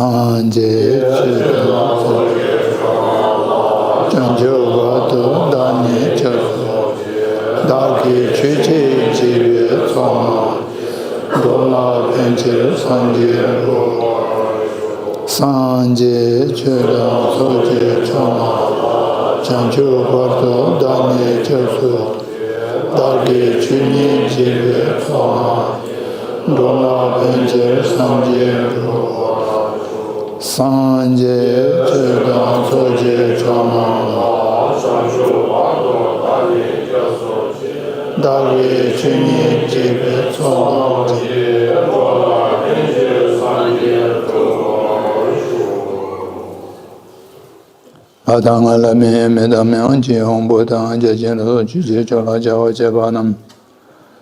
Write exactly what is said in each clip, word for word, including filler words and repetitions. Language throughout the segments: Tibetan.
སངས་རྒྱས་ཆོས་དང་ཚོགས་ཀྱི་བྱང་ཆུབ་བར་དུ་བདག་ཉིད་སྐྱབས་སུ་མཆི། བདག་གིས་ཆོས་ཀྱི་འཇིགས་པའི་ཚོགས་རྣམས་འགྲོ་ལ་ཕན་ཕྱིར་སངས་རྒྱས་འགྲུབ་པར་ཤོག། སངས་རྒྱས་ཆོས་དང་ཚོགས་ཀྱི་མཆོག་རྣམས་བྱང་ཆུབ་བར་དུ་བདག་ཉིད་སྐྱབས་སུ་མཆི། བདག་གིས་ཆོས་ཉིད་འཇིགས་པའི་ཚོགས་རྣམས་འགྲོ་ལ་ཕན་ཕྱིར་སངས་རྒྱས་འགྲུབ་པར་ཤོག། སངས་རྒྱས་ཆོས་དང་ཚོགས་ཀྱི་མཆོག་རྣམས་ལ། བདག་གིས་ཆོས་ཉིད་འཇིགས་པའི་ཚོགས་རྣམས་ཀྱིས། ལྷ་དང་ལྷ་མིན་མི་དང་མི་དབང་ཆེན་དབང་པོ་དང་བརྒྱ་བྱིན་སོགས་ཆོས་ཀྱི་མཆོག་ལ་བྱ་བ་བྱེད་པ་རྣམས།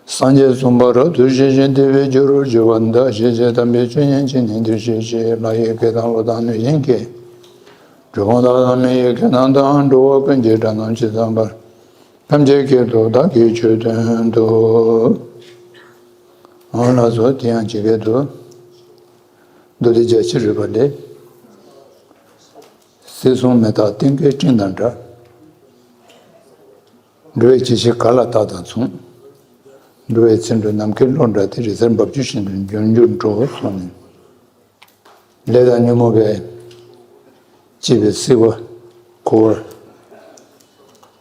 སངས་རྒྱས་གསུམ་པ་རབ་ཏུ་ཞི་ཞིང་བདེ་བའི་རྒྱུ་རུ་གྱུར་པ་འདི་དག་ཞི་བྱེད་དམ་པའི་ཆོས་ཉན་ཅིང་ནི་འདུ་ཤེས་བཞི་ལྷ་ཡི་སྐད་དང་ཀླུ་དང་གནོད་སྦྱིན་སྐད། གྲུལ་བུམ་དག་དང་མི་ཡི་སྐད་རྣམས་དང་། འགྲོ་བ་ཀུན་གྱི་སྒྲ་རྣམས་ཇི་ཙམ་པར། ཐམས་ཅད་སྐད་དུ་བདག་གིས་ཆོས་བསྟན་ཏོ། འོ་ལགས་སོ། དེ་ཡང་ཇི་སྐད་དུ། མདོ་སྡེ་རྒྱ་ཆེར་རོལ་པ་ལས། སྲིད་གསུམ་མི་རྟག་ཀུན་གྱི་སྤྲིན་དང་འདྲ། འགྲོ་བའི་སྐྱེ་ཤི་ག་ལ་རྟག་དང་མཚུངས། འགྲོ་བའི་ཚེ་འགྲོ་ནམ་མཁའི་གློག་འདྲ་སྟེ། རི་གཟར་འབབ་ཆུ་བཞིན་དུ་འབྱུང་འགྱུར་འགྲོ་གསུངས་ནས། ལས་དང་ཉོན་མོངས་པས་བསྐྱེད་པའི་སྲིད་པ། འཁོར་བ།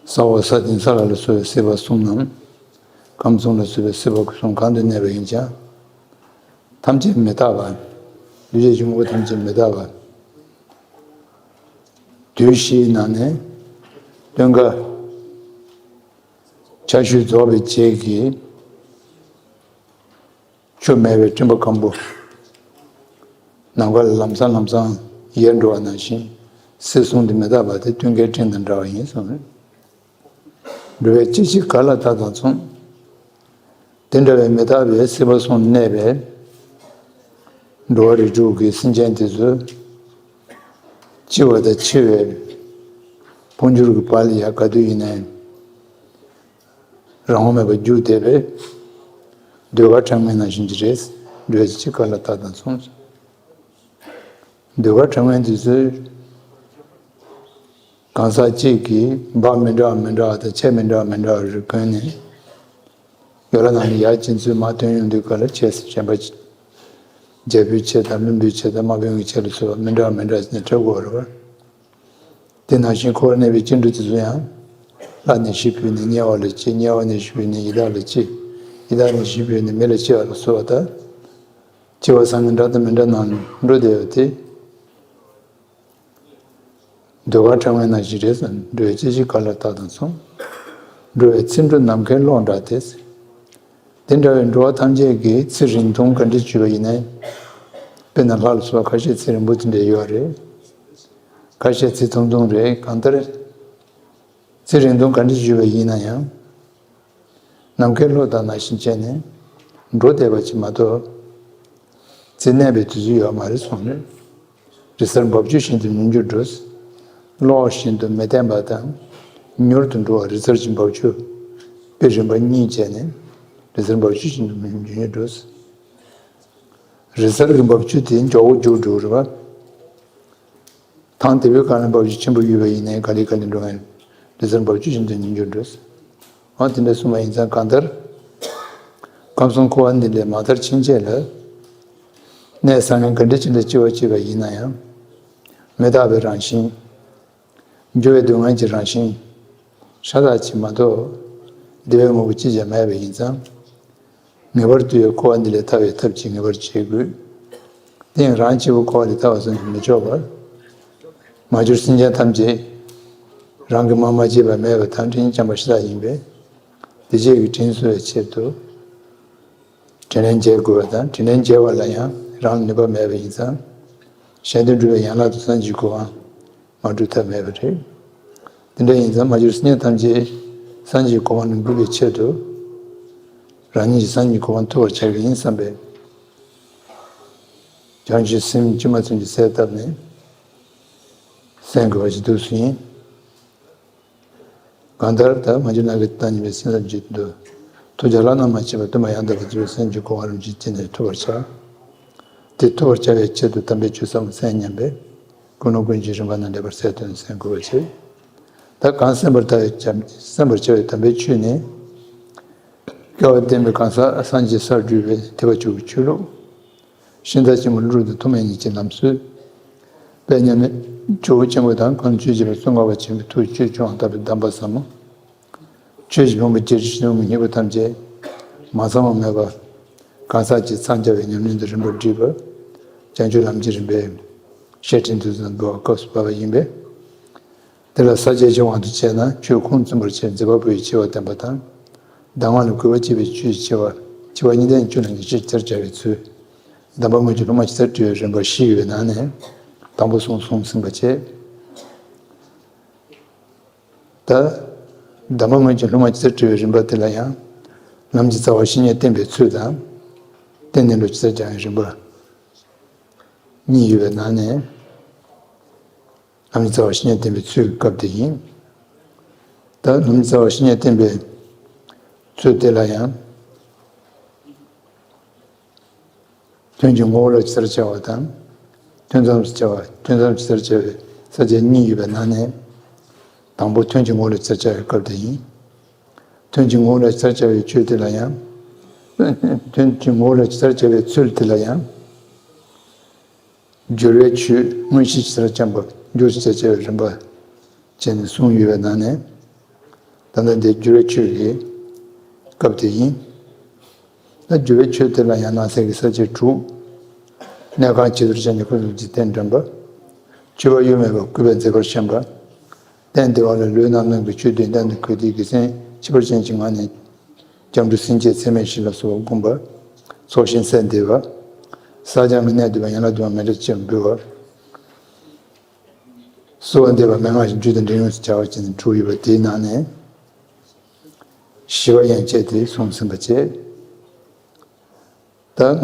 ས་འོག་ས་སྟེང་ས་བླ་ལ་སོགས་པའི་སྲིད་པ་གསུམ་རྣམས། ཁམས་གསུམ་ལ་སོགས་པའི་སྲིད་པ་གསུམ་གང་དུ་གནས་པ་ཡིན་ཀྱང་། ཐམས་ཅད་མི་རྟག་པ། འདུས་བྱས་ཀྱི་དངོས་པོ་ཐམས་ཅད་མི་རྟག་པ། དུས་བཞིའི་ནང་ནས་སྟོན་ཀ་ཆར་ཞུན་རྫོགས་པའི་རྗེས་ཀྱི་ཆུ་མེད་པའི་སྤྲིན་པ་སྐམ་པོ། ནམ་མཁའ་ལ་ལམ་སང་ལམ་སང་ཡལ་འགྲོ་བ་ནང་བཞིན། སྲིད་གསུམ་འདི་མི་རྟག་པ་སྟེ། ཀུན་མཁའི་སྤྲིན་དང་འདྲ་བ་ཡིན་གསུངས། འགྲོ་བའི་སྐྱེ་ཤི་ག་ལ་རྟག་དང་མཚུངས། དེ་འདྲ་བའི་མི་རྟག་པའི་སྲིད་པ་གསུམ་གནས་པའི་འགྲོ་བ་རིགས་དྲུག་གི་སེམས་ཅན་དེ་ཚོ། སྐྱེ་བ་དང་འཆི་བའི་འཕོ་འགྱུར་གྱི་བར་ལ་ཡང་ག་དུས་ཡིན་ནའི་རང་དབང་མེད་པར་རྒྱུག་བསྡད་པས། ཟློས་གར་གྲངས་མེད་ནང་བཞིན་གྱི་རེད། འགྲོ་བའི་སྐྱེ་ཤི་ག་ལ་རྟག་དང་མཚུངས། ཟློས་གར་གྲངས་མེད་འདི་ཚོའི་གང་ཟག་གཅིག་གིས་འབག་མི་འདྲ་བ་མི་འདྲ་བ་དང་ཆས་མི་འདྲ་བ་མི་འདྲ་བ་རེ་གོན་ནས། ཡོ་ལ་ནང་ནས་ཡར་ཕྱིན་ཚུལ་མར་ཐོན་ཡོང་དུས་ག་ལ་ཆས་གཞན་པ། རྒྱལ་པོའི་ཆས་དང་བློན་པོའི་ཆས་དང་དམག་དཔོན་གྱི་ཆས་ལ་སོགས་པ་མི་འདྲ་བ་མི་འདྲ་བ་ནས་འཁྲབ་དགོས་པ་རེད་པ། དེ་ནང་བཞིན་འཁོར་བར་གནས་པའི་སྐྱེ་འགྲོ་དེ་ཚོ་ཡང་། ལྷ་ནས་ཤི་འཕོས་ནས་དམྱལ་བ་ལ་སྐྱེ། དམྱལ་བ་ནས་ཤི་འཕོས་ནས་ཡི་དྭགས་ལ་སྐྱེ། ཡི་དྭགས་ནས་ཤི་འཕོས་ནས་མི་ལ་སྐྱེ་བ་ལ་སོགས་པ་དང་། སྐྱེ་བ་སང་གི་འདྲ་དང་མི་འདྲ་ནང་འགྲོ་བསྡད་པ་དེ། ཟློས་གར་གྲངས་མེད་ནང་བཞིན་རེད་ཟེར། འགྲོ་བའི་སྐྱེ་ཤི་ག་ལ་རྟག་དང་མཚུངས། འགྲོ་བའི་ཚེ་འགྲོ་ནམ་མཁའི་གློག་འདྲ་སྟེ། དེ་འདྲ་བའི་འགྲོ་བ་ཐམས་ཅད་ཀྱི་ཚེ་རིང་ཐུང་ག་འདྲ་བྱུང་བ་ཡིན་ནའི། དཔེར་ན་ལྷ་ལ་སོགས་པ་ཁ་ཤས་ཚེ་རིང་པོ་དེ་འདྲ་ཡོད་རེད། ཁ་ཤས་ཚེ་ཐུང་ཐུང་རེད། གང་ལྟར། ཚེ་རིང་ཐུང་ག་འདྲ་བྱུང་བ་ཡིན་ན་ཡང་། ནམ་མཁའི་གློག་དང་ནང་བཞིན་བྱས་ནས་འགྲོ་བསྡད་པ་ཅིག་མ་གཏོགས། ཚེ་གནས་པའི་དུས་ཚོད་ཡོད་མ་རེད་གསུངས་ནས། རི་གཟར་འབབ་ཆུ་བཞིན་དུ་ཉུང་འགྱུར་འགྲོ། གློག་བཞིན་དུ་མི་བརྟན་པ་དང་། མྱུར་དུ་འགྲོ་བ་རི་གཟར་གྱི་འབབ་ཆུ། དཔེ་རིམ་པ་གཉིས་བྱས་ནས། རི་གཟར་འབབ་ཆུ་བཞིན་དུ་ཉུང་འགྱུར་འགྲོ། རི་གཟར་གྱི་འབབ་ཆུ་དེ་མགྱོགས་པོ་མགྱོགས་འགྲོ་རེད་པ། ཐང་དེ་བས་གང་ལ་འབབ་ཆུ་ཆེན་པོ་ཡོད་པ་ཡིན་ནའི་ག་ལེ་ག་ལེ་འགྲོ་ཡང་རི་གཟར་འབབ་ཆུ་བཞིན་དུ་ཉུང་འགྱུར་འགྲོ། འོ་དེ་འདྲ་གསུངས་པ་ཡིན་ཙང་གང་ལྟར། ཁམས་གསུམ་འཁོར་བ་འདི་ལས་མ་ཐར་ཕྱིན་ཆད་ལ། གནས་ས་གནས་ག་འདྲ་ཅིག་ལ་སྐྱེ་བ་སྐྱེས་པ་ཡིན་ན་ཡང་། མི་རྟག་པའི་རང་བཞིན། འགྱུར་བའི་སྡུག་བསྔལ་གྱི་རང་བཞིན། ཤ་སྟག་ཅིག་མ་གཏོགས། བདེ་བའི་དངོས་པོ་ཅི་ཡང་མེད་པ་ཡིན་ཙང་། ངེས་པར་དུ་འཁོར་བ་འདི་ལས་ཐར་བའི་ཐབས་ཅིག་ངེས་པར་བྱེད་དགོས། དེ་ཡང་རང་གཅིག་པུ་འཁོར་བ་ལས་ཐར་བ་ཙམ་གྱིས་མི་ཆོག་པར། མ་གྱུར་སེམས་ཅན་ཐམས་ཅད་རང་གི་དམག་མ་བྱས་པ་མེད་པ་དང་དྲིན་ཅན་པ་ཤ་སྟག་ཡིན་པས། དེ་བཅས་ཀྱི་དྲིན་གསོ་བའི་ཆེད་དུ། དྲིན་ལན་འཇལ་དགོས་པ་དང་། དྲིན་ལན་འཇལ་བ་ལ་ཡང་རང་ལ་ནུས་པ་མེད་པ་ཡིན་ཙང་། གཞན་དོན་སྒྲུབ་པའི་ཡན་ལག་ཏུ་སངས་རྒྱས་ཀྱི་གོ་འཕང་མ་སྒྲུབ་ཐབས་མེད་པ་རེད། དེ་འདྲ་ཡིན་ཙང་མ་གྱུར་སེམས་ཅན་ཐམས་ཅད་སངས་རྒྱས་ཀྱི་གོ་འཕང་ལ་འགོད་པའི་ཆེད་དུ། རང་ཉིད་ཀྱིས་སངས་རྒྱས་ཀྱི་གོ་འཕང་ཐོབ་པར་བྱ་གི་ཡིན་བསམ་པའི་བྱང་ཆུབ་སེམས་བཅོས་མ་ཚུན་གྱི་གསལ་བཏབ་ནས་གསན་དགོས་པ་ཞིག་འདུག་སེ་ཡིན། གང་ལྟར་ད་མ་གྱུར་ནམ་མཁའི་མཐའ་ཡས་པའི་སེམས་ཙམ་གྱི་དུ། ཐུགས་རྒྱ་ལྷ་རྣམས་མ་མཆིས་པ། སྟོན་པ་ཡང་དག་པར་རྫོགས་པའི་སངས་རྒྱས་ཀྱི་གོ་འཕང་རིན་པོ་ཆེ་ཅི་ནས་ཐོབ་པར་བྱ། དེ་ཐུབ་པར་བྱ་བའི་ཆེད་དུ་དམ་པའི་ཆོས་ཟབ་མོ་གསན་སྙམ་པས། ཀུན་སློང་ཀུན་གྱི་རིམ་པ་རྣམས་ལེགས་པར་གསལ་སྟོན་གསན་དགོས་པ་བྱས། ད་གང་གསན་པར་བྱ་བའི་གསན་པར་བྱ་བའི་དམ་པའི་ཆོས་ནི། སྐལ་བ་ལྡན་པའི་གང་ཟག་སངས་རྒྱས་སར་བགྲོད་པའི་ཐེག་པ་མཆོག་གི་ཆོས་ལུགས། ཤིང་རྟ་ཆེན་པོ་ཀླུ་སྒྲུབ་དང་ཐོགས་མེད་གཉིས་ཀྱི་ལམ་སྲོལ། དཔལ་མཉམ་མེད་ཇོ་བོ་ཆེན་པོ་དང་ཁོང་ཆོས་བྱེད་པའི་ཙོང་ཁ་པ་ཆེན་པོའི་ཐུགས་ཆོས་སྐྱོང་བཏབ་པའི་གདམས་པ་ཟབ་མོ། ཆོས་ཀྱི་ཕུང་པོ་བརྒྱད་ཁྲི་བཞི་སྟོང་གི་སྙིང་པོ་ཐམས་ཅད་མ་ཚང་བ་མེད་པར་གང་ཟག་གཅིག་འཚང་རྒྱ་བའི་ཉམས་ལེན་དུ་རིམ་པར་བསྒྲིལ་བར་བྱང་ཆུབ་ལམ་གྱི་རིམ་པའི་བཤད་ཁྲིད་འདི་ཚོ་འབུལ་བ་སྐབས་སུ་བབས་པ་ཡིན་པས། དེ་ལ་ས་བཅད་ཀྱི་དབང་དུ་བྱས་ན་ཆོས་ཁུངས་བཙུན་པར་བྱེད་མཛད་པ་པོ་ཡི་ཆེ་བ་བསྟན་པ་དང་། གདམས་ངག་ལ་གུས་པ་བསྐྱེད་པའི་ཆོས་ཀྱི་ཆེ་བ། ཆེ་བ་གཉིས་ལྡན་བཅུ་ལ་ཉེར་སྤྱོད་ཅེས་བྱ་བའི་ཚུལ། གདམས་པ་དངོས་ཀྱི་སློབ་མ་ཇི་ལྟར་བགྲོད་པའི་རིམ་པ་བཞི་ཡོད་པའི་ནང་ནས་དང་པོ་གསུམ་གསུངས་ཟིན་པ་བྱས། ད། གདམས་པ་དངོས་ཀྱི་སློབ་མ་ཇི་ལྟར་བགྲོད་པའི་རིམ་པ་དེ་ལ་ཡང་། ལམ་གྱི་རྩ་བ་བཤེས་གཉེན་བསྟེན་པའི་ཚུལ་དང་། རྟེན་གནས་ལུགས་ཇི་ལྟར་སྦྱང་བའི་རིམ་པ་གཉིས་ཡོད་པའི་ནང་ནས། ལམ་གྱི་རྩ་བ་བཤེས་གཉེན་བསྟེན་པའི་ཚུལ་གྱི་སྐབས་དེ་ཡིན། ད་ལམ་གྱི་རྩ་བ་བཤེས་གཉེན་བསྟེན་པའི་ཚུལ་དེ་ལ་ཡང་། དོན་གྱི་ངོ་བོ་ལ་ཇི་ལྟར་བྱ་བ་དང་། དོན་ཙམ་དུ་བྱ་བ། དོན་ཙམ་ཇི་ལྟར་བྱ་བའི་ས་བཅད་གཉིས་ཡོད་པའི་ནང་ནས། དང་པོ་དོན་གྱི་ངོ་བོ་ལ་ཇི་ལྟར་བྱ་བའི་སྐབས་དེ་ཡིན། དོན་གྱི་ངོ་བོ་ལ་ཇི་ལྟར་བྱ་བའི་ཆོས་དེ་ལ་ཡང་། དོན་གྱི་ངོ་བོ་ལ་ཇི་ལྟར་བྱ་བའི་ཚུལ་དེ་ལ་ཡང་། སྦྱོར་བའི་ཆོས་དངོས་གཞི་ཇི་ལྟར་སྦྱངས་པ། སྦྱོར་ཇི་ལྟར་བྱ་བའི་རིམ་པ་བྱས་ནས་གསུངས་ཡོད་པའི་ནང་ནས། ད་ལྟ་འདི་སྦྱོར་བའི་ཆོས་ཀྱི་སྐབས་དེ་ཡིན། ད་སྦྱོར་བའི་ཆོས་དེ་ལ་ཡང་ནང་གསེས་ཀྱི་ས་བཅད་དྲུག་གནས་ཁང་བྱི་དོར་ཅན་གྱི་ཁུ་ཚུར་གྱི་རྟེན་འདྲེན་པ། སྤྱོད་པ་གཡོ་མེད་པ་བསྐུལ་བའི་མཛད་པར་བཤམས་པ། སྟན་བདེ་བ་ལ་ལུས་རྣམ་སྣང་གི་ཆོས་བདུན་གདན་དུ་བཀོད་དེ་དགེ་མཚན་ཁྱད་པར་ཅན་གྱི་ངང་ནས། སྐྱབས་འགྲོ་སེམས་བསྐྱེད་ཚད་མེད་བཞི་ལ་སོགས་བསྒོམ་པ། ཚོགས་ཞིང་སད་བསྡད་པ། བསགས་སྦྱང་གི་གནད་བསྡུས་པ་ཡན་ལག་བསྡུས་པ་མཎྜལ་ཅན་འབུལ་བ། གསོལ་བ་འདེབས་པ་མན་ངག་གི་རྒྱུད་དང་འབྲེལ་ཡོད་ཀྱི་བྱ་བ་བྱས་ནས་དྲུག་ཡོད་པ་དེའི་ནང་ནས། བཞི་པ་ཡན་ཆད་དེ་གསུངས་ཟིན་པ་བྱས། ད་ལྔ་པ།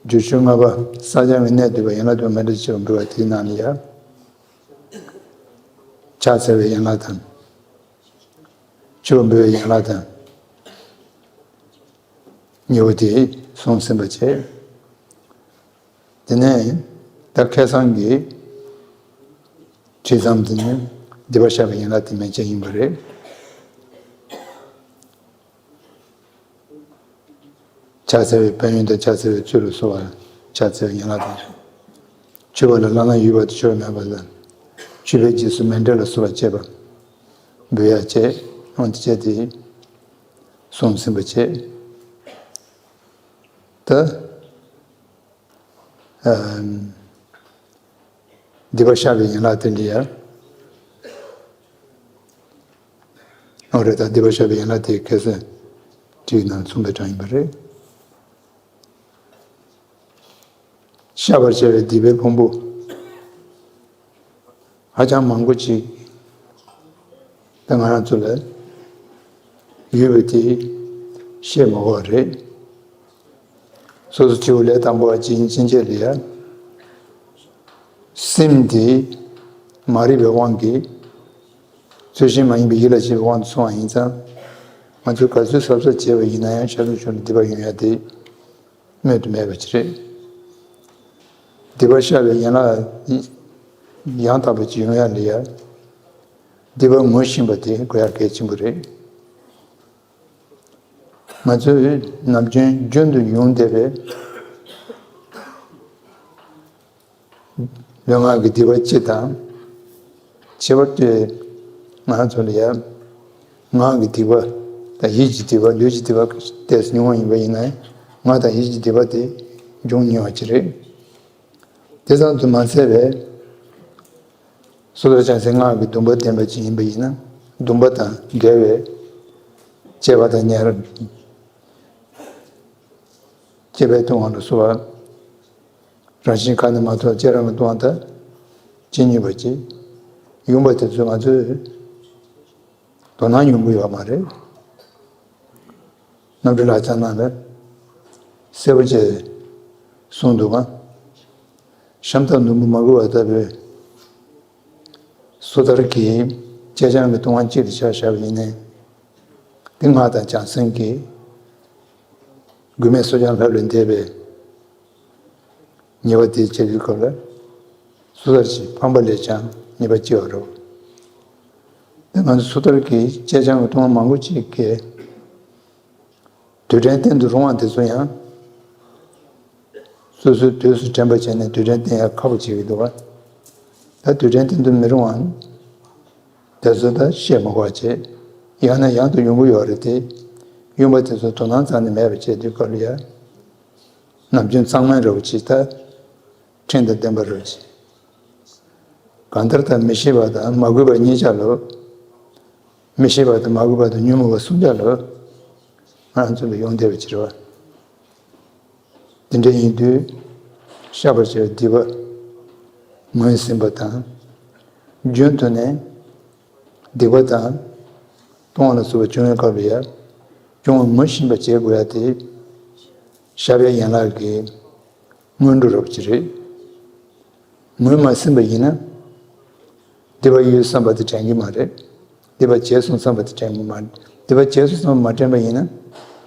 སྦྱོར་ཆོས་ལྔ་པ། བསགས་སྦྱང་གི་གནད་བསྡུས་པ་ཡན་ལག་བསྡུས་པ་མཎྜལ་ཅན་འབུལ་བ་དེའི་ནང་ནས་ཡང་། ཕྱག་འཚལ་བའི་ཡན་ལག་དང་། མཆོད་པ་འབུལ་བའི་ཡན་ལག་དང་། གཉིས་པོ་དེ་གསུངས་ཟིན་པ་བྱས། དེ་ནས་ད་ཁ་སང་གི་བྲིས་ཙམ་དེ་ནི་སྡིག་པ་བཤགས་པའི་ཡན་ལག་དེ་མན་ཆད་ཡིན་པ་རེད། ཕྱག་འཚལ་བའི་ཕན་ཡོན་དང་ཕྱག་འཚལ་བའི་ཚུལ་ལ་གསོལ་བ། ཕྱག་འཚལ་བའི་ཡན་ལག་དང་། མཆོད་པ་ལ་བླ་ན་ཡོད་པ་དང་མཆོད་པ་མེད་པ་ལ། མཆོད་པའི་རྗེས་སུ་མཎྜལ་ལ་སོགས་པ་བཅས་པ། འབུལ་ཡ་བཅས་འོང་དེ་བཅས་ཏེ། གསུངས་ཟིན་པ་བཅས། ད། ཨམ། སྡིག་པ་བཤགས་པའི་ཡན་ལག་དེ་འདྲ་ཡ། འོ་རེད། ད་སྡིག་པ་བཤགས་པའི་ཡན་ལག་དེ་ཁ་སང་བྲིས་ནང་མཚུངས་པའི་གྲངས་ཡིན་པ་རེད། བཤགས་པར་བྱ་བའི་སྡིག་པའི་ཕུང་པོ། ཧ་ཅང་མང་པོ་ཅིག་ད་ང་རང་ཚོ་ལ་ཡོད་པ་དེ་བཤད་མ་དགོས་པ་རེད། སོ་སོ་སྤྱི་བོ་ལས་དང་པོ་བ་ཅིག་ཡིན་ཕྱིན་ཆད་ལ་ཡ། སེམས་དེ་མ་རིག་པའི་དབང་གིས་ཚུལ་བཞིན་མ་ཡིན་པའི་ཡིད་ལ་བྱེད་པའི་དབང་དུ་སོང་བ་ཡིན་ཙང་། ང་ཚོས་ག་ཚོད་གཟབ་གཟབ་བྱས་པ་ཡིན་ན་ཡང་ཤ་ཚུགས་ཆུང་ལ་སྡིག་པ་ཡོང་ཡ་དེ། སྨོས་དུ་མེད་པ་ཅིག་རེད། སྡིག་པ་བཤགས་པའི་ཡན་ལག་ཡང་དག་པ་ཅིག་ཡོང་ཡ་ལ་ཡ། སྡིག་པ་ངོ་ཤེས་པ་དེ་དགོས་ཡ་གལ་ཆེན་པོ་རེད། ང་ཚོས་ནམ་རྒྱུན་རྒྱུན་དུ་ཡོང་བསྡད་པའི་ལུས་ངག་གི་སྡིག་པ་སྤྱི་དང་། ཁྱད་པར་དུ་ང་ཚོ་ལ་ཡ། ངག་གི་སྡིག་པ་དང་ཡིད་ཀྱི་སྡིག་པ། ལུས་ཀྱི་སྡིག་པ་ཏོག་ཙམ་ཉུང་བ་ཡིན་པ་ཡིན་ན་ཡང་། ངག་དང་ཡིད་ཀྱི་སྡིག་པ་དེ་འབྱུང་ཉེ་བ་ཅིག་རེད། དེ་ཙམ་དུ་མ་ཟད་པའི། སོ་ཐར་བྱང་སེམས་སྔགས་ཀྱི་སྡོམ་པ་ལྡན་པ་ཅིག་ཡིན་པ་ཡིན་ན། སྡོམ་པ་དང་འགལ་བའི་བཅས་པ་དང་ཉེ་བར་བཅས་པའི་ལྟུང་བ་ལ་སོགས་པ། རང་བཞིན་ཁ་ནས་མ་ཐོས་བཅས་རང་གི་ལྟུང་བ་དང་ཇི་སྙེད་པ་ཅིག་ཡོང་བ་དེ་ཚོ་ང་ཚོས་དོ་སྣང་ཡོང་གི་ཡོད་མ་རེད། རྣམ་འགྲེལ་ལྷག་བསམ་ནང་ལ་གསལ་པོ་བྱས་གསུངས་འདུག་ག། ཤམ་ཐབས་ཟླུམ་པོ་མ་གོས་པ་ལྟ་བུའི་སོ་ཐར་གྱི་བཅས་བྱང་གི་ལྟུང་བ་གཅིག་ཏུ་ཆ་བཞག་པ་ཡིན་ནའི། འདི་སྔགས་དང་བྱང་སེམས་ཀྱི་དགོས་མེད་གསོག་སྦྱང་ལྷ་ལས་འདས་པའི་ ཉེས་པ་དེ་བྱེད་དུས་སྐབས་ལ་སོ་ཐར་གྱི་ཕམ་པ་ལས་ཀྱང་ཉེས་པ་ལྕི་བ་རེད། དེ་ང་ཚོ་སོ་ཐར་གྱི་བཅད་བྱང་གི་ལྟུང་བ་མང་པོ་ཅིག་གིས། རྡུལ་ཕྲན་བསྟན་དུ་རུང་བ་དེ་ཚོ་ཡང་། སོ་སོའི་དུས་སུ་དྲན་པ་བྱས་ནས་རྡུལ་ཕྲན་བསྟན་ཡག་ཁག་པོ་བྱེད་ཀྱི་འདུག་བ། ད་རྡུལ་ཕྲན་བསྟན་དུ་མི་རུང་བ་དེ་ཚོ་ད་བཤད་མ་དགོས་པ་བྱས། ཡང་ན་ཡང་དུ་ཡོང་གི་ཡོད་རེད་དེ། ཡོང་བ་དེ་ཚོ་དོ་སྣང་རྩ་ནས་མེད་པ་བྱས་དུས་སྐབས་ལ་ཡ། ནམ་རྒྱུན་གཙང་མ་འདྲ་བོ་ཅིག་ད་ཕྲེང་དང་ལྡན་པ་རེད་ཅིག་གང་ལྟར་ད་མི་ཤེས་པ་དང་མ་གུས་པ་གཉིས་ཆ་ལོ། མི་ཤེས་པ་དང་མ་གུས་པ་དང་ཉོན་མོངས་པ་གསུམ་ཆ་ལོ། ང་རང་ཚོ་ལ་ཡོང་བསྡད་པ་ཅིག་རེད་བ། དེ་འདྲ་ཡིན་དུས། བཤགས་པར་བྱ་བའི་སྡིག་པ་ངོས་ཟིན་པ་དང་། རྒྱུན་དུ་ནས་སྡིག་པ་དང་། ལྟུང་བ་ལ་སོགས་པ་བྱུང་བའི་སྐབས་ལ་ཡང་སྐྱོ་བ་ངུ་བཞིན་པ་བྱེད་དགོས་ཡ་དེ། བཤགས་པའི་ཡན་ལག་གི་སྔོན་འགྲོ་རོབ་ཅིག་རེད། ངུས་མ་ཟིན་པ་ཡིན་ན། སྡིག་པ་ཡོད་བསམ་པ་དེ་དྲན་གྱི་མ་རེད། སྡིག་པ་བྱས་སོང་བསམ་པ་དེ་དྲན་གྱི་མ་རེད། སྡིག་པ་བྱས་སོང་བསམ་པ་མ་དྲན་པ་ཡིན་ན།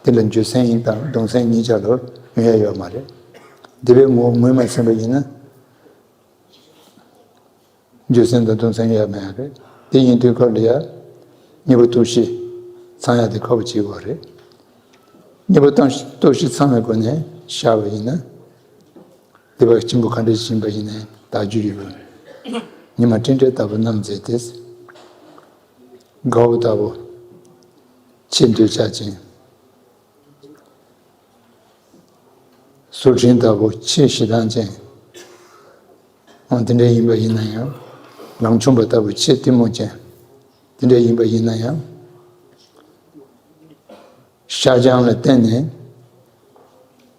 དེ་ལ་འགྱོད་སེམས་ཡིན་དང་གདུང་སེམས་གཉིས་ཆ་ལོ་ཡོང་ཡ་ཡོད་མ་རེད། སྡིག་པའི་ངོ་བོ་ངུས་མ་ཟིན་པ་ཡིན་ན། འགྱོད་སེམས་དང་གདུང་སེམས་ཡོད་མེད་རེད། དེ་ཡིན་དུས་སྐབས་ལ་ཡ། གཉིས་པོ་སྟོབས་བཞི་ཚང་ཡ་དེ་ཁག་པོ་བྱེད་དགོས་རེད། གཉིས་པོ་སྟོབས་བཞི་ཚང་བའི་སྒོ་ནས་བཤགས་པ་ཡིན་ན། སྡིག་པ་ཆེན་པོ་ག་འདྲ་ཞིག་ཡིན་པ་ཡིན་ནའི་དག་རྒྱུ་ཡོད་པ། ཉི་མ་སྤྲིན་བྲལ་ལྟ་བུ་རྣམ་མཛེས་ཏེ། དགའ་བོ་ལྟ་བུ། ཆེས་འདོད་ཆགས་ཅན། ཟུར་འཕྲིན་ལྟ་བུ་ཆེས་ཞེ་སྡང་ཅན། འོ་དེ་འདྲ་ཡིན་པ་ཡིན་ན་ཡང་། ལང་ཆུང་པ་ལྟ་བུ་ཆེས་གཏི་མུག་ཅན། དེ་འདྲ་ཡིན་པ་ཡིན་ན་ཡང་། བཤགས་སྦྱང་ལ་བརྟེན་ནས་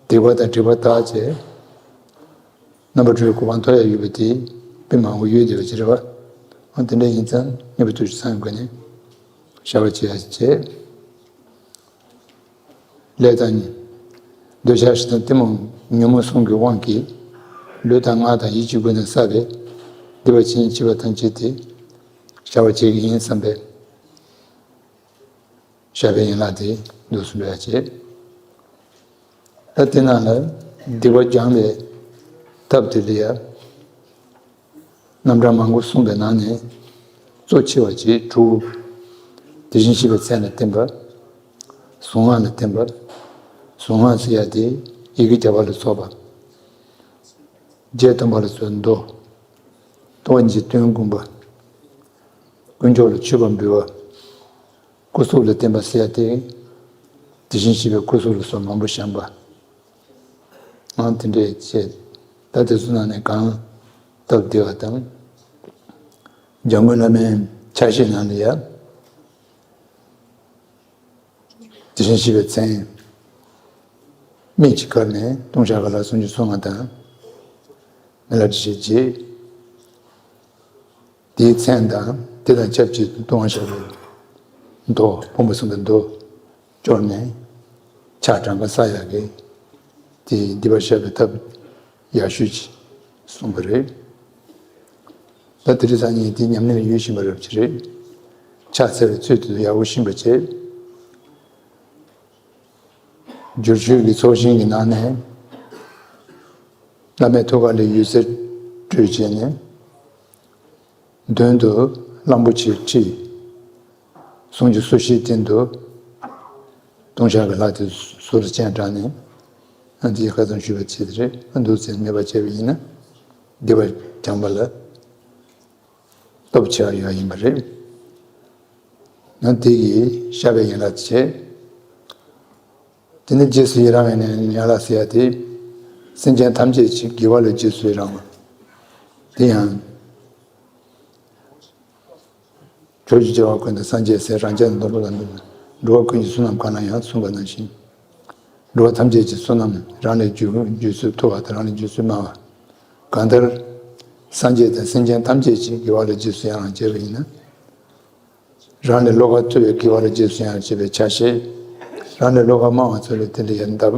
སྡིག་པ་དང་སྒྲིབ་པ་དག་བྱས། རྣམ་པར་གྲོལ་བའི་གོ་འཕང་ཐོབ་ཡ་ཡོད་པ་དེ་དཔེ་མང་པོ་ཡོད་བསྡད་པ་ཅིག་རེད་བ། འོ་དེ་འདྲ་ཡིན་ཙང་གཉིས་པོ་སྟོབས་བཞི་ཚང་བའི་སྒོ་ནས་བཤགས་པ་བྱེད་ཡ་བྱས། ལས་དང་། འདོད་ཆགས་ཞེ་སྡང་གཏི་མུག་ཉོན་མོངས་གསུམ་གྱི་དབང་གིས། ལུས་དང་ངག་དང་ཡིད་ཀྱི་སྒོ་ནས་བསགས་པའི་སྡིག་པ་ཇི་སྙེད་ཅིག་ཡོད་པ་ཐམས་ཅད་དེ་བཤགས་པ་བྱེད་ཀྱི་ཡིན་བསམ་པས། བཤགས་པའི་ཡན་ལག་དེ་འདུག་སེ་འགྲོ་ཡ་བྱེད། ད་དེ་ནང་ལ་སྡིག་པ་སྦྱང་བའི་ཐབས་དེ་ལ་ཡ། རྣམ་གྲངས་མང་པོ་གསུངས་པའི་ནང་ནས་གཙོ་ཆེ་བ་བཅས་དྲུག་དེ་བཞིན་གཤེགས་པའི་མཚན་ལ་བརྟེན་པ། གཟུངས་སྔགས་ལ་བརྟེན་པ། གཟུངས་སྔགས་ཟེར་ཡ་དེ་ཡི་གེ་བརྒྱ་པ་ལ་སོགས་པ། བརྒྱད་སྟོང་པ་ལ་སོགས་མདོ། རྟོགས་པ་འཇིག་རྟེན་མགོན་པོ། དཀོན་མཆོག་ལ་མཆོད་པ་འབུལ་བ། སྐུ་གཟུགས་ལ་བརྟེན་པ་ཟེར་ཡ་དེ། དེ་བཞིན་གཤེགས་པའི་སྐུ་གཟུགས་ལ་སོགས་མང་པོ་བཤམས་པ། ཨང་དེ་འདྲས་བྱས། ད་དེ་ཚོ་ནང་ནས་གང་སྟབས་བདེ་བ་དང་། འཇམ་མགོན་བླ་མའི་ཕྱག་བཞེས་ནང་ལ་ཡ། དེ་བཞིན་གཤེགས་པའི་མཚན། སྨད་ཀྱི་ཁར་ནས་ལྟུང་བཤགས་ག་ལ་སུམ་ཅུ་སོ་ལྔ་དང་། མི་ལ་དྲི་ཞིམ་བརྗེད། དེའི་མཚན་དང་དེ་དང་ཆབས་ཅིག་ཏུ་ལྟུང་བ་བཤགས་པའི་མདོ་ཕུང་པོ་གསུམ་པའི་མདོ་སྐྱོར་ནས་ཕྱག་གྲངས་ཀ་བསགས་ཡག་གི་དེའི་སྡིག་པ་བཤགས་པའི་ཐབས་ཡག་ཤོས་ཅིག་གསུངས་པ་རེད། ད་དེ་རིང་སང་ཉིན་དེ་ཉམས་ལེན་ལ་ཡོད་བཞིན་པ་རབ་ཅིག་རེད། ཕྱག་འཚལ་བའི་ཚུལ་དེ་ཚོ་ཡག་པོ་ཤེས་པ་བྱས། བསྒྱུར་བཅོས་ཀྱི་ཚོགས་ཞིང་གི་ནང་ནས་བླ་མའི་ཐུགས་ཀ་ལ་འོད་ཟེར་སྤྲོས་བྱས་ནས། མདུན་དུ་གླང་པོ་ཆེའི་ཁྲི་ཟུང་གི་སོར་བཞིའི་སྟེང་དུ་ལྟུང་བཤགས་ཀྱི་ལྷ་དེ་ཟུར་དུ་སྤྱན་དྲངས་ནས། ཨ་འདིའི་ཁ་ཚང་ཞུས་པ་ཆེད་དུ་རེད། ཨ་འདུག་ཚེ་མེད་པ་བྱས་པ་ཡིན་ན་སྡིག་པ་སྦྱང་བ་ལ་སྟོབས་ཆེ་བ་ཡོད་ཡིན་པ་རེད། ན་དེ་གིས་བཤགས་པའི་ཡན་ལག་བྱས། དེ་ནས་རྗེས་སུ་ཡི་རང་བའི་ཡན་ལག་ཟེར་ཡ་དེ། སེམས་ཅན་ཐམས་ཅད་ཀྱི་དགེ་བ་ལ་རྗེས་སུ་ཡི་རང་བ། དེ་ཡང་ཕྱོགས་བཅུའི་རྒྱལ་བ་ཀུན་དང་སངས་རྒྱས་སྲས་རང་རྒྱལ་དང་དོན་གྲུབ་དང་འགྲོ་བ་ཀུན་གྱི་བསོད་ནམས་གང་ལ་ཡང་གསུངས་པ་ནང་བཞིན། འགྲོ་བ་ཐམས་ཅད་ཀྱི་བསོད་ནམས་རང་ལས་རྒྱུ་རྒྱུ་ཚུལ་མཐོ་བ་དང་རང་ལས་རྒྱུ་ཚུལ་དམའ་བ། གང་ལྟར། སངས་རྒྱས་དང་སེམས་ཅན་ཐམས་ཅད་ཀྱི་དགེ་བ་ལ་རྗེས་སུ་ཡི་རང་བྱས་པ་ཡིན་ན། རང་ལས་བློ་ཁ་མཐོ་བའི་དགེ་བ་ལ་རྗེས་སུ་ཡི་རང་བྱེད་པའི་ཆ་ཤས། རང་ལས་བློ་ཁ་དམའ་བ་ཚོ་ལ་དེ་ལ་ཡང་འདབ།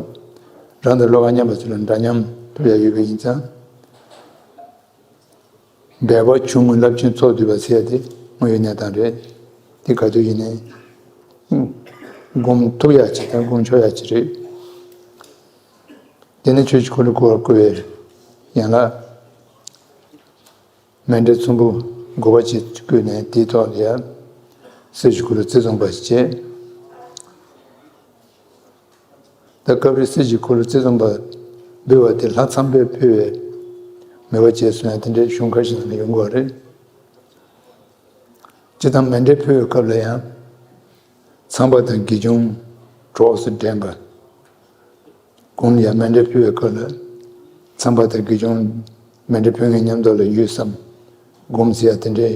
རང་དང་བློ་ཁ་མཉམ་པ་ཚོ་ལ་འདྲ་མཉམ་ཐོབ་ཡ་ཡོད་པ་ཡིན་ཙང་། འབད་པ་ཆུང་ངུས་རླབས་ཆེན་ཚོགས་བསྡུས་པ་ཟེར་ཡ་དེ་དངོས་ཡོད་གནས་སྟངས་རེད། དེ་ག་དུས་ཡིན་ནའི་སྒོམ་ཐུབ་ཡ་ཅིག་དང་སྒོམ་ཆོག་ཡ་ཅིག་རེད། དེ་ནས་ཆོས་ཀྱི་འཁོར་ལོ་བསྐོར་བར་བསྐུལ་བས། ཡན་ལག་མཎྜལ་ཚོམ་བུ་དགུ་པ་ཅིག་བརྐོས་ནས་དེའི་ཐོག་ལ་ཡ་གསེར་གྱི་འཁོར་ལོ་རྩིས་བཟུང་པ་ཞིག་བྱས། ད་སྐབས་རེ་གསེར་གྱི་འཁོར་ལོ་རྩིས་བཟུང་པ་འབུལ་བ་དེ་ལྷ་ཚངས་པས་ཕུལ་བའི་མོས་པ་བྱས་སོང་ཡ་དེ་འདྲའི་གཞུང་ཁ་ཤས་ནང་ཡོང་གི་ཡོད་རེད། སྤྱིར་བཏང་མཎྜལ་ཕུལ་བའི་སྐབས་ལ་ཡང་ཚངས་པ་དང་དགེ་སྦྱོང་གྲོགས་སུ་འདྲེན་པ། གོང་ལ་ཡང་མཎྜལ་ཕུལ་བའི་སྐབས་ལ་ཚངས་པ་དང་དགེ་སྦྱོང་མཎྜལ་ཕུལ་མཁན་མཉམ་དུ་ལ་འོས་སམ་སྒོམ་ཟེར་ཡ་དེ་འདྲའི་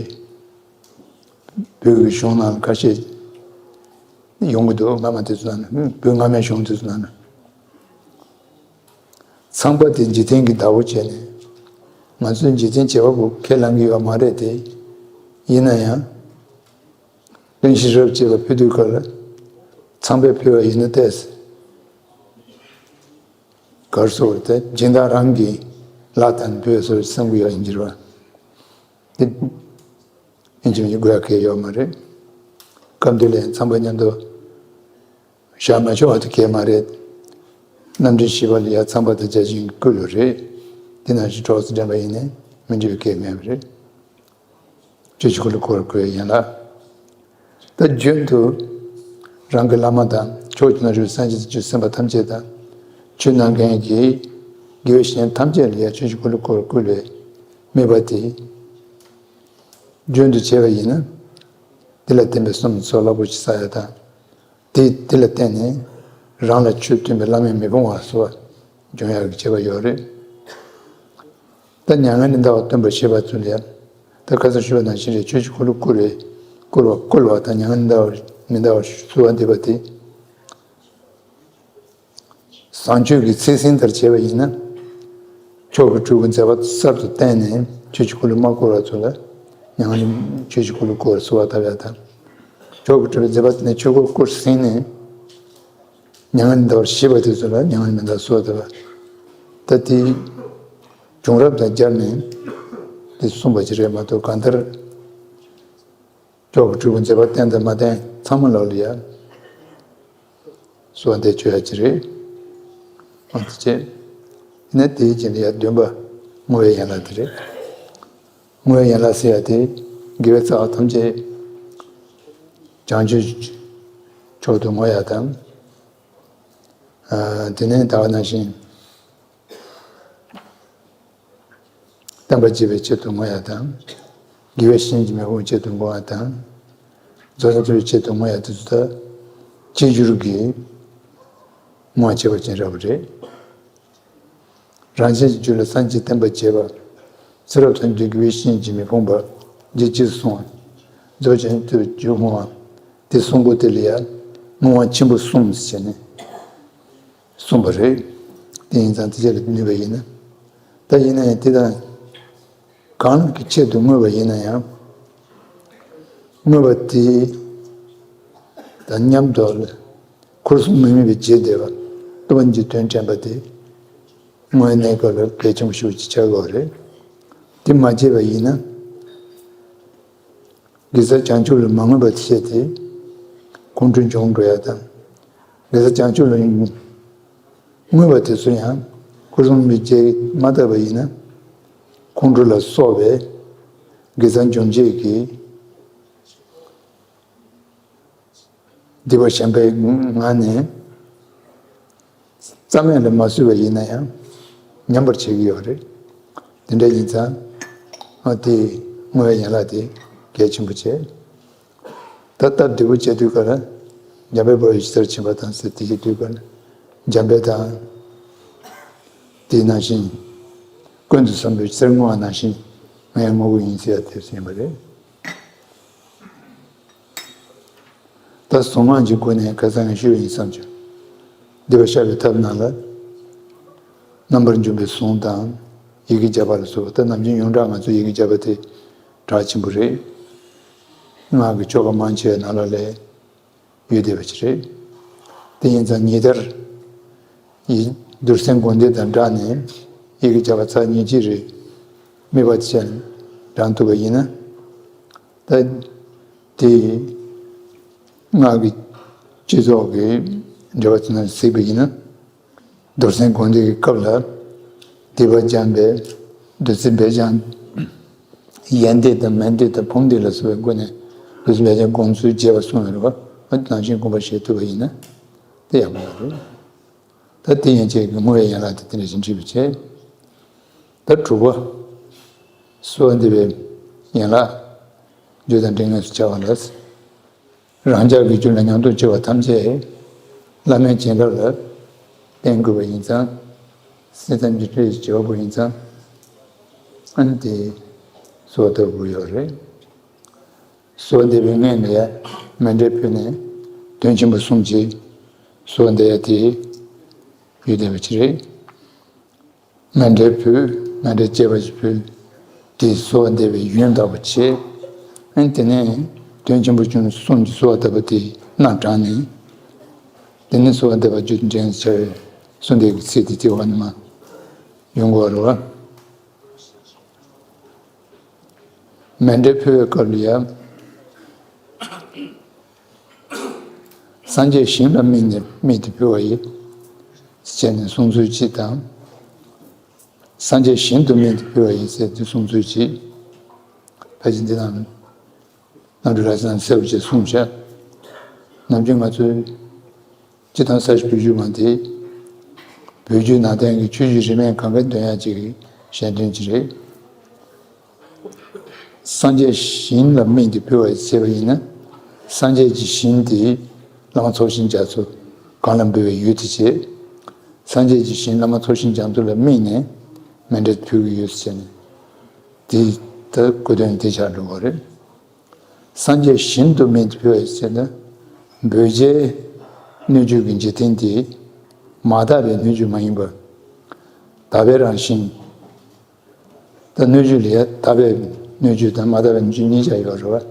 བོད་ཀྱི་གཞུང་ནང་ཁ་ཤས་ཡོང་གི་འདུག་སྔ་མ་དེ་ཚོ་ནང་ན། བོད་སྔ་མའི་གཞུང་དེ་ཚོ་ནང་ན། ཚངས་པ་དེ་འཇིག་རྟེན་གྱི་བདག་པོ་བྱས་ནས། ང་ཚོས་འཇིག་རྟེན་བྱེད་པ་པོ་ཁས་བླངས་ཀྱི་ཡོད་མ་རེད་དེ། ཡིན་ན་ཡང་། རྟེན་གཞི་རབ་བྱེད་པ་ཕུལ་དུས་སྐབས་ལ། ཚངས་པས་ཕུལ་བ་ཡིན་ན་ཏོག་ཙམ་གར་སོང་བ་དེ་སྦྱིན་བདག་རང་གི་ལག་དང་འབུལ་སོགས་བསམ་གྱི་ཡོད་ཡིན་གྱི་རེད་བ། དེ་ཡིན་གཅིག་མིན་གཅིག་དགོས་ཡ་གལ་ཡོད་མ་རེད། སྐབས་འདི་ལ་ཡང་ཚངས་པ་མཉམ་དུ་བཞག་མ་ཆོག་པ་དེ་གལ་མ་རེད། རྣམ་འདྲེན་བཞི་པ་ལ་ཡ་ཚངས་པ་དང་བརྒྱ་བྱིན་གྱི་སྐུ་ལ་རེད། དེ་ནང་བཞིན་གྲོགས་སུ་འདྲེན་པ་ཡིན་ནའི་མི་འགྲིག་པའི་གལ་མེད་པ་རེད། ཆོས་ཀྱི་འཁོར་ལོ་བསྐོར་དགོས་ཡན་ལག་ད་རྒྱུན་དུ་རང་གི་བླ་མ་དང་ཕྱོགས་བཅུ་ན་བཞུགས་སངས་རྒྱས་དང་བཅུ་སེམས་དཔའ་ཐམས་ཅད་དང་། ཆོས་གནང་མཁན་གྱི་དགེ་བའི་བཤེས་གཉེན་ཐམས་ཅད་ལ་ཡ་ཆོས་ཀྱི་འཁོར་ལོ་བསྐོར་དགོས་པའི་དམིགས་པ་དེ་རྒྱུན་དུ་བྱས་པ་ཡིན་ན། དེ་ལ་བརྟེན་པའི་བསོད་ནམས་ཚོགས་རླབས་པོ་ཆེ་བསགས་ཡ་དང་། དེ་དེ་ལ་བརྟེན་ནས་རང་ལ་ཆོས་སྟོན་པའི་བླ་མའི་མི་ཕམ་པ་སོགས་འབྱུང་ཡག་གི་བྱེད་པ་ཡོད་རེད། ད་མྱ་ངན་ལས་འདའ་བར་སྟོན་པར་བྱེད་པ་ཚུལ་ཡང་། ད་ཁ་སང་ཞུས་པ་ནང་བཞིན་རེད། ཆོས་ཀྱི་འཁོར་ལོ་བསྐོར་བའི་བསྐོར་བ་བསྐོར་བ་དང་མྱ་ངན་ལས་འདའ་བར་མི་འདའ་བར་གསོལ་བ་འདེབས་པ་དེ། བཟང་སྤྱོད་ཀྱི་ཚིག་ཟིན་ལྟར་བྱས་པ་ཡིན་ན། མཆོག་གི་སྤྲུལ་སྐུ་མཛད་པ་གསར་དུ་བསྟན་ནས་ཆོས་ཀྱི་འཁོར་ལོ་མ་བསྐོར་བ་ཚོ་ལ་མྱ་ངན་ལས་ཆོས་ཀྱི་འཁོར་ལོ་བསྐོར་བར་གསོལ་བ་བཏབ་ཡ་དང་། མཆོག་གི་སྤྲུལ་པའི་མཛད་པ་དེ་ནས་ཆོས་འཁོར་བསྐོར་ཟིན་ནས། མྱ་ངན་ལས་འདའ་བར་བྱེད་པ་དེ་ཚོ་ལ་མྱ་ངན་ལས་མི་འདའ་གསོལ་བ་བཏབ་པ། ད་དེ་བྱུང་རབས་དང་སྦྱར་ནས་དེ་གསུངས་པ་ཅིག་རེད་མ་གཏོགས་གང་ལྟར། མཆོག་གི་སྤྲུལ་སྐུ་མཛད་པ་བསྟན་དང་མ་བསྟན་ཚང་མ་ལོག་ལ་ཡ་གསོལ་བ་འདེབས་ཆོག་ཡ་ཅིག་རེད། འོ་དེ་བྱས། ཡིན་ན་དེའི་རྗེས་ལ་ཡ་བདུན་པ་བསྔོ་བའི་ཡན་ལག་དེ་རེད། བསྔོ་བའི་ཡན་ལག་ཟེར་ཡ་དེ་དགེ་བའི་རྩ་བ་ཐམས་ཅད་བྱང་ཆུབ་མཆོག་ཏུ་བསྔོ་ཡ་དང་། ཨ། དེ་ནས་ད་ག་ནང་བཞིན། བསྟན་པ་རྒྱས་པའི་ཆེད་དུ་བསྔོ་ཡ་དང་། དགེ་བའི་བཤེས་གཉེན་གྱི་མི་ཕམ་ཆེད་དུ་བསྔོ་བ་དང་། རྫོགས་བྱང་ཐོབ་པའི་ཆེད་དུ་བསྔོ་ཡ་དེ་ཚོ་ད་གཅིག་གྱུར་གྱི་བསྔོ་བ་བྱེད་པ་ཅན་རེད་པ་རེད། རང་གཞན་གྱི་རྒྱུད་ལ་སངས་རྒྱས་བསྟན་པ་རྒྱས་པ། ཚེ་རབས་ཐམས་ཅད་དུ་དགེ་བའི་བཤེས་གཉེན་གྱི་མི་ཕམ་པ། རྒྱུད་གཅིག་སྲུང་བ། རྫོགས་བྱང་ཐོབ་པའི་རྒྱུ་བསྔོ་བ། དེ་གསུམ་པོ་དེ་ལ་ཡང་བསྔོ་བ་ཆེན་པོ་གསུམ་ཟེར་ནས། གསུངས་པ་རེད། དེ་ཡིན་ཙང་དེ་ཆ་ལ་ནུས་པ་ཡིན་ན། ད་ཡིན་ན་ཡང་དེ་དང་གང་གི་ཆེད་དུ་བསྔོས་པ་ཡིན་ན་ཡང་། བསྔོས་པ་དེ་དང་མཉམ་དུ་འཁོར་གསུམ་མི་དམིགས་པའི་རྗེས་འདེད་པ། སྟོབས་ལྡན་གྱི་དོན་དྲན་པ་དེ་བསྔོ་བའི་གནས་སྐབས་ལ་གལ་ཆེན་པོ་ཞིག་ཆགས་ཀྱི་ཡོད་རེད། དེ་མ་བྱས་པ་ཡིན་ན། དགེ་རྩ་བྱང་ཆུབ་ལ་མ་བསྔོས་པ་བྱས་ཏེ་ཁོང་ཁྲོ་བྱུང་འགྲོ་ཡ་དང་། དགེ་རྩ་བྱང་ཆུབ་ལ་བསྔོས་པ་དེ་ཚོ་ཡང་འཁོར་གསུམ་མི་རྗེས་མ་བཏབ་པ་ཡིན་ན། ཁོང་ཁྲོ་ལ་སོགས་པའི་དགེ་རྩ་འཇོམས་བྱེད་ཀྱི་སྡིག་པ་གཞན་པའི་ངང་ནས་རྩ་མེད་ལ་མ་བཟོས་པ་ཡིན་ན་ཡང་ཉམས་པར་བྱེད་ཀྱི་ཡོད་རེད། དེ་འདྲ་ཡིན་ཙང་ཨ་དེ་བསྔོ་བའི་ཡན་ལག་དེ་གལ་ཆེན་པོ་བྱས། ད་སྟབས་བདེ་པོ་བྱེད་དུས་ག་ལ་འཇམ་དཔལ་དཔའ་བོས་ཇི་ལྟར་བྱིན་པ་དང་ཟེར་དེ་བྱེད་དུས་ག་ལ་འཇམ་དཔལ་དང་དེ་ནང་བཞིན་ཀུན་ཏུ་བཟང་པོས་ཇི་ལྟར་བསྔོ་བ་ནང་བཞིན་ང་ཡང་བསྔོ་གི་ཡིན་ཟེར་ཡ་དེ་ཡིན་པ་རེད། ད་གཟུངས་སྔགས་ཀྱི་སྒོ་ནས་ཁ་སང་ངས་ཞུས་ཡིན་བསམ་བྱུང་། སྡིག་པ་བཤགས་པའི་ཐབས་ནང་ལ། རྣམ་པར་འཇོམས་པའི་གཟུངས་དང་། ཡི་གེ་བརྒྱ་པ་ལ་སོགས་པ་ད་ནམ་རྒྱུན་ཡོངས་གྲགས་ང་ཚོ་ཡི་གེ་བརྒྱ་པ་དེ་གྲགས་ཆེན་པོ་རེད། སྔགས་ཀྱི་ཆོ་ག་མང་ཆེ་བའི་ནང་ལ་ལས་ཡོད་བསྡད་པ་ཞིག་རེད། དེ་ཡིན་ཙང་ཉིན་ལྟར། ཡི་རྡུལ་སེམས་དགོངས་འདུས་དང་སྦྲགས་ནས་ཡི་གེ་བརྒྱ་པ་ཚར་ཉིན་གཅིག་རེ་དམིགས་པ་ཅན་བགྲང་ཐུབ་པ་ཡིན་ན། ད་དེ་སྔགས་ཀྱི་སྤྱི་ཚོགས་ཀྱི་འབྲེལ་བ་ཚོ་ནང་གཟིགས་པ་ཡིན་ན། རྡུལ་སེམས་དགོངས་འདུས་ཀྱི་སྐབས་ལ་ སྡིག་པ་སྦྱངས་པའི་བདུད་རྩི་འབེབས་སྦྱང་། ཡན་ཏིག་དང་མན་ཏིག་དང་བུམ་ཏིག་ལ་སོགས་པའི་སྒོ་ནས་བདུད་རྩི་འབེབས་སྦྱང་སྒོམ་ཚུལ་རྒྱས་པར་གསུངས་ཡོད་རེད་བ། ནང་བཞིན་སྒོམ་པ་བྱེད་ཐུབ་པ་ཡིན་ན་དེ་ཡག་པོ་ཡོད་རེད། ད་དེ་ཡན་ཆད་ཀྱི་བསྔོ་བའི་ཡན་ལག་དེ་དེ་འདྲ་ཞིག་འགྲིག་པ་བྱས། ད་དྲུག་པ། གསོལ་བ་འདེབས་པའི་ཡན་ལག་རྒྱུ་དང་འབྲས་ལྔས་སུ་བྱ་བ་ལ། རང་ཅག་གི་རྒྱུད་ལ་ཉམས་རྟོགས་ཆེ་བ་ཐམས་ཅད་བླ་མའི་བྱིན་རླབས་ལ་བརྟེན་དགོས་པ་ཡིན་ཙང་། སེམས་ཙམ་གྱི་འཕྲོས་བྱེད་དགོས་ཡིན་ཙང་། ཨ་ནི་དེ་གསོལ་བ་བཏབ་དགོས་ཡོད་རེད། གསོལ་བ་འདེབས་པའི་སྔོན་ལ་ཡང་མཎྜལ་ཕུལ་ནས་དོན་ཆེན་པོ་གསུམ་གྱིས་གསོལ་བ་འདེབས་ཡ་དེ་ཡོད་བསྡད་པ་ཅིག་རེད། མཎྜལ་ཕུལ། མཎྜལ་བཅས་པ་ཞིག་ཕུལ། དེས་གསོལ་བ་འདེབས་པའི་ཡོན་བདག་པོ་བྱེད། ཨ་ནི་དེ་ནས་དོན་ཆེན་པོ་བྱུང་གསུམ་གྱི་གསོལ་བ་བཏབ་པ་དེ་སྣ་དྲངས་ནས། དེ་ནས་གསོལ་བ་འདེབས་པ་རྒྱུད་འདྲེན་བྱ་བའི་གསོལ་འདེབས་ཀྱི་ཚིག་དེ་དེ་བ་ནི་མ་ཡོང་དགོས་པ་རེད་བ། མཎྜལ་ཕུལ་བའི་སྐབས་ལ་ཡང་། སངས་རྒྱས་ཞིང་ལ་དམིགས་ནས་དམིགས་ཏེ་ཕུལ་བ་ཡིན། ཟེར་ནས་གསུང་ཚུལ་གཅིག་དང་། སངས་རྒྱས་ཞིང་དུ་དམིགས་ཏེ་ཕུལ་བ་ཡིན་ཟེར་ཏེ་གསུང་ཚུལ་གཅིག་ཕལ་ཆེར་འདི་དང་། གནམ་གྲུ་ར་སང་གསལ་པོ་ཅིག་གསུངས་བྱས། ནམ་རྒྱུན་ང་ཚོའི་སྤྱི་དང་ས་ཞིང་བོད་བརྒྱུད་མ་དེ། བོད་བརྒྱུད་ནང་བསྟན་གྱི་ཆོས་བརྒྱུད་རིས་མེད་གང་ག་འདོན་ཡག་ཅིག་གི་ཞལ་འདོན་ཅིག་རེད། སངས་རྒྱས་ཞིང་ལ་དམིགས་ཏེ་ཕུལ་བ་ཞེས་པ་ཡིན་ན། སངས་རྒྱས་ཀྱི་ཞིང་དེ་བླ་མ་ཚོགས་ཞིང་རྒྱ་མཚོ་གང་ལ་འབུལ་བའི་ཡུལ་དེ་བྱེད། སངས་རྒྱས་ཀྱི་ཞིང་བླ་མ་ཚོགས་ཞིང་རྒྱ་མཚོ་ལ་དམིགས་ནས་མཎྜལ་ཕུལ་གྱི་ཡོད་ཟེར་ནས། དེ་ལྟར་གོ་དོན་དེ་ཆགས་འགྲོ་བ་རེད། སངས་རྒྱས་ཞིང་དུ་དམིགས་ཏེ་ཕུལ་བ་ཟེར་ན། འབུལ་བྱའི་སྣོད་བཅུད་ཀྱི་འཇིག་རྟེན་དེ་མ་དག་པའི་སྣོད་བཅུད་མ་ཡིན་པར། དག་པའི་རང་བཞིན། ད་སྣོད་བཅུད་ལ་ཡང་དག་པའི་སྣོད་བཅུད་དང་མ་དག་པའི་སྣོད་བཅུད་གཉིས་ཆ་ཡོད་རེད་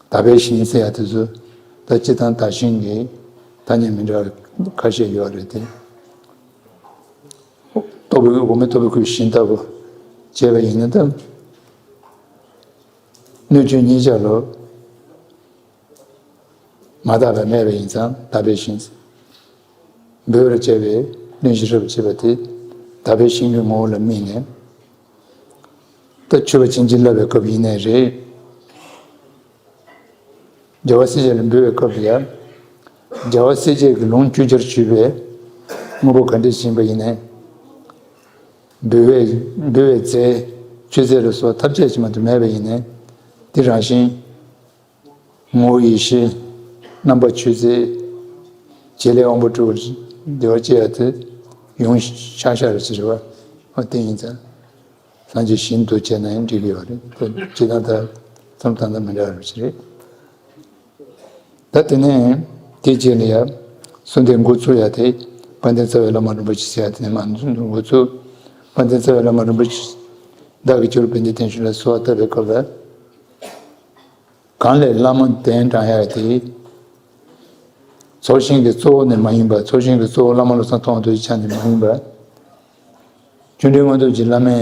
བ། དག་པའི་ཞིང་ཟེར་ཡ་དེ་ཚོ་ད་སྤྱིར་བཏང་དག་ཞིང་གི་ཐ་སྙད་མི་འདྲ་བ་ཁ་ཤས་ཡོད་རེད་དེ། ལྟོ་ཕུད་འོ་མའི་ལྟོ་ཕུད་ཁུལ་ཞིང་ལྟ་བུ་བྱས་པ་ཡིན་ན་ད། སྣོད་བཅུད་གཉིས་ཆ་ལོ། མ་དག་པ་མེད་པ་ཡིན་ཙང་དག་པའི་ཞིང་། འབུལ་བར་བྱ་བའི་གནོད་གཞི་རབ་བྱེད་པ་དེ་དག་པའི་ཞིང་གི་ངོ་བོ་ལ་དམིགས་ནས། ད་མཆོད་པ་བྱིན་གྱིས་བརླབས་པའི་སྐབས་ཡིན་ནའི་རེད། རྒྱལ་བ་སྲས་བཅས་ལ་འབུལ་བའི་སྐབས་ལ་ཡང་། རྒྱལ་བ་སྲས་བཅས་ཀྱི་ལུང་བཅུ་ཆར་ཞུས་པའི་དངོས་པོ་ག་འདྲ་ཞིག་ཡིན་པ་ཡིན་ནའི། འབུལ་བའི་འབུལ་བའི་རྫས་མཆོད་རྫས་ལ་སོགས་ཐམས་ཅད་ཀྱི་མ་གཏོགས་མེད་པ་ཡིན་ནའི། དེ་རང་བཞིན། ངོ་བོ་ཡེ་ཤེས། རྣམ་པ་ཆོས་མཛད། བྱེད་ལས་དབང་པོ་དྲུག་བདེ་བ་ཅན་ཡ་དེ་ཡོངས་ཤར་ཤར་ཞིག་རེད་བ། ཨ་དེ་ཡིན་ཙང་། སངས་རྒྱས་ཞིང་དུ་བྱས་ན་ཡང་འགྲིག་གི་ཡོད་རེད། ད་ཇི་ལྟར་ད་བསམ་སྟངས་དང་མི་འདྲ་བ་ཞིག་རེད། ད་དེ་ནས་དེ་རྗེས་ལ་ཡང་གསོལ་འདེབས་འགོ་ཚུགས་ཡ་དེ་དཔལ་ལྡན་རྩ་བའི་བླ་མ་རིན་པོ་ཆེ་ཟེར་ཡ་དེ་ནས་མར་འགོ་ཚུགས། དཔལ་ལྡན་རྩ་བའི་བླ་མ་རིན་པོ་ཆེ་བདག་གི་སྤྱི་བོར་བན་དེ་བརྟན་བཞུགས་ལ་གསོལ་བ་བཏབ་པའི་སྐབས་ལ། གང་ལས་བླ་མ་གདན་དྲངས་ཡག་དེ། ཚོགས་ཞིང་གི་གཙོ་བོ་ནི་མ་ཡིན་པ། ཚོགས་ཞིང་གི་གཙོ་བོ་བླ་མ་བློ་བཟང་ཐོག་མ་རྡོ་རྗེ་འཆང་ནི་མ་ཡིན་པ། བཅུ་འདྲེ་མངོན་རྫོགས་ཀྱི་བླ་མའི་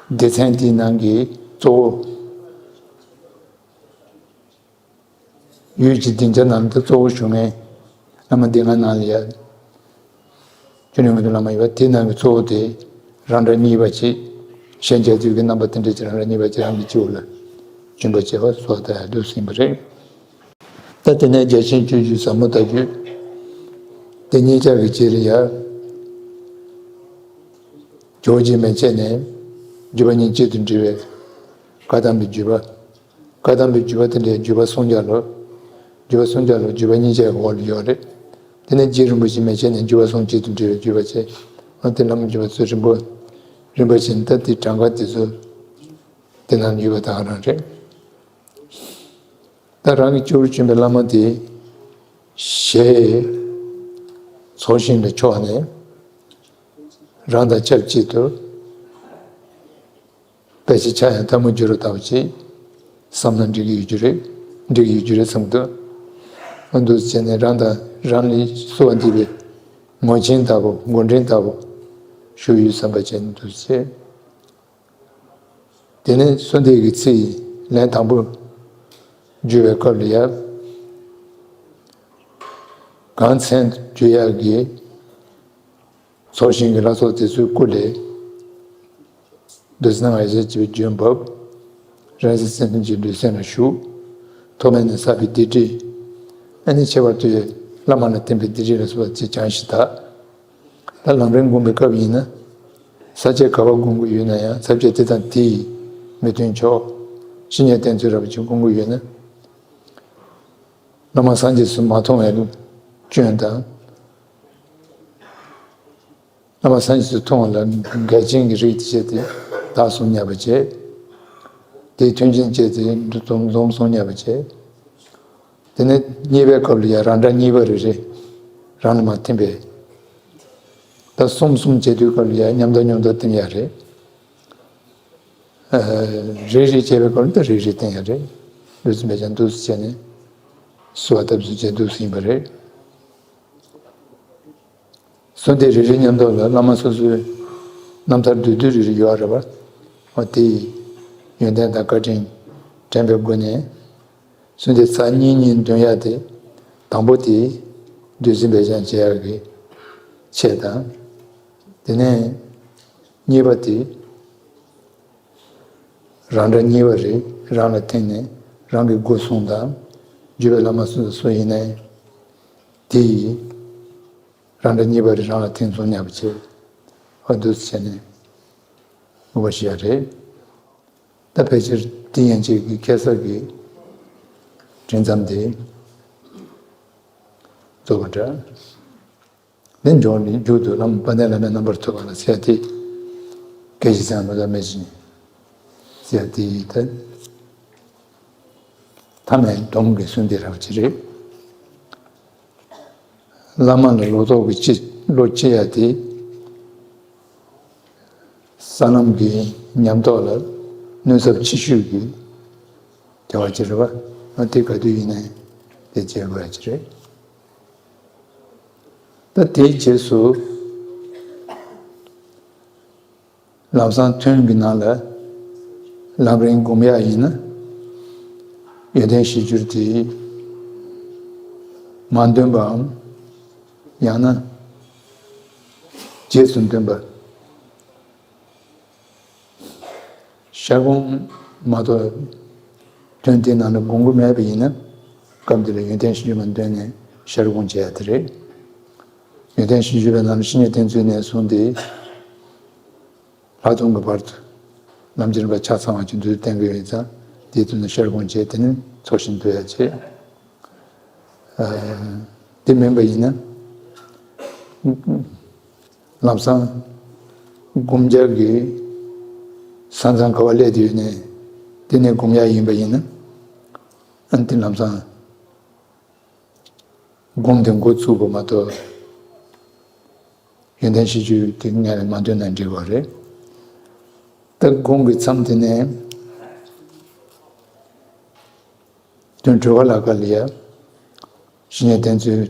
སྡེ་ཚན་དེའི་ནང་གི་གཙོ་བོ། ཡུལ་གྱི་སྡིངས་ཆ་ནང་དུ་གཙོ་བོ་ཞུ་མཁན་བླ་མ་སྡེ་ལྔ་ནང་ལ་ཡ། བཅུ་ནས་མངོན་མཐོ་བླ་མ་ཡོད་པ་དེ་རྣམས་ཀྱི་གཙོ་བོ་དེ་རང་འདྲ་གཉིས་པ་ཅིག་ཤན་རྒྱ་མཚོའི་གི་རྣམ་པ་དེ་འདྲ་ཅིག་རང་འདྲ་གཉིས་པ་ཅིག་རང་གི་སྤྱི་བོ་ལ་བྱོན་པ་བྱས་པ་སོགས་ད་ཡང་འདུག་ཟིན་པ་རེད། ད་དེ་ནས་རྒྱ་ཆེན་སྤྱོད་བརྒྱུད་ཟབ་མོ་ལྟ་བརྒྱུད་དེ་གཉིས་ཆར་གྱི་རྗེས་ལ་ཡང་ཇོ་བོ་རྗེ་མན་ཆད་ནས་བརྒྱུད་པ་གཉིས་གཅིག་ཏུ་འདྲེས་པའི་བཀའ་གདམས་པའི་བརྒྱུད་པ། བཀའ་གདམས་པའི་བརྒྱུད་པ་དེ་འདྲའི་བརྒྱུད་པ་སུམ་བརྒྱ་ལོ། བརྒྱུད་པ་སུམ་བརྒྱ་ལོ་བརྒྱུད་པ་གཉིས་ཆའི་འོག་ལ་ཡོད་རེད། དེ་ནས་རྗེ་རིན་པོ་ཆེ་མན་ཆད་ནས་བརྒྱུད་པ་གསུམ་གཅིག་ཏུ་འདྲེས་པའི་བརྒྱུད་པ་བྱས། འོ་དེ་བླ་མ་བརྒྱུད་པ་ཚོ་རིམ་པ་རིམ་པ་བཞིན་ད་དེ་གྲངས་ཀ་དེ་ཚོ་དེ་ནང་ཡོད་པ་དེ་ག་རང་རེད། ད་རང་གི་སྤྱི་བོར་བྱོན་པའི་བླ་མ་དེ་ཞེས་ཚོགས་ཞིང་ལ་ཕྱོགས་ནས་རང་དང་ཆབས་ཅིག་ཏུ། དཔེ་ཆ་ཆ་ཡང་ཐལ་མོ་སྒྱུར་བ་ལྟ་བུ་ཅིག་བསམ་ན་འགྲིག་གི་ཡོད་རྒྱུ་རེད། འགྲིག་གི་ཡོད་རྒྱུ་རེད་བསམ་གི་འདུག་ཨ་འདུག་བྱས་ནས་རང་དང་རང་ལ་གསོལ་བ་འདེབས་པའི་ངོ་ཆེན་ལྟ་བུ་འགོ་འདྲེན་ལྟ་བུ་ཞུ་ཡོད་བསམ་པ་བྱས་ནས་འདུག་བྱས། དེ་ནས་གསོལ་འདེབས་ཀྱི་ཚིག་ལན་དང་པོ་བརྗོད་པའི་སྐབས་ལ་ཡང་གང་མཚན་བརྗོད་ཡག་གི་ཚོགས་ཞིང་གི་ལྷ་ཚོགས་དེ་ཚོའི་སྐུ་ལས། བདུད་རྩི་ལྔ་ཡི་ཟས་བཅས་པའི་རྒྱུན་བབས། རིང་བསྲེལ་སེམས་ཅན་གྱི་ལུས་སེམས་ལ་ཞུགས། ཐོག་མེད་ནས་བསགས་པའི་སྡིག་སྒྲིབ། ཨ་ནི་ཁྱད་པར་དུ་ཡང་བླ་མ་ལ་བརྟེན་པའི་སྡིག་སྒྲིབ་ལ་སོགས་པ་ཅིག་བྱང་ཞིང་དག། ད་ལམ་རིམ་སྒོམ་པའི་སྐབས་ཡིན་ན། ས་བཅད་ག་པར་སྒོམ་གྱི་ཡོད་ན་ཡང་ས་བཅད་དེ་དང་དེ་ཡི་མི་མཐུན་ཕྱོགས། བཤེས་གཉེན་བསྟེན་ཚུལ་རབ་ཅིག་སྒོམ་གྱི་ཡོད་ན། བླ་མ་སངས་རྒྱས་སུ་མ་མཐོང་བའི་སྐྱོན་དང་། བླ་མ་སངས་རྒྱས་སུ་མཐོང་བ་ལ་འགལ་རྐྱེན་གྱི་རིགས་དེ་བྱས་ཏེ་བདག་བཟུང་སྙམ་པ་བྱེད། དེའི་མཐུན་རྐྱེན་བྱས་ཏེ་འཛོམས་འཛོམས་བཟུང་སྙམ་པ་བྱེད། དེ་ནས་གཉིས་པའི་སྐབས་ལ་ཡང་རང་འདྲ་གཉིས་པ་རེ་རེ་རང་ལ་མ་བརྟེན་པས། ད་གསུམ་གསུམ་བྱེད་དུས་སྐབས་ལ་ཡང་མཉམ་བརྡ་མཉམ་བརྡ་བསྟེན་ཡ་རེད། རེ་རེ་བྱས་པའི་སྐབས་ལ་ད་རེ་རེ་བསྟེན་ཡ་རེད། ལུས་སུ་མེད་ཀྱང་འདུག་སེ་བྱས་ནས་གསོལ་བ་བཏབ་ཚུལ་བྱས་འདུག་སེ་ཡིན་པ་རེད། གསོལ་འདེབས་རེ་རེ་མཉམ་དུ་ལ་བླ་མ་སོ་སོའི་རྣམ་ཐར་བསྡུས་བསྡུས་རེ་རེ་ཡོད་རེད་པ། འོ་དེ་ཡི་ཡོན་ཏན་དང་བཀའ་དྲིན་དྲན་པའི་སྒོ་ནས། གསོལ་འདེབས་ཚར་གཉིས་གཉིས་འདོན་ཡ་དེ། དང་པོ་དེ་བདུད་རྩི་འབེབས་སྦྱང་བྱེད་ཡ་གི་ཆེད་དང་། དེ་ནས་གཉིས་པ་དེ་རང་འདྲ་གཉིས་པ་རེ་རང་ལ་བརྟེན་ནས་རང་གི་སྒོ་སྲུང་དང་། བརྒྱུད་པའི་བླ་མ་སུ་སུ་ཡིན་ནའི་དེ་ཡི་རང་འདྲ་གཉིས་པ་རེ་རང་ལ་བརྟེན་སྲུང་སྙམ་པ་བྱེད། འོ་འདུག་སེ་བྱས་ནས་དགོངས་པ་བཞེས་ཡ་རེད། ད་ཕལ་ཆེར་དེ་ཡན་ཆད་ཀྱི་ཁ་སང་གི་དྲན་ཙམ་དེ་རྫོགས་པ་འདྲ། འདི་འཇོག་ནི་མཇུག་ཏུ་བླ་མ་དཔལ་ལྡན་བླ་མའི་རྣམ་པར་ཐར་པ་ལ་ཟེར་ཏེ། སྐད་ཅིག་ཙམ་མ་གཏོགས་མེད་ཅིང་ཟེར་ཏེ་ད། ཐ་མའི་སྡོམ་གྱི་གསོལ་འདེབས་རབ་ཅིག་རེད། བླ་མ་ལ་ལོག་རྟོག་གི་ཅི་བློ་སྐྱེ་ཡ་དེ། ས་ལམ་གྱི་ཉམས་རྟོགས་ལ་གནོད་ཚབས་ཆེ་ཤོས་ཀྱི་བྱ་བ་ཅིག་རེད་པ། ཨ་དེ་ག་དུས་ཡིན་ནའི་དེ་བྱེད་དགོས་ཡ་ཅིག་རེད། ད་དེའི་རྗེས་སུ་ལམ་སང་ཐུན་གྱི་ནང་ལ་ལམ་རིམ་སྒོམ་ཡག་ཡིན་ན། ཡོན་ཏན་གཞིར་གྱུར་དེ་མ་འདོན་པའམ། ཡང་ན་རྗེས་སུ་འདོན་པ། ཤར་སྒོམ་མ་གཏོགས་ཐུན་དེའི་ནང་ལ་སྒོམ་གྱི་མེད་པ་ཡིན་ན། སྐབས་འདི་ལ་ཡོན་ཏན་གཞིར་གྱུར་མ་འདོན་ནས་ཤར་སྒོམ་བྱེད་ཡ་དེ་རེད། ཡོན་ཏན་གཞིར་གྱུར་པའི་ནང་ལ་བཤེས་གཉེན་བསྟེན་ཚུལ་ནས་བཟུང་སྟེ། ལྷག་མཐོང་གི་བར་དུ་ལམ་གྱི་རིམ་པ་ཆ་ཚང་བ་ཅིག་མདོར་བསྟན་གྱི་ཡོད་ཙང་། དེའི་དོན་ལ་ཤར་སྒོམ་བྱས། དེ་ནས་ཚོགས་ཞིང་སྡོད་ཡ་བྱེད། ཨ། དེ་མིན་པ་ཡིན་ན། ལམ་སང་སྒོམ་རྒྱག་གི་ས་མཚམས་ག་པར་སླེབས་ཡོད་ནའི་དེ་ནས་སྒོམ་ཡག་ཡིན་པ་ཡིན་ན། ཨ་ནི་དེ་ལམ་སང་སྒོམ་དེ་འགོ་ཚུགས་པ་མ་གཏོགས། ཡོན་ཏན་གཞིར་གྱུར་དེ་སྔོན་ལ་མ་འདོན་ན་འགྲིག་པ་རེད། ད་སྒོམ་གྱི་མཚམས་དེ་ནས་དོན་གྲོལ་བ་ལ་ག་ལ་ཡ། བཤེས་གཉེན་བསྟེན་ཚུལ་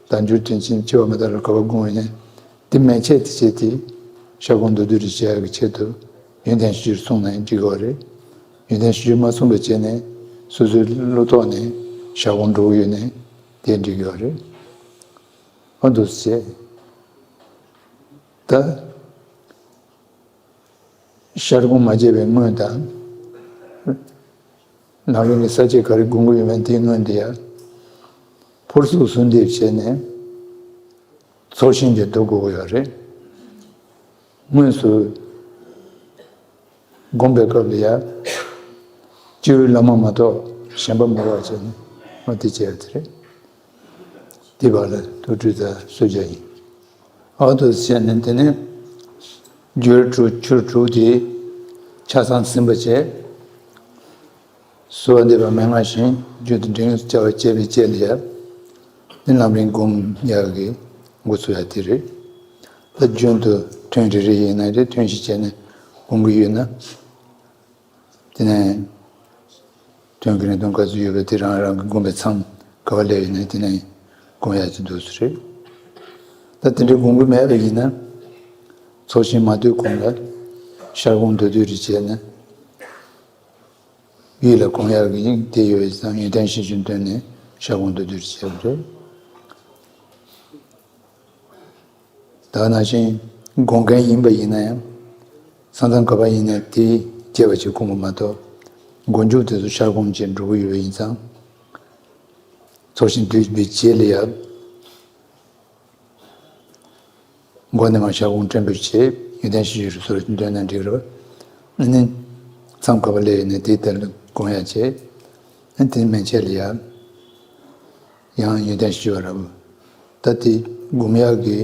དང་འགྱུར་དོན་ཆེན་ཆེ་བ་མི་དག་ལ་ག་པར་སྒོམ་ཡིན་ནའི། དེ་མན་ཆད་དེ་བྱས་ཏེ་ཤར་སྒོམ་མདོར་བསྡུས་རེ་བྱེད་ཡག་གི་ཆེད་དུ་ཡོན་ཏན་གཞིར་གྱུར་གསུངས་ནའི་འགྲིག་གི་རེད། ཡོན་ཏན་གཞིར་གྱུར་མ་གསུངས་པ་བྱས་ནས་སོ་སོའི་བློ་ཐོག་ནས་ཤར་སྒོམ་འགྲོ་གི་ཡོད་ནའི་དེ་འགྲིག་གི་རེད། འོ་འདུག་སེ་བྱས། ད་ཤར་སྒོམ་མ་བྱས་པའི་སྔོན་དང་། ནང་ལོགས་ཀྱི་ས་བཅད་ག་རེ་སྒོམ་གྱི་ཡོད་མེད་དེའི་སྔོན་དེ་ཡང་། ཕུར་ཚུགས་གསོལ་འདེབས་བྱས་ནས་ཚོགས་ཞིང་དེ་བསྡུ་དགོས་ཀྱི་ཡོད་རེད། དངོས་སུ་སྒོམ་པའི་སྐབས་ལ་ཡང་། སྤྱི་བོའི་བླ་མ་མ་གཏོགས་གཞན་པ་མི་དགོས་པ་བྱས་ནས། འོ་དེ་བྱས་པ་དེ་རེད། དེའི་བར་ལ་ཐུགས་སྤྲུལ་དང་གསོལ་ཇ་ཡིན། འོ་འདུག་སེ་བྱས་ནས་དེ་ནས་རྒྱུ་དྲུག་ཆུ་དྲུག་དེ་ཆ་ཚང་ཟིན་པ་བྱས། གསོལ་བ་འདེབས་པ་མན་ངག་བཞིན་རྒྱུན་དུ་འབྲིང་དུ་བྱ་བ་བྱས་པའི་རྗེས་ལ་ཡང་། དེ་ལམ་རིམ་སྒོམ་ཡག་གི་འགོ་ཚུགས་ཡག་དེ་རེད། ད་རྒྱུན་དུ་ཐུན་རེ་རེ་ཡིན་ན་རེ་ཐུན་བཞི་བྱས་ནས་སྒོམ་གྱི་ཡོད་ན། དེ་ནས་ཐུན་གྱི་རིང་ཐུང་ག་ཚོད་ཡོད་པ་དེ་རང་རང་གི་སྒོམ་པའི་མཚམས་ག་པར་སླེབས་ཡོད་ན་དེ་ནས་སྒོམ་ཡག་ཅིག་འདུག་སེ་རེད། ད་དེ་འདྲའི་སྒོམ་གྱི་མེད་པ་ཡིན་ན། ཚོགས་ཞིང་མ་སྡོད་གོང་ལ་ཤར་སྒོམ་མདོར་བསྡུས་རེ་བྱས་ན། ཡིད་ལ་སྒོམ་ཡག་གི་དེ་ཡོད་ཙང་ཡོན་ཏན་གཞིར་གྱུར་འདོན་ནས་ཤར་སྒོམ་མདོར་བསྡུས་རེ་བྱས་པ་རེད། ད་ ད་ནང་བཞིན་དགོན་མཁན་ཡིན་པ་ཡིན་ན་ཡང་ས་མཚམས་ག་པར་ཡིན་ན་དེའི་རྒྱས་པ་ཅིག་ཁུངས་པ་མ་གཏོགས་མགོ་མཇུག་དེ་ཚོ་ཤར་སྒོམ་བྱས་འགྲོ་གི་ཡོད་པ་ཡིན་ཙང་ཚོགས་ཞིང་བསྡུས་པའི་རྗེས་ལ་ཡང་། མགོ་ནས་མར་ཞབས་སྐུང་བཀྲམ་པའི་རྗེས་ཡོན་ཏན་ཞིབ་འཇུག་རུ་སོར་འདོན་ན་འགྲིག་རེད་པ། ཨ་ནི་མཚམས་ག་པར་སླེབས་ཡོད་ན་དེའི་ཐད་ལ་སྒོམ་ཡག་བྱས། ཨ་ནི་དེ་མན་ཆད་ལ་ཡང་ཡང་ཡོན་ཏན་ཞིབ་འཇུག་པ་རབ། ད་དེ་སྒོམ་ཡག་གི་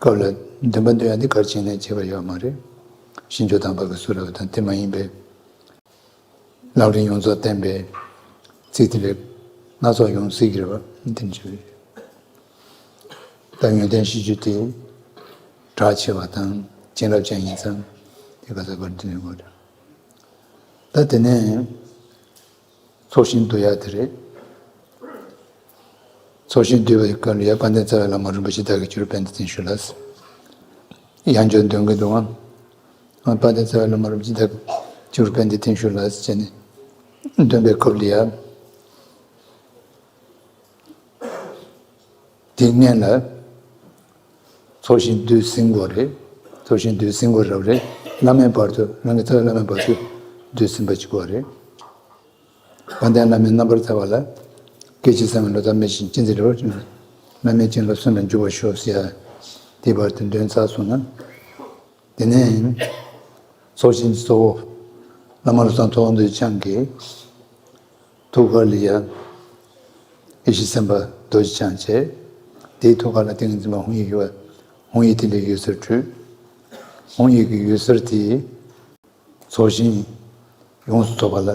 སྐབས་ལ་འདོན་པ་འདོན་ཡག་དེ་ག་རེ་བྱས་ནས་བྱས་པ་ཡོད་མ་རེད། ཞིང་སྤྱོད་དམ་པ་གི་སུ་རབ་དང་དེ་མ་ཡིན་པའི། ལམ་རིམ་ཡོངས་རྫོགས་བསྟན་པའི་ཚིག་དེ་ལས་སྣ་ཚོགས་ཡོང་སྲིད་ཀྱི་རེད་པ། དེ་འདྲ་ཞིག་རེད། ད་ཡོན་ཏན་ཤེས་རྒྱུད་དེ་གྲགས་ཆེ་བ་དང་བྱིན་རླབས་ཅན་ཡིན་ཙང་དེ་ག་ས་གར་འདི་ནས་དགོས་རེད། ད་དེ་ནས་ཚོགས་ཞིང་བསྡུ་ཡག་དེ་རེད། ཚོགས་ཞིང་བསྡུས་པའི་སྐབས་ལ་ཡང་དཔལ་ལྡན་རྩ་བའི་བླ་མ་རིན་པོ་ཆེ་བདག་གིས་བཅུ་དྲུག་པད་ཟླའི་སྟེང་ཞུ་ལ། ཡང་བསྐྱར་འདོན་གྱི་འདུག་ཨང་། དཔལ་ལྡན་རྩ་བའི་བླ་མ་རིན་པོ་ཆེ་བདག་གིས་བཅུ་དྲུག་པད་ཟླའི་སྟེང་ཞུ་ལ་ཟེར་ནས་འདོན་པའི་སྐབས་ལ་ཡང་། དེའི་སྔོན་ལ་ཚོགས་ཞིང་བསྡུས་ཟིན་དགོས་རེད། ཚོགས་ཞིང་བསྡུས་ཟིན་དགོས་རབས་རེད། བླ་མའི་བར་དུ་རང་གི་རྩ་བའི་བླ་མའི་བར་དུ་བསྡུས་ཟིན་པ་ཅིག་དགོས་རེད། དཔལ་ལྡན་བླ་མའི་རྣམ་པར་ཐར་པ་ལ། སྐད་ཅིག་གསང་བའི་ལོ་ཙཱ་མི་ཞིག་ཅི་མཛད་རེ་བ། བླ་མའི་བྱིན་རླབས་སུ་ལ་འཇུག་པར་ཤོག་ཟེར་ཡ། དེའི་བར་དུ་འདོན་ཚར་སོང་ན། དེ་ནས་ཚོགས་ཞིང་གཙོ་བོ་བླ་མ་བློ་བཟང་མཐོ་སྒང་རྡོ་རྗེ་འཆང་གི་ཐུགས་ཀ་ལ་ཡ་ཡེ་ཤེས་སེམས་དཔའ་རྡོ་རྗེ་འཆང་བྱས། དེའི་ཐུགས་ཀ་ལ་ཏིང་ངེ་འཛིན་མ་ཧཱུྃ་ཡིག་ཡོད་པ། ཧཱུྃ་ཡིག་དེ་ལས་འོད་ཟེར་འཕྲོས། ཧཱུྃ་ཡིག་གི་འོད་ཟེར་དེས་ཚོགས་ཞིང་ཡོངས་སུ་རྫོགས་པ་ལ་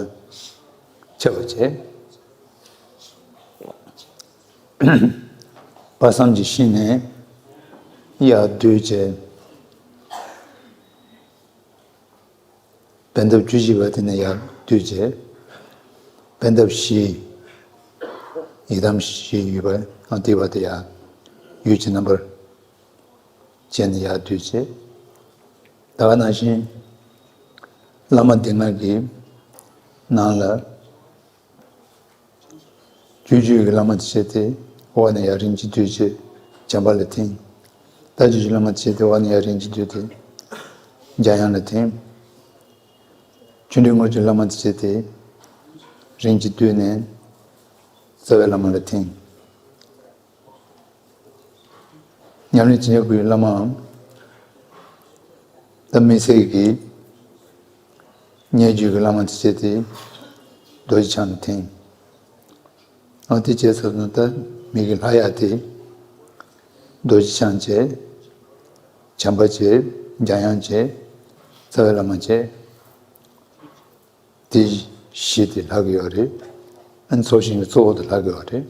ཁྱབ་པ་བྱས། དཔག་བསམ་གྱི་ཤིང་ནས་ཡར་བསྡུས་བྱས། པད་འདབ་བཅུ་གཅིག་པ་དེ་ནས་ཡར་བསྡུས་བྱས། པད་འདབ་བཞི། ཡི་དམ་བཞི་ཡོད་པ་ཨ་དེ་བ་དེ་ཡར་འོད་ཀྱི་རྣམ་པར་བྱས་ནས་ཡར་བསྡུས་བྱས། ད་ག་ནང་བཞིན་བླ་མ་སྡེ་ལྔ་གི་ནང་ལ། སྤྱོད་བརྒྱུད་ཀྱི་བླ་མ་དེ་བྱས་ཏེ་འོག་ནས་ཡར་རིམ་གྱིས་བསྡུས་བྱས་བྱམས་པ་ལ་ཐིམ། རྟ་བརྒྱུད་ཀྱི་བླ་མ་དེ་བྱས་ཏེ་འོག་ནས་ཡར་རིམ་གྱིས་བསྡུས་ཏེ་འཇམ་དབྱངས་ལ་ཐིམ། ཆོ་འཕྲུལ་དངོས་ཀྱི་བླ་མ་དེ་བྱས་ཏེ་རིམ་གྱིས་བསྡུས་ནས་རྩ་བའི་བླ་མ་ལ་ཐིམ། ཉམས་ལེན་བྱེད་ཉམས་ཀྱི་བླ་མའམ། ད་དམིགས་བསལ་གྱི་སྙན་བརྒྱུད་ཀྱི་བླ་མ་དེ་བྱས་ཏེ་རྡོ་རྗེ་འཆང་ལ་ཐིམ། ཨ་དེ་བྱས་ཚར་ན་ད་མི་གི་ལྷ་ཡག་དེ་རྡོ་རྗེ་འཆང་བྱས། བྱམས་པ་བྱས། འཇམ་དབྱངས་བྱས། རྩ་བའི་བླ་མ་བྱས། དེ་བཞི་དེ་ལྷག་གི་ཡོད་རེད། ཨ་ནི་ཚོགས་ཞིང་གི་གཙོ་བོ་དེ་ལྷག་གི་ཡོད་རེད།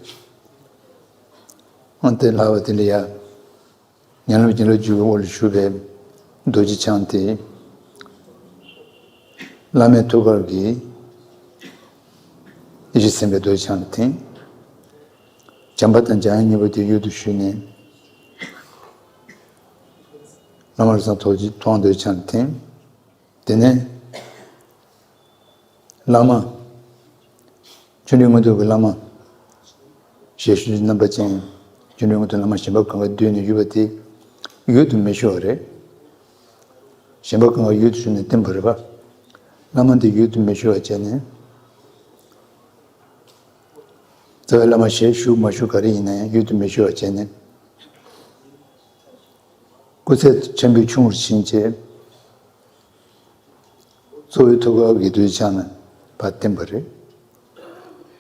ཨ་དེ་ལྷག་པ་དེ་ལ་ཡ། ཉམས་ལེན་བྱིན་རླབས་བརྒྱུད་པའི་འོག་ལ་བཞུགས་པའི་རྡོ་རྗེ་འཆང་དེ། བླ་མའི་ཐུགས་ཀར་གྱི་ཡེ་ཤེས་སེམས་དཔའི་རྡོ་རྗེ་འཆང་ལ་ཐིམ། བྱམས་པ་དང་འཇམ་དབྱངས་གཉིས་པོ་དེ་ཡུལ་དུ་ཞུགས་ནས། བླ་མ་བློ་བཟང་རྡོ་རྗེ་མཐོང་རྡོ་རྗེ་འཆང་ལ་ཐིམ། དེ་ནས་བླ་མ། ཆོ་འཕྲུལ་དངོས་གྲུབ་ཀྱི་བླ་མ། ཞལ་བཞུགས་རྣམ་པ་ཅན། ཆོ་འཕྲུལ་དངོས་གྲུབ་བླ་མ་གཞན་པ་གང་ག་བསྡུས་ནས་ཡོད་པ་དེ་ཡུལ་དུ་མི་ཞུ་བ་རེད། གཞན་པ་གང་ག་ཡུལ་དུ་ཞུགས་ནས་བསྟིམ་པ་རེད་པ། བླ་མ་དེ་ཡུལ་དུ་མི་ཞུ་བ་བྱས་ནས། རྩ་བའི་བླ་མ་ཞལ་བཞུགས་མ་བཞུགས་ག་རེ་ཡིན་ན་ཡང་ཡུལ་དུ་མི་ཞུ་བ་བྱས་ནས། སྐུ་ཚད་ཆེན་པོས་ཆུང་རུ་ཕྱིན་བྱས། གཙོ་བོའི་ཐུགས་ཀ་གི་རྡོ་རྗེ་འཆང་ལ་ཕར་བསྟིམ་པ་རེད།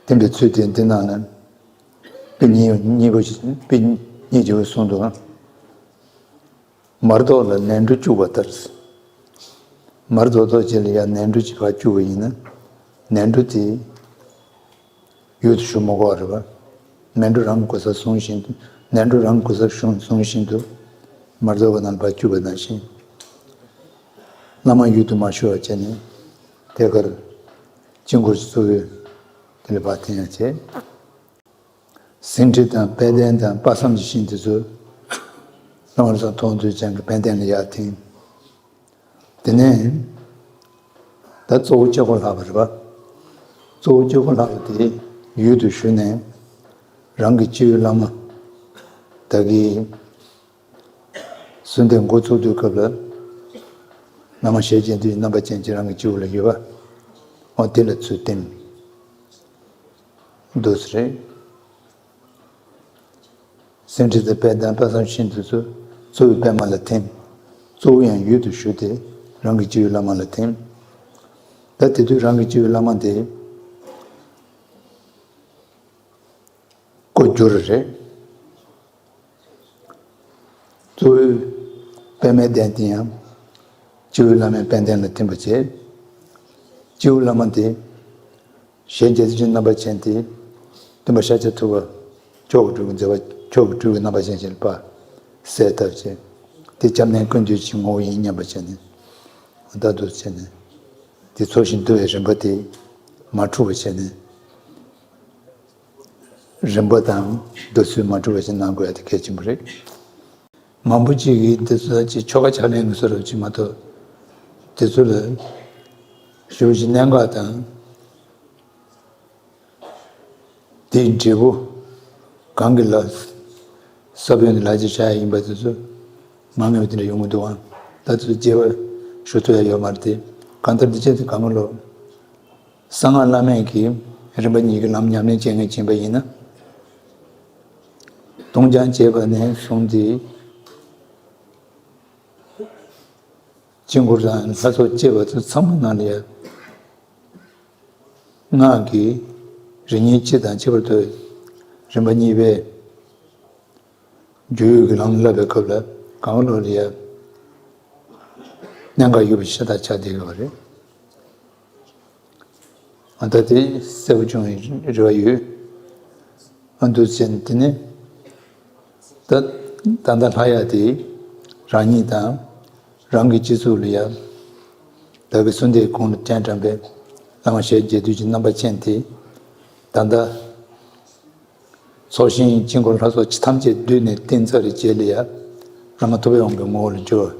བསྟིམ་པའི་ཚུལ་དེ་འདི་ནང་ན་དཔེ་རྙིང་རྙིང་པ་ཞིག་དཔེ་རྙིང་རྗེ་བོས་གསུངས་འདུག་མར་ཐོག་ལ་ནས་འབྲུ་བཅུག་པ་ལྟར། མར་རྡོག་རྡོག་ཅིག་ལ་ཡང་ནས་འབྲུ་ཅིག་ཕར་བཅུག་པ་ཡིན་ན། ནས་འབྲུ་དེ་ཡུལ་དུ་ཞུགས་མི་དགོས་པ་རེད་པ། ནས་འབྲུ་རང་གི་གོ་ས་བཟུང་བཞིན་དུ། ནས་འབྲུ་རང་གི་གོ་ས་བཟུང་བཟུང་བཞིན་དུ། མར་རྡོག་པ་ནང་ལ་ཕར་བཅུག་པ་ནང་བཞིན། བླ་མ་ཡུལ་དུ་མ་ཞུགས་པ་བྱས་ནས་ཐད་ཀར་དཀྱིལ་འཁོར་གྱི་གཙོ་བོའི་དེ་ལ་ཕར་འཐེན་ཡང་བྱས། ཟིན་བྲིས་དང་དཔལ་ལྡན་དང་དཔག་བསམ་གྱི་ཤིང་དེ་ཚོ་བླ་མ་བློ་བཟང་མཐོང་རྡོ་རྗེ་འཆང་གི་དཔལ་ལྡན་ལ་ཡར་འཐེན། དེ་ནས་ད་གཙོ་བོ་གཅིག་པོ་ལྷག་པ་རེད་པ། གཙོ་བོ་གཅིག་པོ་ལྷག་པ་དེ་ཡུལ་དུ་ཞུགས་ནས་རང་གི་སྤྱི་བོའི་བླ་མ་བདག་གི་ གསོལ་འདེབས་འགོ་བཙུགས་དུས་སྐབས་ལ། བླ་མ་ཞལ་མཇལ་དུས་རྣམ་པ་ཅན་གྱི་རང་གི་སྤྱི་བོ་ལ་ཡོད་པ། འོ་དེ་ལ་ཚུར་བསྟིམ། འདུག་སེ་རེད། སེང་ཁྲི་དང་པད་ཟླ་དཔག་བསམ་ཤིང་དེ་ཚོ་གཙོ་བོའི་པད་མ་ལ་ཐིམ། གཙོ་བོ་ཡང་ཡུལ་དུ་ཞུགས་ཏེ་རང་གི་སྤྱི་བོའི་བླ་མ་ལ་ཐིམ། ད་དེ་དུས་རང་གི་སྤྱི་བོའི་བླ་མ་དེ། སྐུ་བསྒྱུར་རེད། གཙོ་བོའི་པདྨའི་གདན་དེ་ཡང་སྤྱི་བོའི་བླ་མའི་དཔལ་ལྡན་ལ་ཐིམ་པ་བྱས། སྤྱི་བོའི་བླ་མ་དེ་ཞལ་མཇལ་དུས་ཀྱི་རྣམ་པ་ཅན་དེ་སྟོན་པ་ཤཱཀྱ་ཐུབ་པ་མཆོག་གི་སྤྲུལ་སྐུ་མཛད་པ་མཆོག་གི་སྤྲུལ་སྐུའི་རྣམ་པ་ཅན་ཞིག་ལ་ཕར་གསལ་བཏབ་བྱས། དེ་སྐྱབས་གནས་ཀུན་འདུས་ཀྱི་ངོ་བོ་ཡིན་སྙམ་པ་བྱས་ནས། ད་དུ་བྱས་ནས་དེ་ཚོགས་ཞིང་བསྡུ་བའི་རིམ་པ་དེ་མ་འཁྲུགས་པ་བྱས་ནས། རིམ་པ་དང་བསྡུ་ཚུལ་མ་འཁྲུགས་པ་ཞིག་གནང་དགོས་ཡ་དེ་གལ་ཆེན་པོ་རེད། མང་པོ་ཅིག་གིས་དེ་ཚོ་ཅིག་ཆོ་ག་ཕྱག་ལེན་གྱི་བཟོ་འདྲ་ཅིག་མ་གཏོགས། དེ་ཚོ་ལ་ཞེ་པོ་ཅིག་གནད་འགག་དང་། དེའི་འབྲས་བུ་གང་གི་ལ་ས་བོན་ལ་ཅིག་བྱ་ཡ་ཡིན་པ་དེ་ཚོ་མ་ངེས་པ་དེ་འདྲ་ཡོང་གི་འདུག་ཨང་། ད་དེ་ཚོ་རྒྱས་པ་ཞུ་ཐུབ་ཡ་ཡོད་མ་རེད་དེ། གང་ལྟར་འདི་ཅན་དེ་གང་གི་ལོ། གསང་སྔགས་བླ་མེད་ཀྱི་རིམ་པ་གཉིས་ཀྱི་ལམ་ཉམས་ལེན་བྱེད་མཁན་ཡིན་པ་ཡིན་ན། ལྟུང་བྱང་བཅས་པ་ནས་བཟུང་སྟེ། དཀྱིལ་འཁོར་དང་ལྷ་ཚོགས་བཅས་པ་ཚོ་ཚང་མ་ནང་ལ་ཡ། སྔགས་ཀྱི་རིམ་གཉིས་སྤྱི་དང་ཁྱད་པར་དུ་རིམ་པ་གཉིས་པའི་སྦྱོར་ཡུལ་གྱི་ལམ་བསླབ་པའི་སྐབས་ལ་གང་བློ་ལ་ཡ། གནད་འགག་ཡོད་པ་ཤ་སྟག་ཆགས་བསྡད་ཡོད་པ་རེད། ཨ་ད་དེ་གསལ་པོ་བྱུང་བའི་རེ་བ་ཡོད། ཨ་འདུག་ཟེར་ནས་དེ་ནས་ད་ད་ལྟ་ལྷག་ཡག་དེ་རང་ཉིད་དང་རང་གི་སྤྱི་ཚོགས་ལ་ཡ། བདག་གི་གསོལ་འདེབས་གོང་ལ་སྤྱན་དྲངས་པའི་བླ་མ་ཞལ་མཇལ་དུས་ཀྱི་རྣམ་པ་ཅན་དེ་ད་ལྟ། ཚོགས་ཞིང་དཀྱིལ་འཁོར་ལྷ་ཚོགས་ཐམས་ཅད་བསྡུས་ནས་བསྟན་ཚར་བའི་རྗེས་ལ་ཡ། བླ་མ་ཐུབ་པའི་དབང་པོའི་ངོ་བོ་ལ་སྦྱོར།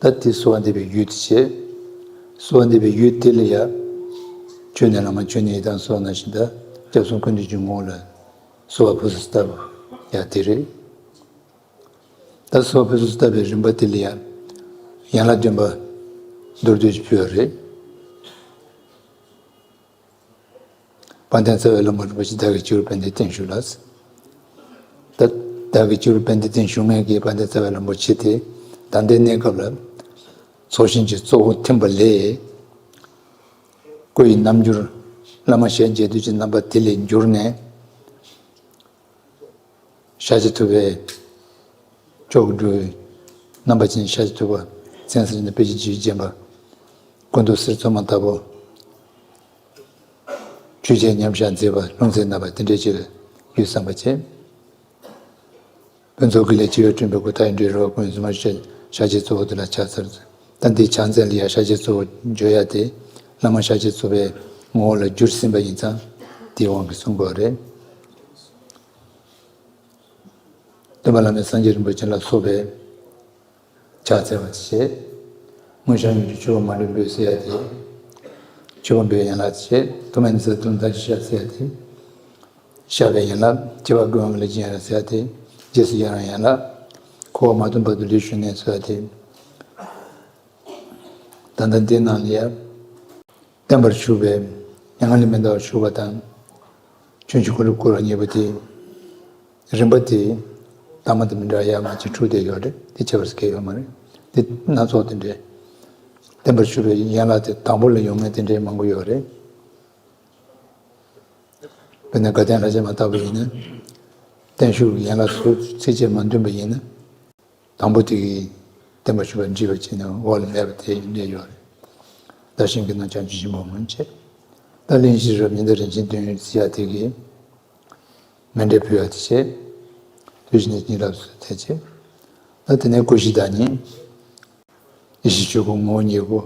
ད་དེ་གསོལ་བ་འདེབས་པའི་ཡུལ་དེ་བྱེད། གསོལ་བ་འདེབས་པའི་ཡུལ་དེ་ལ་ཡ། ཆོས་ནི་བླ་མ་ཆོས་ནི་ཡི་དམ་སོགས་ནང་བཞིན་ད་སྐྱབས་གསུམ་ཀུན་འདུས་ཀྱི་ངོ་བོ་ལ་གསོལ་བ་ཕུར་ཚུགས་བཏབ་ཡ་དེ་རེད། ད་གསོལ་བ་ཕུར་ཚུགས་བཏབ་པའི་རིམ་པ་དེ་ལ་ཡ། ཡན་ལག་བདུན་པ་མདོར་བསྡུས་ཤིག་ཕུལ་བ་རེད། དཔལ་ལྡན་རྩ་བའི་བླ་མ་རིན་པོ་ཆེ་བདག་གི་སྤྱི་བོར་དཔལ་ལྡན་བརྟན་བཞུགས་ལ། ད་བདག་གི་སྤྱི་བོར་དཔལ་ལྡན་བརྟན་བཞུགས་མཁན་གྱི་དཔལ་ལྡན་རྩ་བའི་བླ་མ་རིན་པོ་ཆེ་དེ་ད་ལྟའི་གནས་སྐབས་ལ་ཚོགས་ཞིང་གི་གཙོ་བོ་ཐིམ་པ་ལས། སྐུ་ཡི་རྣམ་འགྱུར་བླ་མ་ཞལ་མཇལ་དུས་ཀྱི་རྣམ་པ་དེ་ལས་འགྱུར་ནས། ཤཱཀྱ་ཐུབ་པའི་མཆོག་གི་སྤྲུལ་རྣམ་པ་ཅན་ཤཱཀྱ་ཐུབ་པ་མཚན་གསེར་ནི་དཔེ་ཆེན་བརྗིད་ཅན་པ། སྐུ་མདོག་གསེར་བཙོ་མ་ལྟ་བུ། ཆོས་རྒྱལ་མཉམ་བཞག་མཛད་པ་ལྷུང་བཟེད་ནག་པ་དེ་འདྲའི་ཅིག་ཡོད་བསམ་པ་བྱས། ཕུན་ཚོགས་ཀྱི་ལས་བྱེ་བས་བསྐྲུན་པའི་སྐུ་མཐའ་ཡས་འབྲས་བུ་ཀུན་གསུམ་མ་ཤཱཀྱའི་གཙོ་བོ་དེ་ལ་ཕྱག་འཚལ། ད་འདི་ཕྱག་འཚལ་ལ་ཡ་ཤཱཀྱའི་གཙོ་བོ་བརྗོད་ཡ་དེ་བླ་མ་ཤཱཀྱ་ཐུབ་པའི་ངོ་བོ་ལ་གྱུར་ཟིན་པ་ཡིན་ཙང་དེའི་དབང་གིས་གསུང་དགོས་རེད། སྟོན་པ་བླ་མེད་སངས་རྒྱས་རིན་པོ་ཆེ་ལ་སོགས་པའི་ཕྱག་འཚལ་བ་བྱེད། དངོས་བཤམས་ཀྱི་མཆོད་པ་མ་ལུས་འབུལ་ཟེར་ཡ་དེ། མཆོད་པ་འབུལ་ཡན་ལག་བྱེད། ཐུགས་སྨོན་ཟེར་དུང་ཐག་ཤ་ཟེར་ཡ་དེ། བཤགས་པའི་ཡན་ལག་སྐྱེ་བ་ཀུན་དབང་གི་ལས་ཀྱི་ཡན་ལག་ཟེར་ཡ་དེ། རྗེས་སུ་ཡི་རང་ཡན་ལག་འཁོར་བ་མ་སྟོངས་བར་དུ་ལུས་ཞུགས་ནས་ཟེར་ཡ་དེ། ད་ལྟ་འདི་ནང་ལ་ཡ། བརྟན་པར་བཞུགས་པའི་མྱ་ངན་ལས་མི་འདའ་བར་བཞུགས་པ་དང་། ཆོས་ཀྱི་འཁོར་ལོ་བསྐོར་བ་གཉིས་པོ་དེ། རིམ་པ་དེ་ལྟག་མ་དང་མི་འདྲ་བ་ཡར་མར་གྱི་འཁྲུགས་བསྡད་ཡོད་རེད། དེ་ཁྱད་པར་གང་ཡང་ཡོད་མ་རེད། དེ་སྣ་ཚོགས་དེ་འདྲའི་བརྟན་པར་བཞུགས་པའི་ཡན་ལག་དེ་དང་པོ་ལ་ཡོང་མཁན་དེ་འདྲའི་མང་པོ་ཡོད་རེད། དཔེར་ན་དགའ་ལྡན་ལྷ་བྱེད་མ་ལྟ་བུ་ཡིན་ན། བརྟན་བཞུགས་ཀྱི་ཡན་ལག་སོ་སོ་ཚིགས་བཅད་མ་མཐུན་པ་ཡིན་ན། དང་པོ་དེ་གིས་བརྟན་པར་བཞུགས་པ་འདྲིས་པར་བྱས་ནས་འོག་ལ་མེད་པ་དེ་གནས་ཡོད་རེད། བདག་གཞན་གྱི་རྣམ་བྱང་ཇི་བཞིན་པ་སྨོན་བྱེད། ད་གླེང་གཞི་རབ་སྙིང་གཏེར་རིན་ཆེན་དོན་ཡོད་ཟེར་ཡ་དེ་གིས་མཎྜལ་ཕུལ་བ་དེ་བྱེད། དུས་བཞི་ནས་ཉིན་རབས་སུ་དེ་བྱེད། ད་དེ་ནས་སྐུ་བཞིའི་བདག་ཉིད། ཡེ་ཤེས་ཆོས་སྐུ་ངོ་བོ་ཉིད་སྐུ།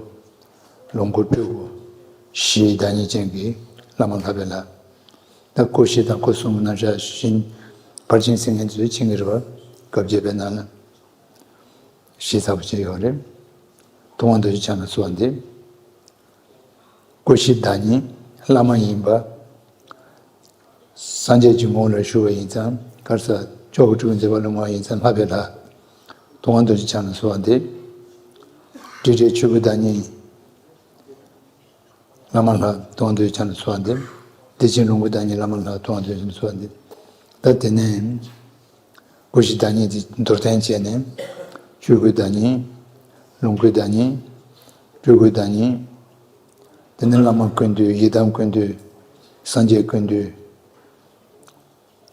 ལོངས་སྐུ་སྤྲུལ་སྐུ། བཞིའི་བདག་ཉིད་ཅན་གྱི་བླ་མ་ལྷ་བྷེ་ལ། ད་སྐུ་བཞི་དང་སྐུ་གསུམ་གྱི་རྣམ་གཞག་བཞིན་ཕར་ཕྱིན་སེང་གེ་མཛོད་ཆིངས་ཀྱི་རིགས་པ་བཀའ་བརྒྱད་པའི་ནང་ལ་ཞིབ་ཚགས་པོ་བྱས་ཡོད་རེད། ཐུབ་དབང་རྡོ་རྗེ་འཆང་ལ་གསོལ་བ་འདེབས། སྐུ་བཞིའི་བདག་ཉིད་བླ་མ་ཡིན་པ། སངས་རྒྱས་ཀྱི་ངོ་བོ་ལ་ཞུགས་པ་ཡིན་ཙང་ག་རེ་ཟེར། མཆོག་གི་སྤྲུལ་སྐུ་མཛད་པ་ལ་ངོ་བོ་ཡིན་ཙང་ལྷ་བྷེ་ལ། ཐུབ་དབང་རྡོ་རྗེ་འཆང་ལ་གསོལ་བ་འདེབས། ཏྲཊ་ཆོས་སྐུའི་བདག་ཉིད་བླ་མ་ལྷ་ཐུབ་དབང་རྡོ་རྗེ་འཆང་ལ་གསོལ་བ་འདེབས། བདེ་ཆེན་ལོངས་སྐུའི་བདག་ཉིད་བླ་མ་ལྷ་ཐུབ་དབང་རྡོ་རྗེ་འཆང་ལ་གསོལ་བ་འདེབས། ད་དེ་ནས་སྐུ་བཞིའི་བདག་ཉིད་དེ་མདོར་བསྟན་བྱས་ནས། ཆོས་སྐུའི་བདག་ཉིད། ལོངས་སྐུའི་བདག་ཉིད། སྤྲུལ་སྐུའི་བདག་ཉིད། དེ་ནས་བླ་མ་ཀུན་འདུས། ཡི་དམ་ཀུན་འདུས། སངས་རྒྱས་ཀུན་འདུས།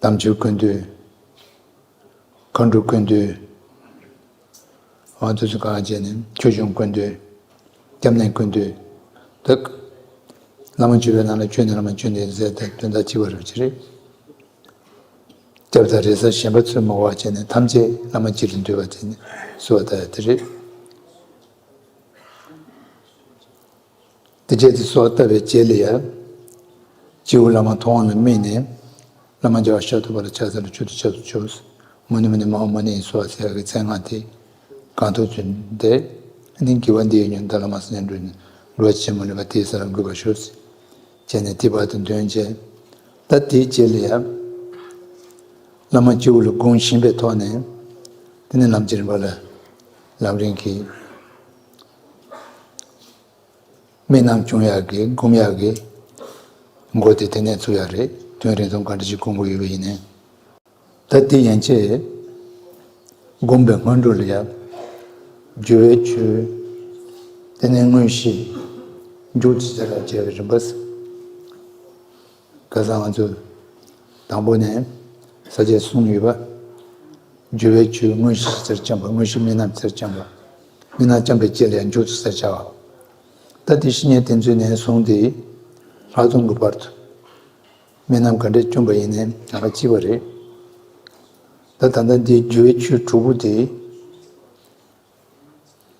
དམ་ཆོས་ཀུན་འདུས། མཁའ་འགྲོ་ཀུན་འདུས། འོ་དེ་ཚོ་གང་བྱས་ནས་ཆོས་སྐྱོང་ཀུན་འདུས། སྐྱབས་གནས་ཀུན་འདུས། ད་བླ་མ་མཆོད་པའི་ནང་ལ་མཆོད་གནས་བླ་མ་མཆོད་གནས་ཟེར་ཏེ་དོན་དག་གཅིག་པ་རེད་པ་ཅི་རེད། སྐྱབས་དང་རེ་ས་གཞན་པ་ཚུར་མ་དགོས་པ་བྱས་ནས་ཐམས་ཅད་བླ་མ་གཅིག་ཏུ་འདུས་པ་དེ་ནི་གསོལ་བ་བཏབ་ཡ་དེ་རེད། དེ་རྗེས་དེ་གསོལ་བ་བཏབ་པའི་རྗེས་ལ་ཡང་། སྤྱི་བོ་བླ་མ་ཐུབ་དབང་ལ་དམིགས་ནས། བླ་མ་རྒྱལ་བ་ཤཱཀྱ་ཐུབ་པ་ལ་ཕྱག་འཚལ་ལོ། མཆོད་དོ་སྐྱབས་སུ་མཆིའོ། མུ་ནེ་མུ་ནེ་མ་ཧཱ་མུ་ནེ་སྭཱ་ཧཱ་ཟེར་ཡག་གི་མཚན་སྔགས་དེ་གང་ཐུབ་ཚུལ་འདེབས། ཨ་ནི་དགེ་བ་འདི་ཡིས་ཉོན་བདག་བླ་མ་སེམས་ཅན་འགྲོ། འགྲོ་བ་ཇི་བཞིན་མ་ལུས་པ། དེ་ཡི་ས་ལ་འགོད་པར་ཤོག་ཅེས་ནས་དེ་བར་དུ་འདོན་བྱས། ད་དེའི་རྗེས་ལ་ཡང་། བླ་མ་སྤྱི་བོ་ལ་བསྒོམ་བཞིན་པའི་ཐོག་ནས། དེ་ནས་ལམ་གྱི་རིམ་པ་ལ་ལམ་རིམ་གྱི་དམིགས་རྣམ་སྐྱོང་ཡག་གི་སྒོམ་ཡག་གི་འགོ་དེ་དེ་ནས་ཚུགས་ཡག་རེད། དུས་རིང་ཐུང་ག་འདྲ་ཞིག་སྒོམ་དགོས་ཡོད་པ་ཡིན་ནའི། ད་དེ་ཡན་ཆད་སྒོམ་པའི་སྔོན་འགྲོ་ལ་ཡང་། སྦྱོར་བའི་ཆོས། དེ་ནས་དངོས་གཞི། མཇུག་ཏུ་ཇི་ལྟར་བྱ་བའི་རིམ་པ། ཁ་སང་ང་ཚོས་དང་པོ་ནས་ས་བཅད་གསུངས་ཡོད་པ། སྦྱོར་བའི་ཆོས། དངོས་གཞི་ཆེར་བསྐྱངས་པ། དངོས་གཞི་དམིགས་རྣམ་ཆེར་བསྐྱངས་པ། དམིགས་རྣམ་བསྐྱངས་པའི་རྗེས་ལ་ཡང་མཇུག་ཏུ་ས་བཅད་བྱ་བ། ད་དེ་བཤེས་གཉེན་དེ་ཚོ་ནས་བཟུང་སྟེ་ལྷག་མཐོང་གི་བར་དུ་དམིགས་རྣམ་ག་འདྲས་བསྐྱངས་པ་ཡིན་ནའི་ད་ག་གཅིག་པ་རེད། ད་ད་ལྟ་འདིའི་སྦྱོར་བའི་ཆོས་དྲུག་པོ་དེ།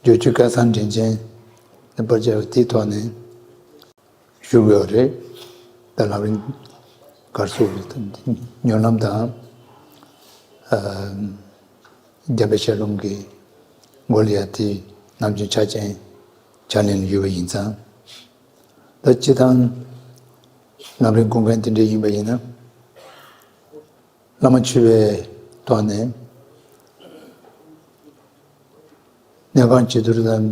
སྦྱོར་ཆོས་སྐལ་བཟང་དྲིན་ཅན་ནས་པར་བྱ་བའི་དེའི་ཐོག་ནས་ཞུ་དགོས་པ་རེད། ད་ལམ་རིམ་གར་སོགས་ཀྱི་ཉོན་ལམ་དང་། ཨ། འཇམ་དཔལ་ཤར་རླུང་གི་མགོ་ལ་ཡ་དེ་ནམ་རྒྱུན་ཆ་ཅན་ཕྱག་ལེན་ལ་ཡོད་པ་ཡིན་ཙང་། ད་སྤྱིར་བཏང་ལམ་རིམ་སྒོམ་མཁན་དེ་འདྲ་ཡིན་པ་ཡིན་ན། བླ་མ་མཆོད་པའི་ཐོག་ནས་གནས་ཁང་བྱི་དོར་དང་།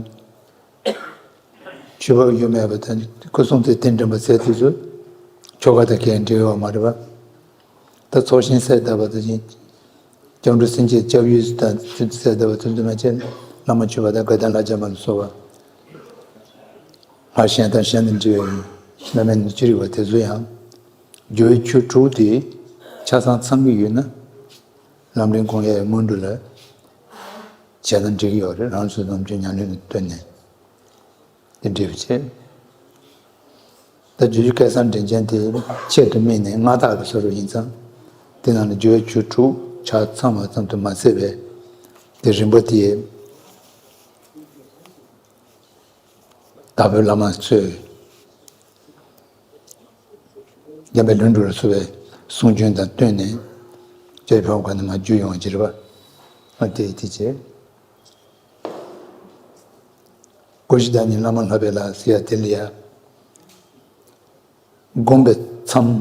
མཆོད་པ་ཡོད་མེད་པ་དང་། སྐུ་གསུང་ཐུགས་རྟེན་འབྲེལ་པ་ཟེར་དུས་སུ་ཆོ་ག་དང་གས་འབྲེལ་ཡོད་མ་རེད་པ། ད་ཚོགས་ཞིང་གསལ་གདབ་པ་དང་། སྐྱབས་འགྲོ་སེམས་བསྐྱེད་སྐྱབས་ཡུལ་དང་གསལ་གདབ་པ་དེ་ཚོ་མ་བྱས། བླ་མ་མཆོད་པ་དང་དགའ་ལྡན་ལྷ་བརྒྱ་མ་ལ་སོགས་པ། ལྷ་བཤམས་དང་བཤམས་དང་འབྲེལ་བའི་བླ་མའི་ནི་ཅི་རིགས་པ་དེ་ཚོ་ཡང་། སྦྱོར་བའི་ཆོས་དྲུག་དེ་ཆ་ཚང་ཚང་གི་ཡོད་ན། ལམ་རིམ་སྒོམ་ཡས་སྔོན་འགྲོ་ལ་བྱས་ན་འགྲིག་གི་ཡོད་རེད། རང་ཚོའི་ནམ་རྒྱུན་ཉམས་ལེན་ལ་བརྟེན་ནས་དེ་འགྲིག་པ་བྱས། ད་སྦྱོར་ཆོས་སྐལ་བཟང་དྲིན་ཅན་དེ་ཆེད་དུ་དམིགས་ནས་མངའ་བདག་གི་བཟོ་འདྲ་ཡིན་ཙང་། དེ་ནང་ལ་སྦྱོར་བའི་ཆོས་དྲུག་ཆ་ཚང་བ་ཙམ་དུ་མ་ཟད་པའི་དེ་རིམ་པ་དེ། དྭགས་པོའི་བླ་མ་ཚོས་འཇམ་དཔལ་ལྷུན་གྲུབ་ལ་གསོལ་བའི་གསུང་རྒྱུན་དང་བསྟུན་ནས་ཅེས་བོད་ཁ་ནས་མར་བརྒྱུད་ཡོང་བ་ཅིག་རེད་པ། ཨ་དེ་དེ་བྱས། སྐུ་བཞི་བདག་ཉིད་བླ་མ་ལྷ་པའི་ལྷ་ཟེར་ཡ་དེ་ལ་ཡ། སྒོམ་པའི་མཚམས།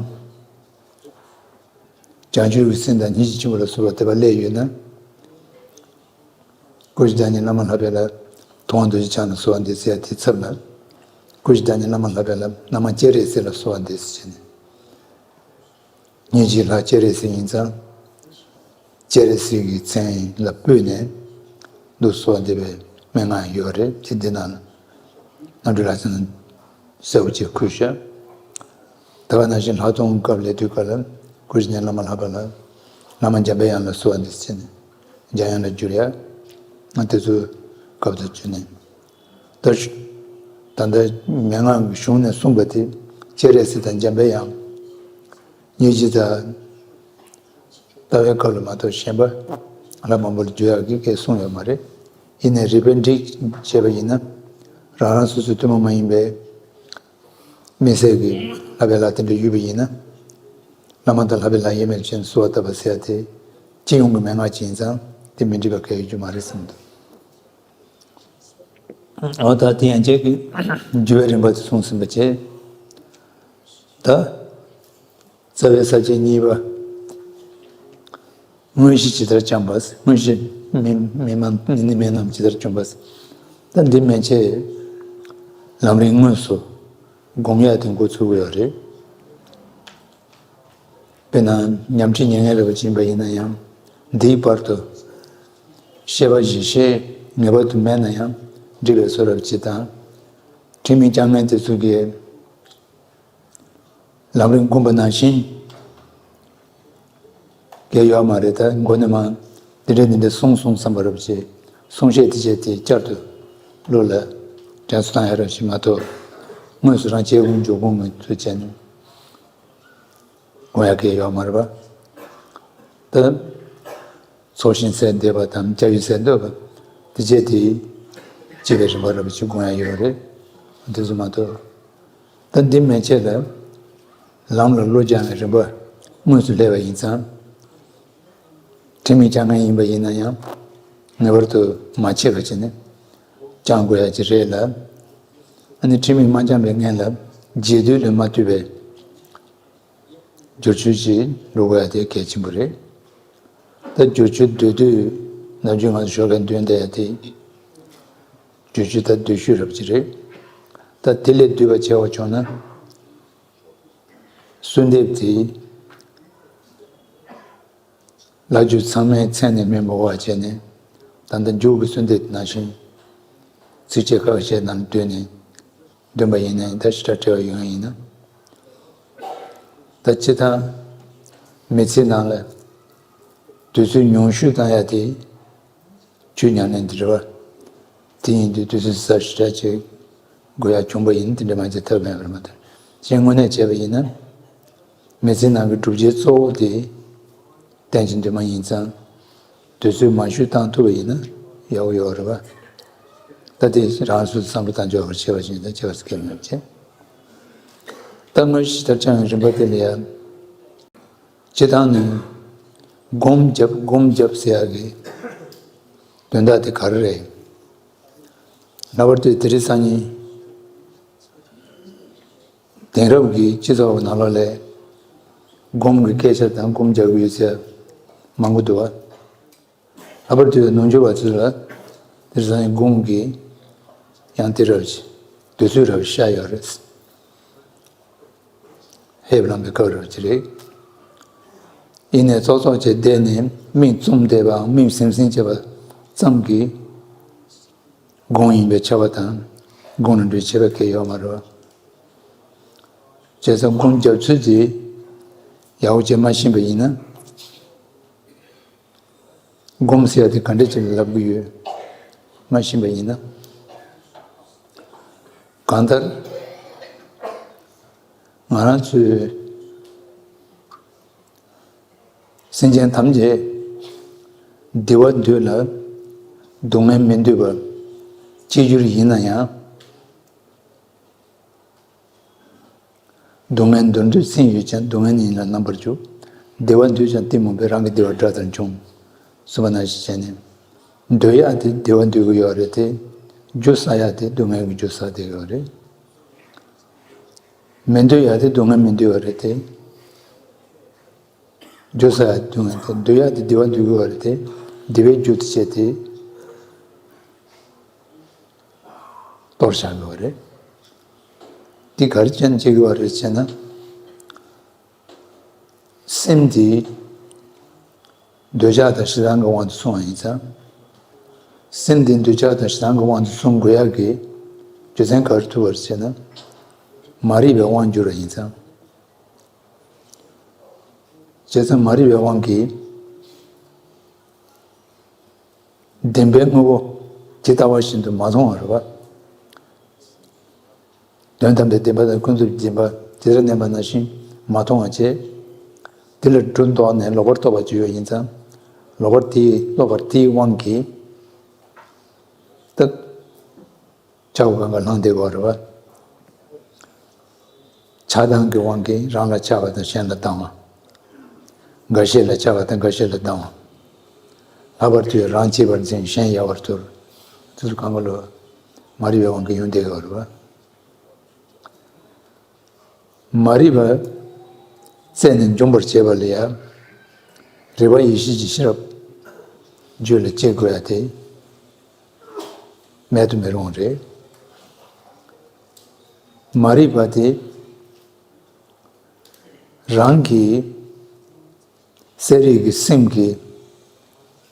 བྱང་ཆུབ་ཀྱི་སེམས་དང་སྙིང་རྗེ་ཆེན་པོ་ལ་སོགས་པ་དེ་པར་སླེབས་ཡོད་ན། སྐུ་བཞི་བདག་ཉིད་བླ་མ་ལྷ་པའི་ལྷ། ཐུབ་དབང་རྡོ་རྗེ་འཆང་ལ་གསོལ་བ་འདེབས་ཟེར་ཡ་དེའི་ཚབ་ལ། སྐུ་བཞི་བདག་ཉིད་བླ་མ་ལྷ་པའི་ལྷ། བླ་མ་སྤྱན་རས་གཟིགས་ལ་གསོལ་བ་འདེབས་ཟེར་བྱས་ནས། སྙིང་རྗེའི་ལྷ་སྤྱན་རས་གཟིགས་ཡིན་ཙང་། སྤྱན་རས་གཟིགས་ཀྱི་མཚན་ལ་སྤོས་ནས་འདུག་གསོལ་བ་འདེབས་པའི་མན་ངག་ཡོད་རེད། དེ་འདི་ནང་ལ་རྣམ་འཕྲུལ་ལྷ་བཙན་གསལ་པོ་ཅིག་འཁོད་བཞག། ད་ག་ནང་བཞིན་ལྷག་མཐོང་སྐབས་ལ་དུས་སྐབས་ལ་སྐུ་བཞི་བདག་བླ་མ་ལྷ་པ་ལ། བླ་མ་འཇམ་པའི་དབྱངས་ལ་གསོལ་བ་འདེབས་ཟེར་ནས་འཇམ་དབྱངས་ལ་བསྒྱུར་ཡ། ང་དེ་ཚོའི་སྐབས་དུ་བྱུང་ནས། ད་ད་ལྟ་མན་ངག་གི་གཞུང་ནས་གསུངས་པ་དེ་སྤྱན་རས་གཟིགས་དང་འཇམ་པའི་དབྱངས། སྙིང་རྗེ་དང་ལྟ་བའི་སྐབས་ལ་མ་གཏོགས་གཞན་པ་ལྷ་མང་པོ་ལ་བསྒྱུར་ཡག་གི་སྐད་གསུངས་ཡོད་མ་རེད། ཡིན་ནའི་རིགས་པས་འགྲིག་བྱས་པ་ཡིན་ན། རང་རང་སོ་སོའི་ཐུན་མོང་མ་ཡིན་པའི་དམིགས་བསལ་གྱི་ལྷ་པའི་ལྷ་དེ་འདྲ་ཡོད་པ་ཡིན་ན། བླ་མ་དང་ལྷ་པའི་ལྷ་ཡིན་མིན་ཕྱིན་གསོལ་བ་བཏབ་པ་ཟེར་ཡ་དེ་སྤྱི་ཡོངས་ཀྱི་མན་ངག་ཅིག་ཡིན་ཙང་དེ་མི་འགྲིག་པ་གང་ཡང་ཡོད་རྒྱུ་མ་རེད་བསམ་འདུག། འོ་ད་དེ་ཡན་ཆད་ཀྱི་འགྱུར་བའི་རིམ་པ་དེ་གསུངས་ཟིན་པ་བྱས། ད། རྩ་བའི་ས་བཅད་གཉིས་པ། དངོས་གཞི་ཇི་ལྟར་བསྐྱངས་པ། དངོས་གཞི་ མི་མི་མ་མི་ནི་མི་རྣམས་ཇི་ལྟར་བྱུང་བ། ད་འདི་མན་ཆད་ལམ་རིམ་དངོས་སུ་སྒོམ་ཡག་དེ་འགོ་ཚུགས་ཀྱི་ཡོད་རེད། དཔེར་ན་ཉམས་ཁྲིད་ཉན་མཁན་རེ་བ་ཅིག་ཡིན་པ་ཡིན་ན་ཡང་འདིའི་བར་དུ་བཤད་པ་བཞིན་བཤད་ངེས་པར་དུ་མེད་ན་ཡང་འགྲིག་པའི་བཟོ་འདྲ་ཅིག་དང་། ཁྲིད་མི་བསྐྱངས་མཁན་དེ་ཚོ་གིས་ལམ་རིམ་བསྒོམས་པ་ནང་བཞིན་གྱི་ཡོད་མ་རེད། ད་མགོ་ནས་མར་འདི་འདྲ་འདི་འདྲ་གསུངས་གསུངས་བསམ་པ་རབ་བྱེད། གསུང་བཤད་དེ་བྱས་ཏེ་བསྐྱར་དུ་བློ་ལ་དྲན་གསོ་བཏང་ཡ་རབ་བྱེད་མ་གཏོགས། དངོས་སུ་རང་བྱེད་དགོས་འཇོག་དགོས་མི་ཚོ་བྱས་ནས་དགོངས་ཡ་གལ་ཡོད་མ་རེད་པ། ད་ཚོགས་ཞིང་ཟེར་འདོད་པ་དང་སྐྱབས་ཡུལ་ཟེར་འདོད་པ་དེ་བྱས་ཏེ་སྤྱི་པའི་རིམ་པ་རབ་བྱེད་དགོངས་ཡ་ཡོད་རེད། དེ་ཚོ་མ་གཏོགས། ད་འདི་མན་ཆད་ལ་ལམ་ལ་བློ་སྦྱང་བའི་རིམ་པ་དངོས་སུ་སླེབས་པ་ཡིན་ཙང་། ཁྲིད་མི་བསྐྱངས་མཁན་ཡིན་པ་ཡིན་ན་ཡང་ངེས་པར་དུ་མ་ཆད་པ་བྱས་ནས་བསྐྱང་དགོས་ཡ་ཅིག་རེད་ལ། ཨ་ནི་ཁྲིད་མི་མ་བསྐྱངས་པའི་སྔན་ལ་རྗེས་ཟློས་ལས་མ་བཏུས་པའི་བསྒྱུར་བཅོས་ཅིག་འགྲོ་དགོས་ཡ་དེ་གལ་ཆེན་པོ་རེད། ད་བསྒྱུར་བཅོས་སྡུད་དུས་ནམ་རྒྱུན་ང་ཚོ་ཞོགས་ཀས་འདོན་བསྡད་ཡ་དེ། བསྒྱུར་བཅོས་ད་སྡུད་ཤོས་རབ་ཅིག་རེད། ད་དེ་ལས་སྡུད་པ་བྱས་པ་བྱུང་ན། གསོལ་འདེབས་དེ་ལ་རྒྱུ་ཚང་མའི་མཚན་ནས་སྨོས་མ་དགོས་པ་བྱས་ནས། ད་ལྟ་མཇུག་གི་གསོལ་འདེབས་ནང་བཞིན་ཚིགས་བཅད་ཁ་ཤས་ནང་བསྡུས་ནས་འདོན་པ་ཡིན་ན་ད་ཞེ་དྲག་བྲེལ་བ་ཡོང་ཡ་ཡིན་ན། ད་སྤྱིར་བཏང་མི་ཚེའི་ནང་ལ་དུས་ཚོད་ཉུང་ཤོས་བཏང་ཡ་དེ། ཆོས་ཉམས་ལེན་འདི་རེད་བ། དེ་ཡིན་དུས་དུས་ཚོད་གསར་ཞེ་དྲག་ཅིག་དགོས་ཡ་བྱུང་པ་ཡིན་དེ་འདྲ་མ་བྱས་ཐབས་མེད་པ་རེད་མ་གཏོགས། གཞན་དངོས་གནས་བྱས་པ་ཡིན་ན། མི་ཚེ་ནང་གི་བསྒྲུབ་བྱའི་གཙོ་བོ་དེ་བསྟན་བཅོས་འདུན་མ་ཡིན་ཙང་། དུས་ཚོད་མང་ཤོས་བཏང་ཐུབ་པ་ཡིན་ན་ཡག་པོ་ཡོད་རེད་བ། ད་དེ་རང་སོ་སོ་བསམ་བློ་བཏང་ཆོག་པར་བྱས་པ་ཞིག་ཡིན་ད་བྱས་པ་སྐད་མེད་བྱས། ད་དངོས་གཞི་ལྟར་བྱ་བའི་རིམ་པ་དེ་ལ་ཡང་། སྤྱིར་བཏང་ནི་སྒོམ་བརྒྱབ་སྒོམ་བརྒྱབ་ཟེར་ཡག་གི་དོན་དག་དེ་ག་རེ་རེད། ལྷག་པར་དུ་དེ་རིང་སང་ཉིན་དེང་རབས་ཀྱི་སྤྱི་ཚོགས་ནང་ལོགས་ལ་སྒོམ་གྱི་སྐད་ཆ་དང་སྒོམ་རྒྱག་གི་ཡོད་ཚད་མང་པོ་འདུག་བ། ལྷག་པར་དུ་ནུབ་ཕྱོགས་པ་ཚོ་ལ་དེ་རིང་སང་ཉིན་སྒོམ་གྱི་ཡང་དེ་རབ་ཅིག་དུས་ཚོད་རབ་ཤར་ཡོད་རེད། ཧེབ་ལངས་པའི་སྐབས་རེད་ཅི་རེད། ཡིན་ནའི་ཙོག་ཙོག་བྱས་བསྡད་ནས་མིག་བཙུམ་བསྡད་པའམ་མིག་ཟིམ་ཟིམ་བྱས་པ་ཙམ་གྱིས་སྒོམ་ཡིན་པས་ཁྱབ་པ་དང་སྒོམ་ལ་འགྲོ་ཁྱད་པར་གང་ཡང་ཡོད་མ་རེད། བྱས་ཙང་སྒོམ་རྒྱབ་ཚུལ་དེ་ཡག་པོ་བྱས་མ་ཤེས་པ་ཡིན་ན། སྒོམ་ཟེར་ཡ་དེ་ག་འདྲ་ཅིག་ལ་ལབ་ཀྱི་ཡོད་མ་ཤེས་པ་ཡིན་ན། གང་ལྟར་ང་རང་ཚོས་སེམས་ཅན་ཐམས་ཅད་བདེ་བ་འདོད་ལ་སྡུག་བསྔལ་མི་འདོད་པ་གཅིག་གྱུར་ཡིན་ན་ཡང་། སྡུག་བསྔལ་འདོར་འདོད་སེམས་ཡོད་ཀྱང་སྡུག་བསྔལ་ཉིད་ལ་རྣམ་པར་འཇོག་བདེ་བ་འདོད་ཀྱང་གཏི་མུག་པས་རང་གི་བདེ་བ་དགྲ་ལྟར་འཇོམས། གསུངས་པ་ནང་བཞིན་བྱས་ནས། འདོད་ཡག་དེ་བདེ་བ་འདོད་ཀྱི་ཡོད་རེད་དེ། རྒྱུ་བསགས་ཡག་དེ་སྡུག་བསྔལ་གྱི་རྒྱུ་བསགས་བསྡད་ཡོད་རེད། མི་འདོད་ཡག་དེ་སྡུག་བསྔལ་མི་འདོད་པ་རེད་དེ། རྒྱུ་བསགས་ཡག་སྡུག་བསྔལ་དེ་འདོད་ཡག་དེ་བདེ་བ་འདོད་ཀྱི་ཡོད་རེད་དེ། བདེ་བའི་རྒྱུ་དེ་བྱས་ཏེ། གཏོར་བཞག་དགོས་རེད། འདི་ག་རེ་བྱས་ནས་བྱེད་དགོས་པ་རེད་ཅེ་ན། སེམས་འདི་འདོད་ཆགས་དང་ཞེ་སྡང་གི་དབང་དུ་སོང་བ་ཡིན་ཙང་། སེམས་འདི་འདོད་ཆགས་དང་ཞེ་སྡང་གི་དབང་དུ་སོང་དགོས་ཡག་གི་རྒྱུ་མཚན་ག་རེ་ཐུག་པ་རེད་ཅེ་ན། མ་རིག་པའི་དབང་གྱུར་བ་ཡིན་ཙང་། བྱས་ཙང་མ་རིག་པའི་དབང་གིས། བདེན་པའི་དངོས་པོ་ཇི་ལྟ་བ་བཞིན་དུ་མ་མཐོང་བ་རེད་པ། དོན་དམ་པའི་བདེན་པ་དང་ཀུན་རྫོབ་བདེན་པ་ཇི་ལྟར་མནན་པ་ནང་བཞིན་མ་མཐོང་བ་བྱས། དེ་ལ་སྒྲོ་འདོགས་ནས་ལོག་པར་རྟོག་པ་ཅིག་ཡོད་ཡིན་ཙང་། ལོག་པར་དེའི་རྟོག་པ་དེའི་དབང་གིས། ད། ཆགས་པ་གང་ག་ལངས་བསྡད་ཡོད་རེད་བ། ཆགས་སྡང་གི་དབང་གིས་རང་ལ་ཆགས་པ་དང་གཞན་ལ་སྡང་བ། འགའ་ཤས་ལ་ཆགས་པ་དང་འགའ་ཤས་ལ་སྡང་བ། ལྷག་པར་དུ་རང་གཅེས་པར་འཛིན་གཞན་ཡལ་བར་འདོར། དེ་ཚོ་གང་ག་ལོ། མ་རིག་པའི་དབང་གིས་ཡོང་བསྡད་ཡོད་རེད་བ། མ་རིག་པ་རྩད་ནས་འཇོམས་པར་བྱེད་པ་ལ་ཡང་། རིག་པ་ཡེ་ཤེས་ཀྱི་ཤེས་རབ་ རྒྱུད་ལ་སྐྱེ་དགོས་ཡ་དེ་མེད་དུ་མི་རུང་རེད། མ་རིག་པ་དེ་རང་གི་གསལ་རིག་གི་སེམས་ཀྱི་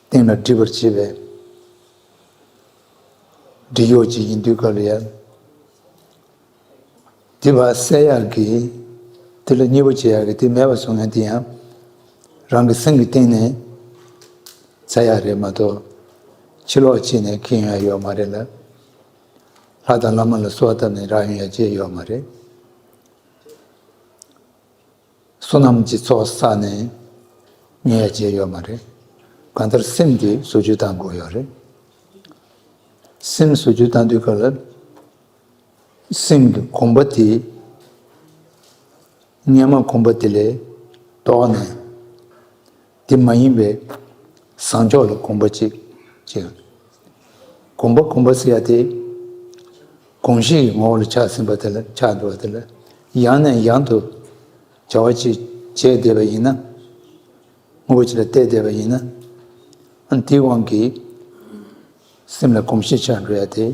སྟེང་ལ་སྒྲིབ་པར་བྱེད་པའི་སྒྲིབ་གཡོགས་ཅིག་ཡིན་དུས་སྐབས་ལ་ཡང་དེ་བ་གསལ་ཡག་གི་དེ་ལ་མཉེས་པོ་བྱེད་ཡག་གི་དེ་མེད་པ་བཟོ་མཁན་དེ་ཡང་རང་གི་སེམས་ཀྱི་སྟེང་ནས་ཚར་ཡག་རེད་མ་གཏོགས་ཕྱི་ལོགས་ཕྱིན་ནས་ཁེངས་ཡག་ཡོད་མ་རེད་ལ། ལྷ་དང་བླ་མ་ལ་གསོལ་བ་བཏབ་ནས་རག་ཡོང་ཡག་ཅིག་ཡོད་མ་རེད། བསོད་ནམས་ཀྱི་ཚོགས་བསགས་ནས་ཉེས་ཡ་བྱས་ཡོད་མ་རེད། གང་ལྟར་སེམས་དེ་བཟོ་བཅོས་བཏང་དགོས་ཡོད་རེད། སེམས་བཟོ་བཅོས་བཏང་དུས་སྐབས་ལ་སེམས་ཀྱི་གོམས་པ་དེ་སྔོན་མ་གོམས་པ་དེ་ལས་ལྡོག་ནས་དེ་མ་ཡིན་པའི་བཟང་ཕྱོགས་ལ་གོམས་པ་གཅིག་བྱེད། གོམས་པ་གོམས་པ་ཟེར་ཡ་དེ་གོམས་གཤིས་ཀྱི་ངོ་བོ་ལ་ཆགས་ཟིན་པ་དེ་ལ་ཆགས་འགྲོ་བ་དེ་ལ་ཡང་ནས་ཡང་དུ་བྱ་བ་ཅིག་བྱས་བསྡད་པ་ཡིན་ན། དངོས་པོ་ཅིག་ལ་བལྟས་བསྡད་པ་ཡིན་ན། ཨ་ནི་དེའི་དབང་གིས་སེམས་ལ་གོམས་གཤིས་ཆགས་འགྲོ་ཡ་དེ་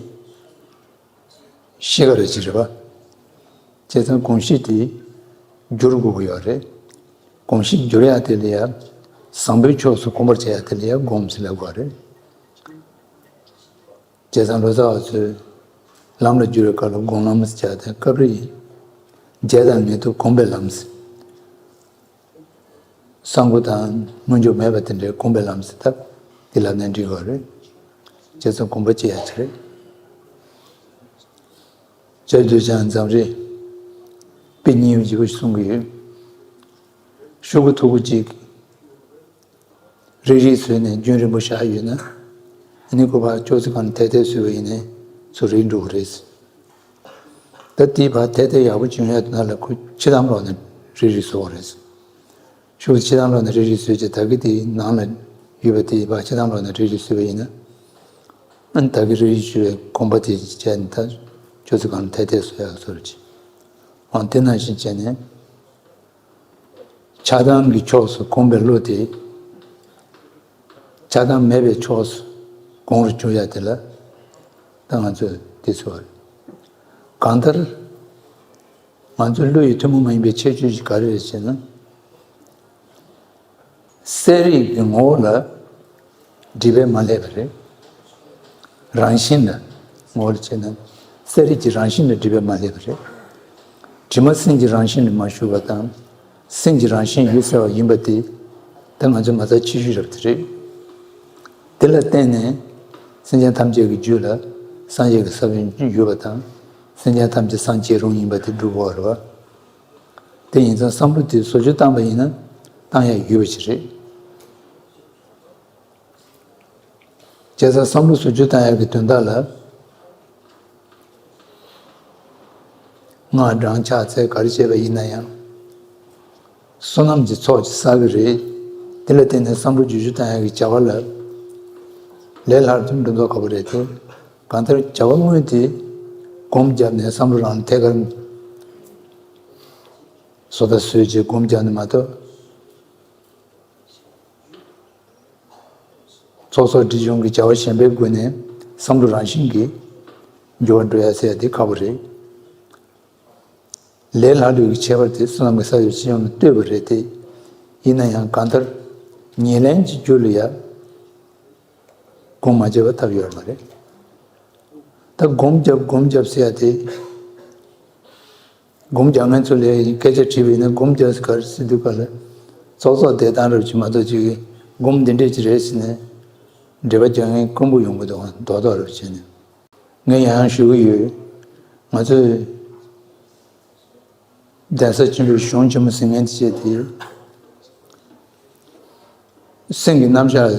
ཤེས་ཀ་རེ་ཅིག་རེད་པ། བྱས་ཙང་གོམས་གཤིས་དེ་བསྒྱུར་དགོས་ཀྱི་ཡོད་རེད། གོམས་གཤིས་བསྒྱུར་ཡ་དེ་ལ་ཡ་བཟང་པོའི་ཕྱོགས་སུ་གོམས་པར་བྱེད་ཡ་དེ་ལ་ཡ་སྒོམ་ཟེར་ལབ་དགོས་རེད། བྱས་ཙང་ལོ་ཙཱ་བ་ཚོས་ལམ་ལ་བསྒྱུར་བའི་སྐབས་ལ་སྒོམ་ལམ་ཟེར་བྱ་དེ་སྐབས་རེ་ཡིན། བྱས་ཙང་མི་ཐུབ་གོམས་པའི་ལམ་ཟེར། གསང་སྒོ་དང་སྔོན་འཇུག་མེད་པ་དེ་འདྲའི་གོམས་པའི་ལམ་ཟེར་སྟབས་དེ་ལབ་ནས་འགྲིག་གི་རེད། བྱས་ཙང་གོམས་པ་བྱེད་ཡ་ཅིག་རེད། བྱས་དུས་ཀྱང་འཛམ་རིག་དཔེ་སྙིང་རྗེ་པོ་ཞིག་གསུང་གི་ཡོད། ཤོག་གུ་མཐུག་པོ་གཅིག་རིལ་རིལ་བཟོས་ནས་རྒྱུན་རིང་པོ་བཞག་ཡོད་ན། ཨ་ནི་ཁོ་ཕར་ཅོག་ཙེ་སྒང་ནས་ཐད་ཐད་བཟོས་པ་ཡིན་ནའི་ཚུར་རིལ་འགྲོ་གི་རེད། ད་དེའི་བར་ཐད་ཐད་ཡག་པོ་བྱུང་ཡ་དེ་ན་ལ་ཁོ་ཕྱི་ཐང་ལོག་ནས་རིལ་རིལ་བཟོ་བ་རེད། ཤོག་ཕྱི་ཐང་ལོག་ནས་རིལ་རིལ་བཟོས་རྗེས་ད་གི་དེའི་ནང་ལ་ཡོད་པ་དེའི་བར་ཕྱི་ཐང་ལོག་ནས་རིལ་རིལ་བཟོས་པ་ཡིན་ན། ཨ་ནི་ད་གི་རིལ་རིལ་བྱུང་བའི་གོམས་པ་དེ་བྱས་ནས་ད་ཅོག་ཙེ་སྒང་ནས་ཐད་ཐད་བཟོ་ཡག་བཟོ་རེད། འོ་དེ་ནང་བཞིན་བྱས་ནས། ཆགས་སྡང་གི་ཕྱོགས་སུ་གོམས་པའི་བློ་དེ། ཆགས་སྡང་མེད་པའི་ཕྱོགས་སུ་གོམས་རུ་གྱུར་ཡ་དེ་ལ་ད་ང་ཚོས་དེ་ཚོ་བར། གང་ལྟར་ང་ཚོའི་བློ་ཡི་ཐུན་མོང་མ་ཡིན་པའི་ཁྱད་ཆོས་ཤིག་ག་རེ་རེད་ཅེ་ན། གསལ་རིག་གི་ངོ་བོ་ལ་སྒྲིབ་པས་མ་བསླད་པ་རེད། རང་བཞིན་ལ་ངོ་བོ་ལ་བྱས་ན་གསལ་རིག་གི་རང་བཞིན་ལ་སྒྲིབ་པས་མ་བསླད་པ་རེད། དྲི་མ་སེམས་ཀྱི་རང་བཞིན་ལ་མ་ཞུགས་པ་དང་། སེམས་ཀྱི་རང་བཞིན་ཡོད་ཟེར་བ་ཡིན་པ་དེ་ད་ང་ཚོའི་མ་རྩ་ཆེ་ཤོས་རབ་དེ་རེད། དེ་ལ་བརྟེན་ནས་སེམས་ཅན་ཐམས་ཅད་ཀྱི་རྒྱུད་ལ་སངས་རྒྱས་ཀྱི་ས་བོན་ཡོད་པ་དང་། སེམས་ཅན་ཐམས་ཅད་སངས་རྒྱས་རུང་ཡིན་པ་དེ་སྒྲུབ་དགོས་པ་རེད་བ། དེ་ཡིན་ཙང་བསམ་བློ་དེ་བཟོ་བཅོས་བཏང་པ་ཡིན་ན་བཏང་ཡ་ཡོད་པ་ཞིག་རེད། བྱས་ཙང་བསམ་བློ་བཟོ་བཅོས་བཏང་ཡག་གི་དོན་དག་ལ། སྔགས་བགྲང་ཕྱག་འཚལ་ག་རེ་བྱས་པ་ཡིན་ན་ཡང་། བསོད་ནམས་ཀྱི་ཚོགས་ཀྱིས་བསགས་ཀྱི་རེད། དེ་ལ་བརྟེན་ནས་བསམ་བློ་བསྒྱུར་བཅོས་བཏང་ཡག་གི་བྱ་བ་ལ། ལས་སླ་རུ་འགྲོ་མདོག་ཁ་པོ་རེད་དེ། གང་ལྟར་བྱ་བ་དངོས་དེ་སྒོམ་བརྒྱབ་ནས་བསམ་བློ་རང་ཐད་ཀར་བཟོ་ལྟ་བཟོས་རྗེས་སྒོམ་བརྒྱབ་ནས་མ་གཏོགས། ཚོགས་གསོག་སྒྲིབ་སྦྱོང་གི་བྱ་བ་གཞན་པའི་སྒོ་ནས་བསམ་བློ་རང་བཞིན་གྱིས་འགྱུར་བ་འགྲོ་ཡ་ཟེར་ཡ་དེ་ཁག་པོ་རེད། ལས་སླ་ལུས་ཀྱི་ཁྱད་པར་དེ་བསོད་ནམས་ཀྱི་ས་བོན་སྤྱི་ཡོངས་ལ་ལྟོས་པ་རེད་དེ། ཡིན་ན་ཡང་གང་ལྟར་ཉེར་ལེན་གྱི་རྒྱུ་ལ་ཡ་སྒོམ་མ་བརྒྱབ་པ་ཐབས་ཡོད་མ་རེད། ད་སྒོམ་བརྒྱབ་སྒོམ་བརྒྱབ་ཟེར་ཡ་དེ། སྒོམ་རྒྱག་མཁན་ཚོ་ལ་སྐད་ཆ་དྲིས་པ་ཡིན་ན་སྒོམ་རྒྱག་ཟེར་ག་རེ་ཟེར་དུས་ག་ལ་ཙོག་ཙོག་བསྡད་སྟངས་རབ་ཅིག་མ་གཏོགས་ཅིག་གིས་སྒོམ་འདི་འདྲས་ཅིག་རེད་ཟེར་ནས་འགྲེལ་པ་རྒྱག་མཁན་དཀོན་པོ་ཡོང་གི་འདུག་ག་མདོག་མདོག་རབ་བྱས་ནས། ངས་ཡང་ཡང་ཞུ་གི་ཡོད། ང་ཚོས་གདན་ས་ཆེན་པོའི་གཞུང་ཆེན་མོ་ཟིན་མཁན་དེ་བྱས་ཏེ། སེམས་ཀྱི་རྣམ་གཞག་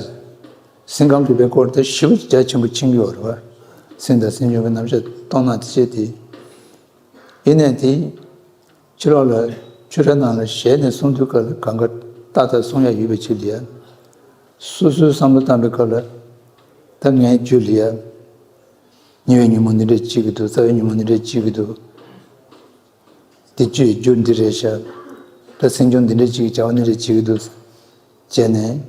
སེམས་ཁམས་རིག་པའི་སྐོར་དེ་ཞེ་པོ་རྒྱ་ཆེན་པོ་ཕྱིན་གྱི་ཡོད་རེད་བ། སེམས་དང་སེམས་བྱུང་གི་རྣམ་གཞག་མཐོང་སྣང་དེ་བྱས་ཏེ། ཡིན་ནའི་དེ་ཕྱི་ལོགས་ལ་ཆོས་ར་ནང་ལ་ཞལ་ནས་གསུང་དུས་སྐབས་ལ་གང་ག་ཏག་ཏག་གསུང་ཡ་ཡོད་པའི་ཕྱིར་ལ་ཡ། སོ་སོའི་བསམ་བློ་བཏང་པའི་སྐབས་ལ་ད་ངའི་རྒྱུད་ལ་ཡ། ཉེ་བའི་ཉོན་མོངས་འདི་འདྲ་གཅིག་གི་འདུག་རྩ་བའི་ཉོན་མོངས་འདི་འདྲ་གཅིག་གི་འདུག་དེ་བཅུའི་རྒྱུ་འདི་རེད་ཤག་ད་སེམས་བྱུང་འདི་འདྲ་གཅིག་གི་བྱ་བ་འདི་འདྲ་གཅིག་གི་འདུག་བྱས་ནས།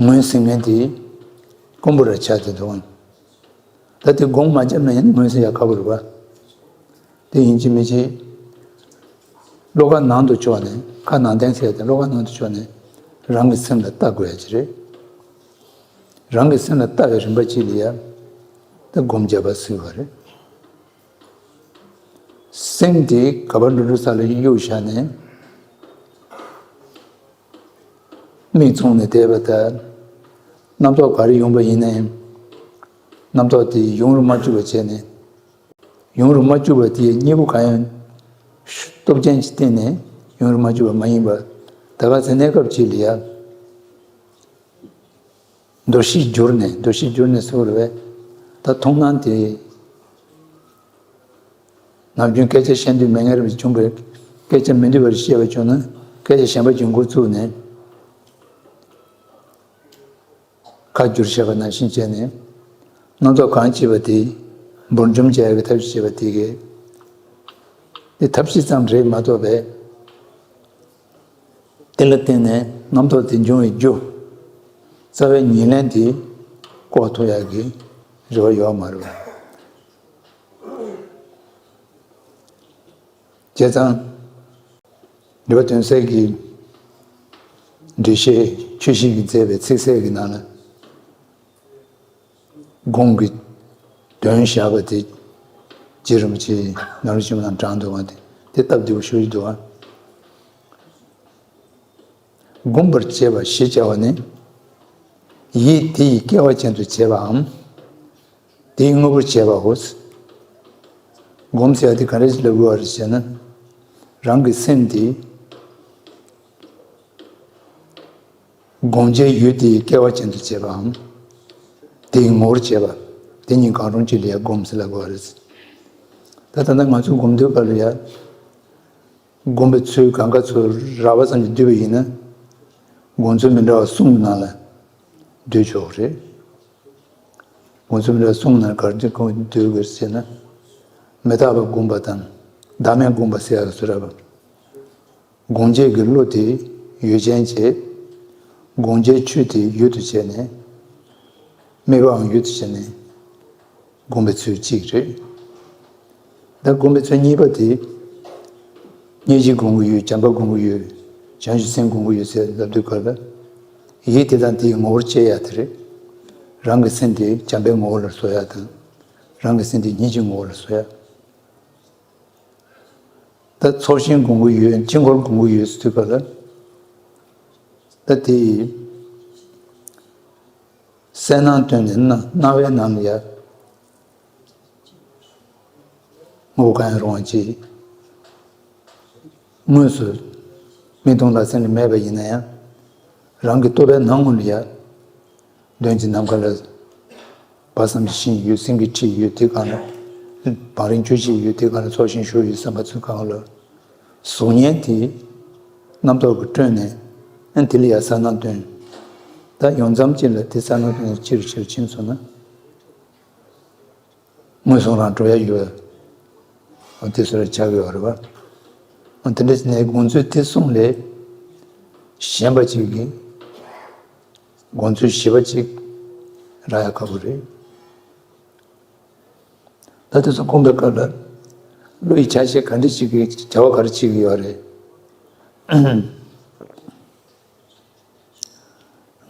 ངོས་ཟིན་མཁན་དེ་དཀོན་པོ་ར་ཆགས་ཏེ་འདུག་ད་དེ་སྒོམ་མ་བརྒྱབ་ན་ཡང་ངོས་ཟིན་ཡ་ཁག་པོ་རེད་པ། དེ་ཡིན་གཅིག་མིན་གཅིག་བློ་ཁ་ནང་དུ་ཕྱོགས་ནས། ཁ་ནང་བསྟན་ཟེར་ཡ་དེ་བློ་ཁ་ནང་དུ་ཕྱོགས་ནས་རང་གི་སེམས་ལ་ལྟ་དགོས་ཡ་ཅིག་རེད། རང་གི་སེམས་ལ་ལྟ་བའི་རིམ་པ་གཅིག་ལ་ཡ་ད་སྒོམ་བརྒྱབ་པ་ཟེར་བ་རེད། སེམས་དེ་ག་པར་འགྲོ་འགྲོ་ས་ལ་གཡུག་བཞག་ནས། མིག་བཙུམས་ནས་བསྡད་པ་དང་། རྣམ་རྟོག་ག་རེ་ཡོང་པ་ཡིན་ནའི། རྣམ་རྟོག་དེ་ཡོང་རུ་མ་བཅུག་པ་བྱས་ནས། ཡོང་རུ་མ་བཅུག་པ་དེའི་གཉེན་པོ་གང་ཡང་སྟོབས་ཅན་གྱིས་བསྟེན་ནས་ཡོང་རུ་མ་བཅུག་པ་མ་ཡིན་པ། ད་ག་ཚོད་གནས་སྐབས་གཅིག་ལ་ཡ། འདུ་ཤེས་བསྒྱུར་ནས། འདུ་ཤེས་བསྒྱུར་ནས་ཟེར་བ་རེད་པས། ད་མཐོང་སྣང་དེ། ནམ་རྒྱུན་སྐད་ཆ་བཤད་འདོད་མེད་མཁན་རེ་བྱུང་བས། སྐད་ཆ་མི་འདོད་པ་རེ་བཤད་པ་བྱུང་ན། སྐད་ཆ་གཞན་པ་ཅིག་འགོ་བཙུགས་ནས། ཁ་བསྒྱུར་བྱས་པ་ནང་བཞིན་བྱས་ནས། རྣམ་རྟོག་གང་སྐྱེས་པ་དེ་འབུར་འཇོམས་བྱ་ཡག་གི་ཐབས་ཤེས་བྱས་པ་དེ་གས། དེ་ཐབས་ཤེས་ཙམ་རེད་མ་གཏོགས་པས། དེ་ལ་བརྟེན་ནས་རྣམ་རྟོག་དེ་འབྱུང་བའི་རྒྱུ། རྩ་བའི་ཉེར་ལེན་དེ་བཀོག་ཐུབ་ཡག་གི་རེ་བ་ཡོད་མ་རེད་པ། བྱས་ཙང་། འགྲེལ་པ་དོན་གསལ་གྱི་འགྲེལ་བཤད། ཆོས་བཤེས་ཀྱིས་མཛད་པའི་ཚིག་གསལ་གྱི་ནང་ལ། སྒོམ་གྱི་དོན་བཞག་པ་དེ། རྗེ་རིན་པོ་ཆེས་ནཱ་རོ་ཆེན་པོ་ནང་དྲངས་འདུག་པ་དེ། དེ་སྟབས་བདེ་པོ་ཞེ་པོ་ཅིག་འདུག་པ། སྒོམ་པར་བྱེད་པ་ཞེས་བྱ་བ་ནི། ཡིད་དེ་ཡི་སྐལ་བ་ཅན་དུ་བྱེད་པའམ། དེའི་དངོས་པོར་བྱེད་པའོ། སྒོམ་ཟེར་བ་དེ་ག་འདྲ་ཞིག་ལ་གོ་བ་རེད་ཟེར་ན། རང་གི་སེམས་དེ་སྒོམ་བྱའི་ཡུལ་དེ་ཡི་སྐལ་བ་ཅན་དུ་བྱེད་པའམ། དེའི་ངོ་བོར་བྱེད་པ། དེ་གཉིས་གང་རུང་གཅིག་ལ་ཡ་སྒོམ་ཟེར་ལ་གོ་བ་རེད། ད་ད་ལྟ་ང་ཚོ་སྒོམ་དུས་སྐབས་ལ་ཡ། སྒོམ་པའི་ཚུལ་གང་ག་ཚོད་རགས་པ་ཙམ་གྱིས་བསྡུས་པ་ཡིན་ན། སྒོམ་ཚུལ་མི་འདྲ་བ་གསུམ་གྱི་ནང་ལ་བསྡུས་ཆོག་རེད། སྒོམ་ཚུལ་མི་འདྲ་བ་གསུམ་གྱི་ནང་ག་རེ་བསྡུས་དགོས་ཟེར་ན། མི་རྟག་པ་སྒོམ་པ་དང་། བདག་མེད་སྒོམ་པ་ཟེར་ཡག་སུ་ར་བ། སྒོམ་བྱེད་ཀྱི་བློ་དེ་ཡུལ་ཅན་བྱེད། སྒོམ་བྱའི་ཆོས་དེ་ཡུལ་དུ་བྱས་ནས། དམིགས་པའང་ཡུལ་དུ་བྱས་ནས། སྒོམ་པའི་ཚུལ་གཅིག་རེད། ད་སྒོམ་པའི་ཚུལ་གཉིས་པ་དེ། སྙིང་རྗེ་སྒོམ་གྱི་ཡུལ། བྱམས་པ་སྒོམ་གྱི་ཡུལ། བྱང་ཆུབ་སེམས་སྒོམ་གྱི་ཡུལ་ཟེར་ལབ་དུས་སྐབས་ལ། ཡིད་དེ་དང་དེའི་ངོ་བོར་བྱེད་ཡ་དེ་རེད། རང་གི་སེམས་དེ་བྱམས་པའི་ངོ་བོ་ལ་བཟོ་ཡ་དང་། རང་གི་སེམས་དེ་སྙིང་རྗེའི་ངོ་བོ་ལ་བཟོ་ཡ། ད་ཚོགས་ཞིང་སྒོམ་གྱི་ཡུལ། དཀྱིལ་འཁོར་སྒོམ་གྱི་ཡུལ་ཟེར་དུས་སྐབས་ལ། ད་དེ་གསལ་སྣང་བཏོན་ནས་སྣང་སྣང་བའི་ནང་ལ་ཡ། དངོས་པོ་གང་ཡང་རུང་བ་ཅིག། དངོས་སུ་མིག་མཐོང་ལག་ཟིན་ལ་མེད་པ་ཡིན་ན་ཡང་། རང་གི་རྟོག་པའི་སྣང་ངོ་ལ་ཡ། གདོན་གྱིས་ནམ་མཁའ་ལ། དཔག་བསམ་གྱི་ཤིང་ཡོད། སེང་གེའི་ཁྲི་ཡོད། དེ་སྒང་ལ། བང་རིམ་བཅུ་གཅིག་ཡོད། དེ་སྒང་ལ་ཚོགས་ཞིང་བཞུགས་ཡོད་བསམ་པ་ཚོའི་སྒང་ལ། གཟུགས་བརྙན་དེ་རྣམ་རྟོག་གིས་བསྐྲུན་ནས། ཨ་ནི་དེ་ལ་ཡ་གསལ་སྣང་བཏོན། ད་ཡོང་མཚམས་གཅིག་ལ་དེ་གསལ་སྣང་བཏོན་ནས་ཆེ་རུ་ཆེ་རུ་ཕྱིན་སོང་ན། མངོན་སུམ་རང་གྲོལ་ཡ་ཡོད། འོ་དེ་ཚོ་ལ་ཆགས་ཡོད་རེད་བ། འོ་དེ་འདྲ་བྱས་ནས་སྒོམ་ཚུལ་དེ་གསུམ་ལས་གཞན་པ་ཅིག་གིས་སྒོམ་ཚུལ་བཞི་པ་ཅིག་རག་ཡ་ཁག་པོ་རེད། ད་དེ་ཚོ་སྒོམ་པའི་སྐབས་ལ་བློ་ཡི་ཆ་ཤས་ག་འདྲ་ཅིག་གིས་བྱ་བ་ག་རེ་བྱེད་ཀྱི་ཡོད་རེད།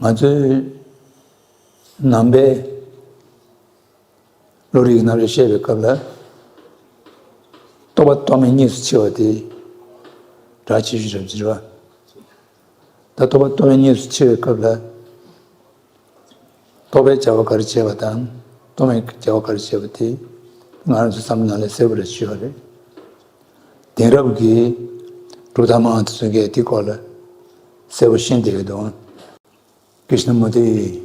ང་ཚོའི་ནང་པའི་བློ་རིག་གི་ནང་ལ་བཤད་པའི་སྐབས་ལ། རྟོག་པ་རྟོག་མེད་གཉིས་སུ་ཕྱེ་བ་དེ་གྲགས་ཆེ་ཤོས་རེད་ཟེར་བ། ད་རྟོག་པ་རྟོག་མེད་གཉིས་སུ་ཕྱེ་བའི་སྐབས་ལ། རྟོག་པའི་བྱ་བ་ག་རེ་བྱས་པ་དང་། རྟོག་མེད་ཀྱི་བྱ་བ་ག་རེ་བྱས་པ་དེ་ང་རང་ཚོའི་བསམ་བློ་ནང་ལ་གསལ་པོ་རེ་ཞུས་པ་རེད། དེང་རབས་ཀྱི་གྲུབ་མཐའ་མང་དུ་སོང་མཁན་དེ་སྐོར་ལ་གསལ་པོ་ཤེས་བསྡད་ཡོད་དོ། ཀྲིཤ་ན་མུར་ཏི་ཡིས་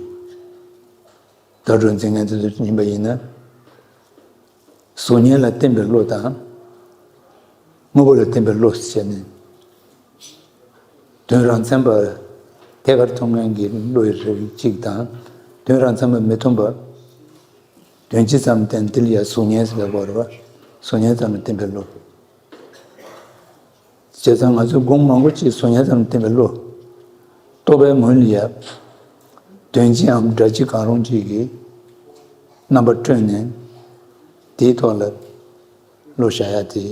བརྡ་སྤྲོད་མཛད་མཁན་དེ་ཚོ་ཡིན་པ་ཡིན་ན། གཟུགས་བརྙན་ལ་བརྟེན་པའི་བློ་དང་། དངོས་པོ་ལ་བརྟེན་པའི་བློ་ཟེར་ནས། དོན་རང་མཚན་པ་ཐད་ཀར་མཐོང་མཁན་གྱི་བློ་ཡི་རིགས་གཅིག་དང་། དོན་རང་མཚན་པ་མི་མཐོང་བ། དོན་སྤྱི་ཙམ་བསྟན་དེ་ལ་ཡང་གཟུགས་བརྙན་ཟེར་བ་རེད་བ། གཟུགས་བརྙན་ཙམ་ལ་བརྟེན་པའི་བློ། བྱས་ཙང་ང་ཚོས་སྒོམ་མང་པོ་ཅིག་གཟུགས་བརྙན་ཙམ་ལ་བརྟེན་པའི་བློ། རྟོག་པའི་ངོས་ལ་ཡ། དོན་སྤྱིའམ་སྒྲ་སྤྱི་གང་རུང་གཅིག་གི་རྣམ་པ་སྤྲོས་ནས་དེའི་ཐོག་ལ་བློ་བཞག་ཡ་དེ།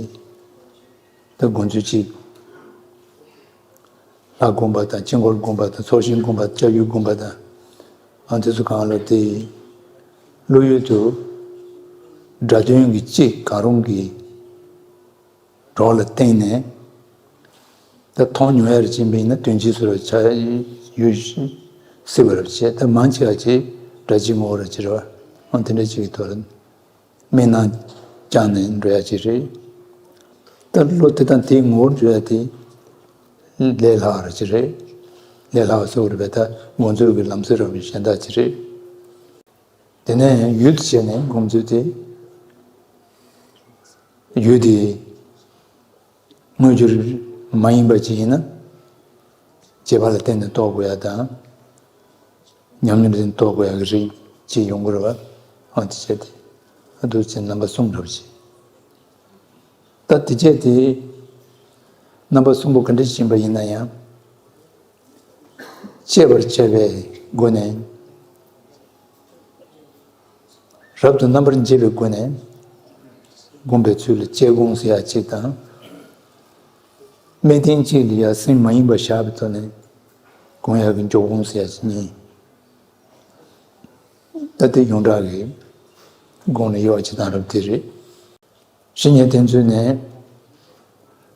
ད་དགོངས་ཚུལ་གཅིག། ལྷ་བསྒོམ་པ་དང་དཀྱིལ་འཁོར་བསྒོམ་པ་དང་ཚོགས་ཞིང་བསྒོམ་པ་དང་ལྕགས་ཡུལ་བསྒོམ་པ་དང་། ཨ་དེ་ཚོ་གང་ལ་དེ་བློ་ཡུལ་དུ་སྒྲ་དོན་གྱི་སྤྱི་གང་རུང་གི་གྲོགས་ལ་བརྟེན་ནས་ད་མཐོང་མྱོང་ཡ་རེ་ཕྱིན་པ་ཡིན་ན་དོན་སྤྱི་སུ་རུ་ཆ་ཡུལ་སྲིད་པ་རེ་བྱས། ད་མང་ཆེ་བ་ཅིག་སྒྲ་སྤྱི་ངོ་བོ་རེ་ཅི་རེ་བ། ཨང་དེ་འདྲ་ཅིག་གི་ཐོག་ལ་དམིགས་སྣང་བཅངས་ནས་འགྲོ་ཡ་ཅིག་རེད། ད་བློ་དེ་དང་དེའི་ངོ་བོར་འགྲོ་ཡ་དེ་ལས་སླ་བ་རེ་ཅིག་རེད། ལས་སླ་བ་སུ་རུ་བས་ད་དགོངས་ཚུལ་གྱི་ལམ་སྲོལ་རབ་གཞན་དག་ཅིག་རེད། དེ་ནས་ཡུལ་དུ་བྱས་ནས་སྒོམ་ཚུལ་དེ། ཡུལ་དེ་དངོས་འབྱོར་མ་ཡིན་པ་ཅིག་ཡིན་ན། སྐྱེས་པ་ལ་བརྟེན་ནས་རྟོགས་དགོས་ཡ་དང་། ཉམས་མྱོང་ལ་བརྟེན་ནས་རྟོགས་དགོས་ཡ་གི་རིགས་ཅིག་ཡོང་གི་རེད་བ། ཨ་དེ་བྱས་ཏེ། ཨ་འདུག་ཅེས་རྣམ་པ་གསུམ་རབ་བྱེད། ད་དེ་བྱས་ཏེ། རྣམ་པ་གསུམ་པོ་ག་འདྲ་ཞིག་ཡིན་པ་ཡིན་ན་ཡང་། གཅེས་པར་བྱས་པའི་སྒོ་ནས། རབ་ཏུ་རྣམ་པར་འབྱེད་པའི་སྒོ་ནས། སྒོམ་པའི་ཚུལ་ལ་དཔྱད་སྒོམ་ཟེར་ཡ་གཅིག་དང་། དམིགས་རྟེན་གཅིག་ལ་ཡ་སེམས་མ་ཡེངས་པར་བཞག་པའི་ཐོག་ནས་སྒོམ་ཡ་གི་འཇུག་སྒོམ་ཟེར་ཡ་གཅིག་གཉིས། ད་ལྟའི་ཡོངས་གྲགས་ཀྱི་སྒོམ་ལ་དབྱེ་བ་ཕྱེ་སྟངས་རབ་དེ་རེད། བཤེས་གཉེན་བསྟེན་ཚུལ་ནས།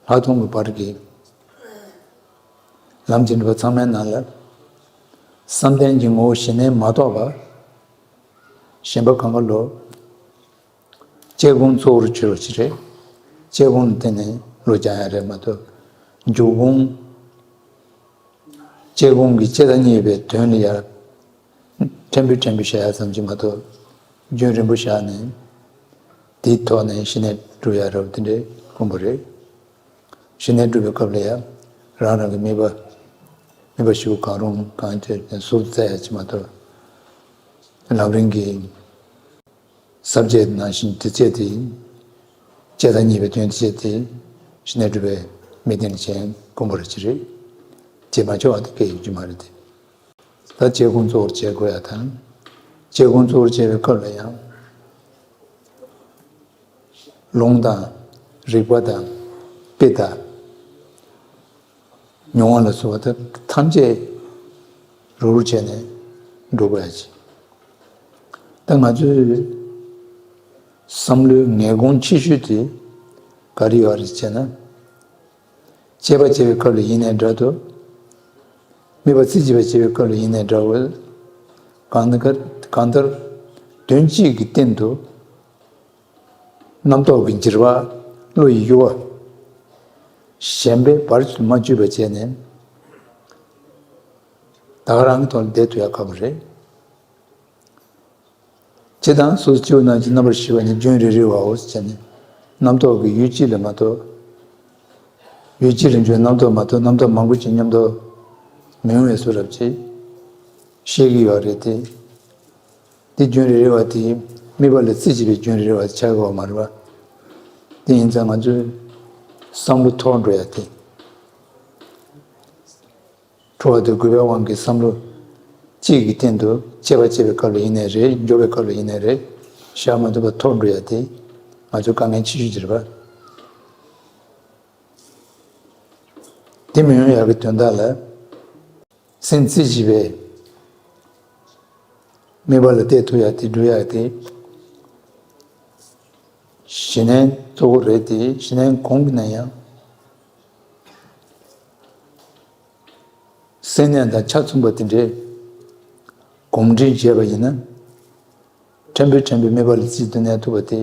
ལྷག་མཐོང་གི་བར་གྱི་ལམ་གྱི་འགྲོ་བ་ཚང་མའི་ནང་ལ། བསམ་གཏན་གྱི་ངོ་བོ་གཞི་གནས་མ་རྟོགས་པ། གཞན་པ་གང་ག་ལོ། དཔྱད་སྒོམ་གཙོ་བོར་གྱུར་བ་ཅིག་རེད། དཔྱད་སྒོམ་ལ་བརྟེན་ནས་བློ་སྦྱང་ཡ་རེད་མ་གཏོགས། འཇུག་སྒོམ། དཔྱད་སྒོམ་གྱི་དཔྱད་དང་གཉིས་པའི་དོན་ལ་ཡ། ཕྲན་བུ་ཕྲན་བུ་བྱ་ཡ་ཙམ་གྱིས་མ་གཏོགས། རྒྱུན་རིང་པོ་བཞག་ནས། དེའི་ཐོག་ནས་ཞི་གནས་སྒྲུབ་ཡ་རབ་དེ་འདྲའི་དཀོན་པོ་རེད། ཞི་གནས་སྒྲུབ་པའི་སྐབས་ལ་ཡང་རང་རང་གི་དམིགས་པ། དམིགས་པ་ཞུ་གང་རུང་གང་ཐོས་ནས་ཟུར་བཙལ་ཡ་ཅིག་མ་གཏོགས། ལམ་རིམ་གྱི་ས་བཅད་ནང་བཞིན་དེ་བཅད་དེ། དཔྱད་དང་གཉིས་པའི་དོན་དེ་བཅད་དེ། ཞི་གནས་སྒྲུབ་པའི་དམིགས་རྟེན་ཅན་དཀོན་པོ་རེ་ཅིག་རེད། བྱེད་མ་ཆོག་པ་དེ་སྐད་ཡིག་རྒྱུ་མ་རེད་དེ། ད་དཔྱད་སྒོམ་གཙོ་བོར་བྱེད་དགོས་ཡ་དང་། དཔྱད་སྒོམ་གཙོ་བོར་བྱེད་པའི་སྐབས་ལ་ཡང་། ལུང་དང་། རིགས་པ་དང་། དཔེ་དང་། མྱོང་བ་ལ་སོགས་པ་དེ་ཐམས་ཅད་རུག་རུག་བྱས་ནས་འགྲོ་དགོས་ཡ་ཅིག་ད་ང་ཚོའི་བསམ་བློའི་ངེས་གོང་ཆེ་ཤོས་དེ་ག་རེ་ཡོད་རེད་ཅེ་ན། དཔྱད་པ་བྱེད་པའི་སྐབས་ལ་ཡིན་ནའི་འདྲ་འདུག་དམིགས་པ་རྩིས་བྱེད་པ་བྱེད་པའི་སྐབས་ལ་ཡིན་ནའི་འདྲ་བོ། གང་ལྟར་གང་ལྟར་དོན་གཅིག་གི་སྟེང་དུ་རྣམ་རྟོག་གི་འགྱུར་བ་བློ་ཡི་ཡུ་བ་གཞན་པའི་བར་དུ་མ་གཅོད་པ་བྱས་ནས་ད་ག་རང་གི་ཐོག་ལ་བསྡད་ཐུབ་ཡ་དཀའ་པོ་རེད། སྤྱིར་བཏང་སོ་སོ་སྐྱེ་བོ་རྣམས་ཀྱི་རྣམ་པར་ཤེས་པ་ནི་རྒྱུན་རེ་རེ་བའོ་ཟེར་ནས་རྣམ་རྟོག་གི་ཡུལ་གཅིག་ལ་མ་གཏོགས། ཡུལ་གཅིག་ལ་འཇུག་རྣམ་རྟོག་མ་གཏོགས་རྣམ་རྟོག་མང་པོ་ཅིག་མཉམ་དུ་མི་ཡོང་བའི་བཟོ་འདྲ་ཅིག་ཤེས་ཀྱི་ཡོད་རེད་དེ། དེ་རྒྱུན་རེ་རེ་བ་དེ་དམིགས་པ་ལ་རྩིས་བྱེད་པའི་རྒྱུན་རེ་རེ་བ་ཆགས་ཀྱི་ཡོད་མ་རེད་པ། དེ་ཡིན་ཙང་ང་ཚོའི་བསམ་བློ་མཐོར་འགྲོ་ཡ་དེ། འཕྲོ་བ་དང་རྒོད་པའི་དབང་གིས་བསམ་བློ་གཅིག་གི་སྟེང་དུ་དཔྱད་པ་བྱེད་པའི་སྐབས་ལ་ཡིན་ནའི་རེད། འཇོག་པའི་སྐབས་ལ་ཡིན་ནའི་རེད། བཞག་མ་ཐུབ་པ་མཐོར་འགྲོ་ཡ་དེ་ང་ཚོའི་དཀའ་ངལ་ཆེ་ཤོས་ཅིག་རེད་པ། དེ་མི་ཡོང་ཡག་གི་དོན་དག་ལ་སེམས་རྩེ་གཅིག་པའི་དམིགས་པ་ལ་གཏད་ཐུབ་ཡ་དེ་སྒྲུབ་ཡ་དེ་ཞི་གནས་གཙོ་བོ་རེད་དེ། ཞི་གནས་གོང་གི་ན་ཡང་། སེམས་གནས་དང་ཆ་མཚུངས་པ་དེ་འདྲའི་གོམས་འདྲིས་བྱས་པ་ཡིན་ན། ཕྲན་བུ་ཕྲན་བུ་དམིགས་པ་ལ་རྩིས་ཏེ་གནས་ཐུབ་པ་དེ་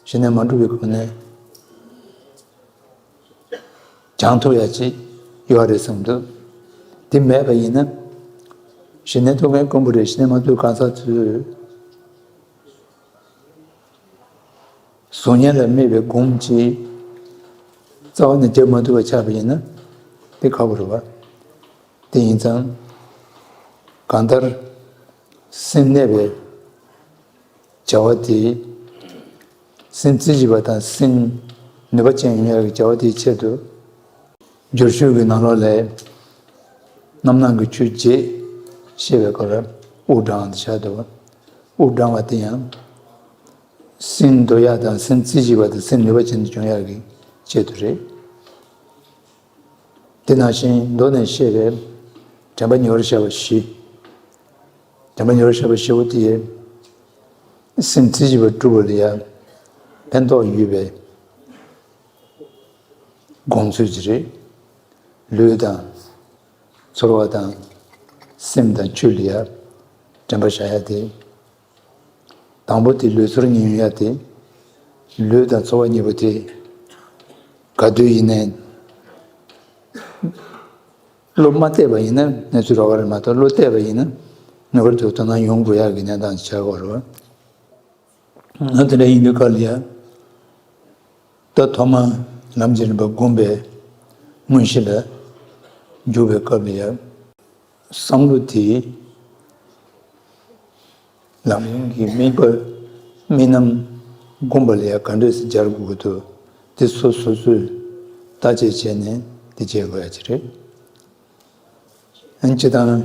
ཞི་གནས་མ་གྲུབ་པའི་སྒོ་ནས་སྦྱང་ཐུབ་ཡ་ཅིག་ཡོད་རེད་བསམ་འདུག་དེ་མེད་པ་ཡིན་ན། ཞི་གནས་ཐུབ་མཁན་དཀོན་པོ་རེད། ཞི་གནས་མ་ཐུབ་གང་ཟག་ཚོས། གཟུགས་བརྙན་ལ་དམིགས་པའི་སྒོམ་གྱིས་རྩ་བ་ནས་རྒྱབ་མ་ཐུབ་པ་ཆགས་པ་ཡིན་ན་དེ་ཁག་པོ་རེད་པ། དེ་ཡིན་ཙང་གང་ལྟར་སེམས་གནས་པའི་བྱ་བ་དེ་སེམས་རྩེ་གཅིག་པ་དང་སེམས་ནུས་པ་ཅན་ཡོང་ཡག་གི་བྱ་བ་དེའི་ཆེད་དུ། སྦྱོར་ཤུགས་ཀྱི་ནང་ལོགས་ལས་རྣམ་སྣང་གི་ཆོས་བརྒྱད་བཤད་པའི་སྐོར། དབུགས་བགྲང་བ་དེ་བྱ་འདུག་དབུགས་བགྲང་བ་དེ་ཡང་སེམས་འདུལ་ཡག་དང་སེམས་རྩེ་གཅིག་པ་དང་སེམས་ནུས་པ་ཅན་དུ་འབྱུང་ཡག་གི་ཆེད་དུ་རེད། དེ་ནང་བཞིན་མདོ་ནས་བཤད་པའི་དྲན་པ་ཉེ་བར་བཞག་པ་བཞི། དྲན་པ་ཉེ་བར་བཞག་པ་བཞི་པོ་དེ་ཡིས་སེམས་རྩེ་གཅིག་པ་སྒྲུབ་པ་ལ་ཡང་ཕན་ཐོགས་ཡོད་པའི་དགོངས་ཚུལ་ཅིག་རེད། ལུས་དང་ཚོར་བ་དང་སེམས་དང་ཆོས་ལ་ཡང་དྲན་པ་བཞག་ཡ་དེ། དང་པོ་དེ་ལུས་ཚོར་གཉིས་ཡོང་ཡ་དེ། ལུས་དང་ཚོར་བ་གཉིས་པོ་དེ་ག་དུས་ཡིན་ནའི་བློ་མ་གཏད་པ་ཡིན་ན་གནས་ཚུལ་རག་གི་རེད་མ་གཏོགས། བློ་གཏད་པ་ཡིན་ན་ངེས་པར་དུ་དོ་སྣང་ཡོང་དགོས་ཡག་གི་གནས་སྟངས་ཆགས་ཀྱི་ཡོད་རེད་བ། ང་དེ་འདྲ་ཡིན་དུས་སྐབས་ལ་ཡ། ད་ཐོག་མར་ལམ་གྱི་རིམ་པ་བསྒོམ་པའི་དངོས་གཞི་ལ་འཇུག་པའི་སྐབས་ལ་ཡ། བསམ་བློ་དེ་ལམ་རིམ་གྱི་དམིགས་པ་དམིགས་རྣམ་བསྒོམ་པ་ལ་ཡ་ག་འདྲས་སེ་སྦྱར་དགོས་ཀྱི་འདུག་དེ་སོ་སོ་སོས་བརྟག་དཔྱད་བྱས་ནས་དེ་བྱེད་དགོས་ཡ་ཅིག་རེད། ཨ་ནི་སྤྱིར་བཏང་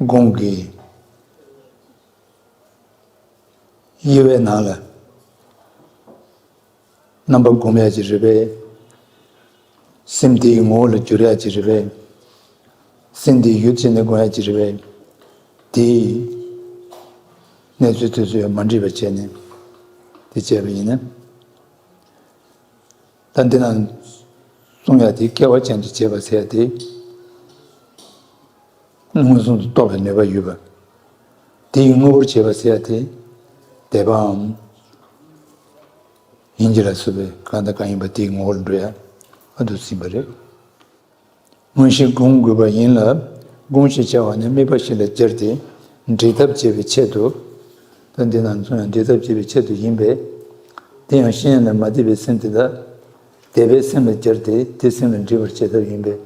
སྒོམ་གྱི་དབྱེ་བའི་ནང་ལ་རྣམ་པ་སྒོམ་ཡ་ཅིག་རེད་པས། སེམས་དེའི་ངོ་བོ་ལ་འགྱུར་ཡ་ཅིག་རེད་པས། སེམས་དེའི་ཡུལ་ཅན་ནས་སྒོམ་ཡ་ཅིག་རེད་པས། དེའི་གནས་ཚུལ་དེ་ཚོ་ཡང་མ་འདྲེས་པ་བྱས་ནས་དེ་བྱས་པ་ཡིན་ན། ད་འདི་ན་གསུང་ཡ་དེ་སྐལ་བ་ཅན་དུ་བྱེད་པ་ཟེར་ཡ་དེ། མངོན་སུམ་དུ་རྟོགས་པའི་ནུས་པ་ཡོད་པ། དེའི་དངོས་པོར་བྱེད་པ་ཟེར་ཡ་དེ། དད་པའམ་སྙིང་རྗེ་ལ་སོགས་པའི་གང་དང་གང་ཡིན་པ་དེའི་ངོ་བོར་འགྲོ་ཡ་ཨ་འདུག་ཟིན་པ་རེད། དངོས་གཞི་སྒོམ་དགོས་པ་ཡིན་ལ། སྒོམ་ཞེས་བྱ་བ་ནི་དམིགས་པ་བཞི་ལ་སྦྱར་ཏེ་འདྲེན་ཐབས་བྱེད་པའི་ཆེད་དུ། ད་འདི་ནང་ཚུར་ཡང་འདྲེན་ཐབས་བྱེད་པའི་ཆེད་དུ་ཡིན་པས། དེ་ཡང་བཤེས་གཉེན་ལ་མ་དད་པའི་སེམས་དེ་དག་དད་པའི་སེམས་ལ་སྦྱར་ཏེ་དེ་སེམས་ལ་འདྲེན་པར་བྱེད་ཐབས་ཡིན་པས།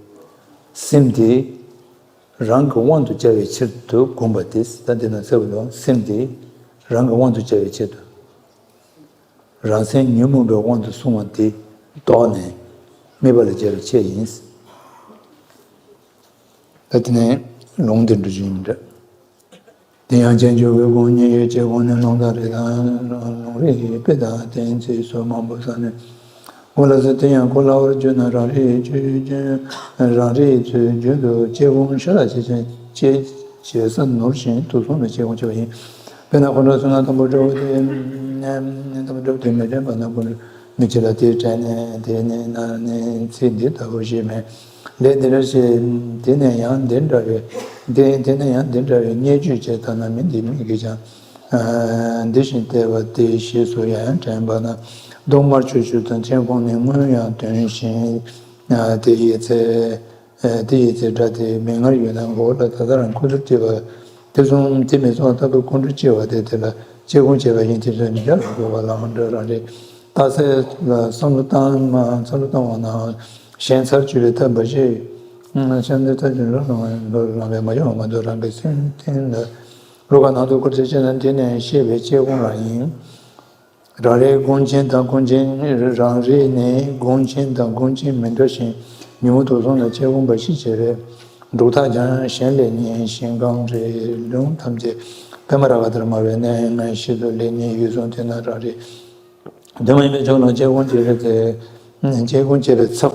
སེམས་དེ་རང་གི་དབང་དུ་བྱ་བའི་ཕྱིར་དུ་བསྒོམ་པ་སྟེ། ད་འདི་ན་གསལ་པོ་ལ་སེམས་དེ་རང་གི་དབང་དུ་བྱ་བའི་ཆེད་དུ། རང་སེམས་ཉོན་མོངས་པའི་དབང་དུ་སོང་བ་དེ་བཟློག་ནས་དམིགས་པ་ལ་སྦྱར་བའི་ཆེད་ཡིན། ད་དེ་ནས་ལུང་དེ་འགྲོ་རྒྱུ་ཡིན་འདྲ། དེ་ཡང་སྤྱོད་འཇུག་གི་དགོངས་ཉན་ཡོད་ཅེས་དགོངས་ནས་ལུང་དང་རིགས་དང་ལུང་རིགས་ཀྱི་དཔེ་དང་གཏན་ཚིགས་སོགས་མང་པོ་བསམས་ནས། གོ་ལ་ཟེར་དེ་ཡང་གོ་སླ་བར་བརྗོད་ན་རང་རིག་ཆོས་རང་རིག་ཚུལ་རྒྱུན་དུ་སྐྱེ་སྒོམ་ཤ་ར་བྱེད་ཅིང་སྐྱེ་བྱེད་ས་ནོར་ཞིང་དུག་གསུམ་ལ་སྐྱེ་སྒོམ་བྱེད་པ་ཡིན། དཔེར་ན་ཁོང་ཁྲོ་སོང་ན་དང་པོ་དགྲ་བོ་དེ་དང་པོ་དགྲ་བོ་དེ་མི་དྲན་པ་ན་ཁོང་ཁྲོ་མི་བྱེད་ལ་དེ་དྲན་ནས་དེ་ནས་ན་ནས་ཚིག་འདི་ལྟ་བུ་ཞིག་མེད། ལས་འདི་འདྲ་ཞིག་དེ་ནས་ཡང་འདི་འདྲ་བའི་དེ་དེ་ནས་ཡང་འདི་འདྲ་བའི་བརྙས་བཅོས་བྱས་ཐ་ན་མི་འདི་མི་གིས་ཀྱང་། འདི་བཞིན་བལྟས་པ་སྟེ་ཞེས་སུ་ཡང་དྲན་པ་ན། མདོ་སྔར་ཆོས་ཆོས་དང་སྐྱེ་སྒོམ་ནི་སྔོན་ཡང་དོན་བཞིན་དེ་ཡི་ཚེ། དེ་ཡི་ཚེ་སྒྲ་དེ་མིག་སྔར་ཡོད་ན་མགོ་ལ་ད་ལྟ་རང་ཁོ་ཚོར་སྐྱེ་བ་དེ་གསུམ་དེ་མི་ཚོགས་ལྟ་བུ་ཁོང་ཁྲོ་སྐྱེ་བ་དེ་དེ་ལ་སྐྱེ་སྒོམ་བྱས་པ་ཡིན་དེ་ཚོ་ཉིད་ལ་དགོས་པ་ལ་འདྲ་རང་རེད། རྟགས་གསལ་ལ་བསམ་བློ་བཏང་མ་བསམ་བློ་བཏང་བ་ན་གཞན་ཚར་གཅོད་པའི་ཐབས་འབའ་ཞིག་གཞན་ཚར་གཅོད་ལ་ལམ་པས་མ་ཡོང་བ་མ་གཏོགས་རང་གི་སེམས་གཏིང་ལ། བློ་ཁ་ནང་དུ་བཀུར་སྟི་བྱས་ན་འདི་ནས་བཤད་པའི་སྐྱེ་སྒོམ་རང་ཡིན། རང་རིག་སྒོམ་ཆེན་དང་སྒོམ་ཆེན་རང་རིག་ནི་སྒོམ་ཆེན་དང་སྒོམ་ཆེན་མི་འདྲ་ཞིང་ཉོན་མོངས་དུག་གསུམ་ལ་སྐྱེ་སྒོམ་པ་ཞིག་བྱེད་པས། འབྲུག་ཐག་ཀྱང་གཞན་ལས་རྙེད་ཞིང་གངས་རིའི་ལུང་ཐམས་ཅད་པདྨ་རཱ་ག་ལྟར་དམར་བའི་གནས་ལྔའི་ཞིང་དུ་ལེགས་རྙེད་ཡུལ་གསུམ་དེ་ན་རང་རིག་དེ་མ་ཡིན་པའི་ཕྱོགས་ལ་སྐྱེ་སྒོམ་བྱེད་པའི་ཚེ། སྐྱེ་སྒོམ་བྱེད་པའི་ཚབ།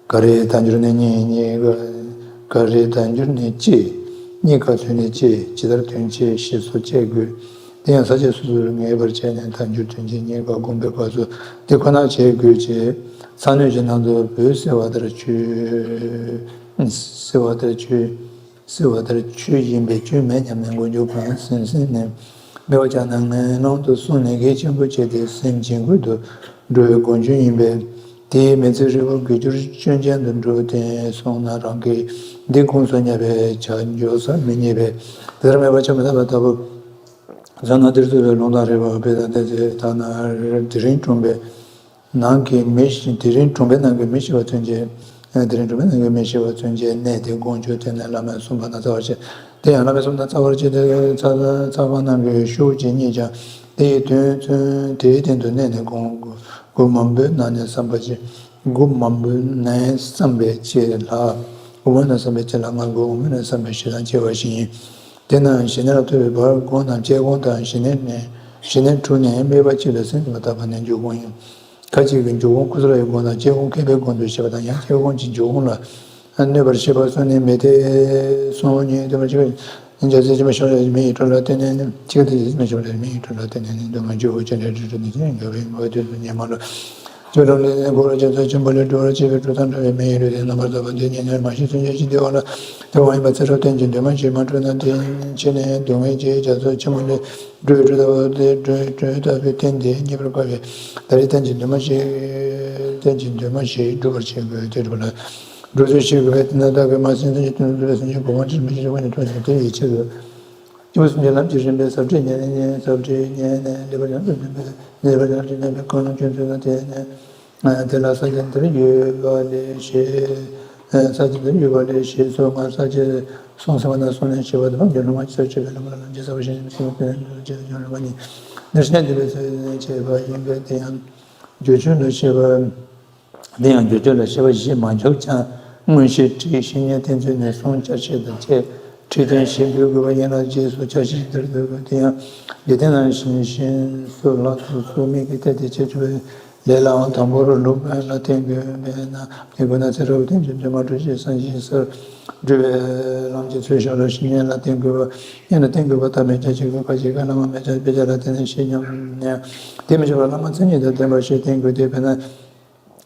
ག་རེ་དལ་འབྱོར་ནི་གཉིས་གཉིས་ཀ་ག་རེ་དལ་འབྱོར་ནི་གཅིག་གཉིས་ཀ་ཚུལ་ནི་གཅིག་ཇི་ལྟར་དོན་བྱེད་ཞེས་སོགས་དཔྱད་དགོས། དེ་ཡང་ས་བཅད་སོ་སོར་ངེས་པར་བྱས་ནས་དལ་འབྱོར་དོན་བྱེད་གཉིས་ཀ་བསྒོམ་པའི་སྐབས་སུ་དེ་ཁོ་ན་བྱེད་དགོས་ཀྱི། ཚ་ནུས་ཀྱི་ནང་དུ་བོད་བསིལ་བ་ལྟར་ཆོས། བསིལ་བ་ལྟར་ཆོས། བསིལ་བ་ལྟར་ཆོས་ཡིན་པས་སྐྱོན་མེད་སྙམ་ནས་མགོ་མཇུག་གང་ཟིན་ཟིན་ནས་དམིགས་པ་བཅངས་ན་ངན་སློང་དུ་སོང་ནས་གལ་ཆེན་པོ་བྱས་ཏེ་སེམས་ཇེ་འགུལ་དུ་འགྲོ་བའི་སྒོ་འབྱེད་ཡིན་པས། དེའི་མི་ཚེ་ཧྲིལ་པོ་དགེ་སྦྱོར་སྐྱོན་ཅན་དུ་འགྲོ་སྟེ་སོང་ན་རང་གིས་འདི་ཁུངས་སུ་བསྙད་པའི་ཆ་འཇོག་ས་མི་རྙེད་པས། དེ་ལྟར་སྨྲས་པ་ཆ་མི་ཚང་བ་ལྟ་བུ། མཚོན་ན་འདིར་བསྡུས་པའི་ལུང་དང་རིགས་པ་དཔེ་དང་དེ་ཚེ་ཐ་ན་དེ་རིང་གྲོངས་པའི། ནང་གི་མི་ཞིག་དེ་རིང་གྲོངས་པའི་ནང་གི་མི་ཤི་བ་ཚུན་ཆད། དེ་རིང་གྲོངས་པའི་ནང་གི་མི་ཤི་བ་ཚུན་ཆད་གནས་དེ་དགོངས་བཅོལ་དེ་ནས་བླ་མས་གསུངས་པ་དང་རྩ་བར་བྱེད། དེ་ཡང་བླ་མས་གསུངས་དང་རྩ་བར་བྱེད་དེ་ཚ་ཚ་བ་ནང་གི་ཤོག་ཅིག་གཉིས་ཀྱང་དེ་ཡི་དོན་མཚོན་དེའི་སྟེང་དུ་གནས་ནས་དགོངས། སྒོ་མང་པོའི་ནང་ནས་བསམ་པ་ཅི། སྒོ་མང་པོའི་ནས་བསམ་པའི་ཅི་ལ། སྒོ་མང་པོའི་ནས་བསམ་པའི་ཅི་ལ་ང་སྒོ་མང་པོའི་ནས་བསམ་པའི་ཞེ་སྡང་སྐྱེ་བ་ཞིག་ཡིན། དེས་ན་ཞི་གནས་ལ་ཐོབ་པའི་བར་སྒོམ་དང་དཔྱད་སྒོམ་དང་ཞི་གནས་ནས་ཞི་གནས་དྲུག་ནས་དམིགས་པ་གཅིག་ལ་སེམས་བསྐྱེད་པ་དག་པ་ནི་འཇུག་སྒོམ་ཡིན། ཁ་ཅིག་གིས་འཇུག་སྒོམ་ཀུ་སུ་ལ་ཡི་སྒོམ་དང་དཔྱད་སྒོམ་མཁས་པའི་སྒོམ་དུ་བཤད་པ་དང་། ཡང་དཔྱད་སྒོམ་གྱི་འཇུག་སྒོམ་ལ་གནོད་པར་བྱེད་པ་གསུམ་ནི་མི་འཐད་གསུངས་ནས། དེ་མ་ཅིག་རྒྱལ་སྲས་ཆེན་པོ་ཤཱཀྱ་མི་ཡི་གྲོགས་ལ་བརྟེན་ནས་ནི། ཆིག་ཏུ་རྒྱལ་སྲས་ཆེན་པོ་ཤཱཀྱ་མི་ཡི་གྲོགས་ལ་བརྟེན་ནས་ནི། སྡུག་བསྔལ་ཆོས་སྐུ་ཅི་འདྲ་འདྲ་འདྲ་འདི་ནི་ཅི་ཡང་འགལ་བའི་ངོ་བོས་དོན་དུ་ཉན་མ་ལོ། ཆོས་ལམ་ལས་འགོག་པར་རྒྱ་མཚོ་ཆེན་པོ་ལས་སྒྲོལ་བར་བྱེད་པའི་གྲོགས་དང་འདྲ་བའི་མི་ཡི་ལུས་དེ་རྣམ་པར་དག་པ་འདི་ཉིད་ནི་མ་ཤེས་ཚུལ་གྱིས་ཅི་བདེ་བ་ལ་བདེ་བ་ཡིན་པ་ཚེ་རབས་གཏན་གྱི་འདུན་མ་ཞིག་མ་གྲུབ་ན། དེ་ཕྱིར་ནི་སྡུག་བསྔལ་གྱི་རྒྱ་མཚོ་ཆེན་པོ་ལས་སྒྲོལ་བའི་གྲོགས་ལྟ་བུ་དེ་སྒྲོལ་གྲོགས་ལྟ་བུའི་རྟེན་དེ་རྙེད་པར་དཀའ་བས། ད་རེས་གཏན་གྱི་འདུན་མ་ཞིག་གཏན་གྱི་འདུན་མ་ཞིག་སྒྲུབ་པར་བྱེད་དགོས་དེ་སྒྲུབ་ལ། སྒྲུབ་ཚུལ་ཤེས་དགོས་པས། དེ་ན་བདག་གིས་མ་ཟིན་སེམས་ཀྱི་དོན་དུ་སེམས་ཀྱི་གོ་འཕང་ཕྱིར་མི་ཤེས་པ་ཉིད་མཐོང་ཞིང་དེ་ཡི་ཕྱིར་དུ། སྐྱེས་བུ་སེམས་ཀྱི་ལམ་གྱི་རིམ་པས་ཟབ་ཁྲིད་ཉན་ནས་ཉན། ཟབ་ཁྲིད་ཉན་ནས་ལེགས་པར་ཉམས་སུ་ལེན་པས། ལེགས་པར་ཉམས་སུ་ལེན་པས་ཀུན་སློང་ཆུད་ཟོས་ན། དེ་ནས་དེ་ལ་ས་ཆ་འདིར་ཡོད་པ་ལས་ཞེས། ས་ཆ་འདིར་ཡོད་པ་ལས་ཞེས་སོགས་སྔར་ས་བཅད་གསུངས་ཟིན་པ་རྣམས་གསུངས་ནས་ཞེས་པ་དེ་ལམ་གྱི་སློབ་མ་ཆེར་སྤྱོད་པའི་ལམ་ལ་ལམ་གྱི་ས་བོན་ཞིང་སེམས་ཀྱི་དོན་དུ་བྱེད་དུ་འཇུག་ལམ་ནི་ནི་ཤེས་ལྡན་པའི་ཚུལ་བྱེད་པ་ཡིན་པས། དེ་ཡང་སྦྱོར་ཆོས་ལ་ཤེས་པ། དེ་ཡང་སྦྱོར་ཆོས་ལ་ཤེས་པ་བཞི་མ་འཇོག་ཀྱང་། མངོན་ཤེས་དྲི་ཞིང་ཉན་བསྟེན་ཚུལ་ནས་གསུངས། བསྐྱར་བཤད་དང་བཅས་ཁྲིད་དོན་ཞིབ་འབྱེད་དགོས་པ་ཡིན་ལ། རྗེས་སུ་བསྐྱར་བཤད་འདིར་འདོད་དགོས། དེ་ཡང་འཇིག་རྟེན་ན་ཞིང་ཞིང་སུ་ལ་སོ་སོའི་དམིགས་ཀྱིས་གཏད་དེ་བྱེད་ཆོག་པའི་ལས་ལའང་དང་པོར་སློབ་དཔོན་ལ་བརྟེན་དགོས་པས་ན། དེ་དགོས་ན་ཚེ་རབས་གཏན་གྱི་འདུན་མ་གྲུབ་ཅིང་སངས་རྒྱས་སར་བགྲོད་པའི་ལམ་གྱི་ཚུལ་ཤོག་ལ་བཤེས་གཉེན་ལ་བརྟེན་དགོས་པ། གཉེན་ལ་བརྟེན་དགོས་པ་ལྟར་མེད་ཀྱང་ཅི་དགོས་ཁ་ཅིག་གིས་བླ་མ་མེད་ཀྱང་དཔེ་ཆ་ལ་བརྟེན་ནས་ཤེས་སྙམ་ནས། དེ་མི་ཆོག་པར་བླ་མ་མཚན་ཉིད་དང་ལྡན་པ་ཞིག་བསྟེན་དགོས་ཏེ། དཔེར་ན།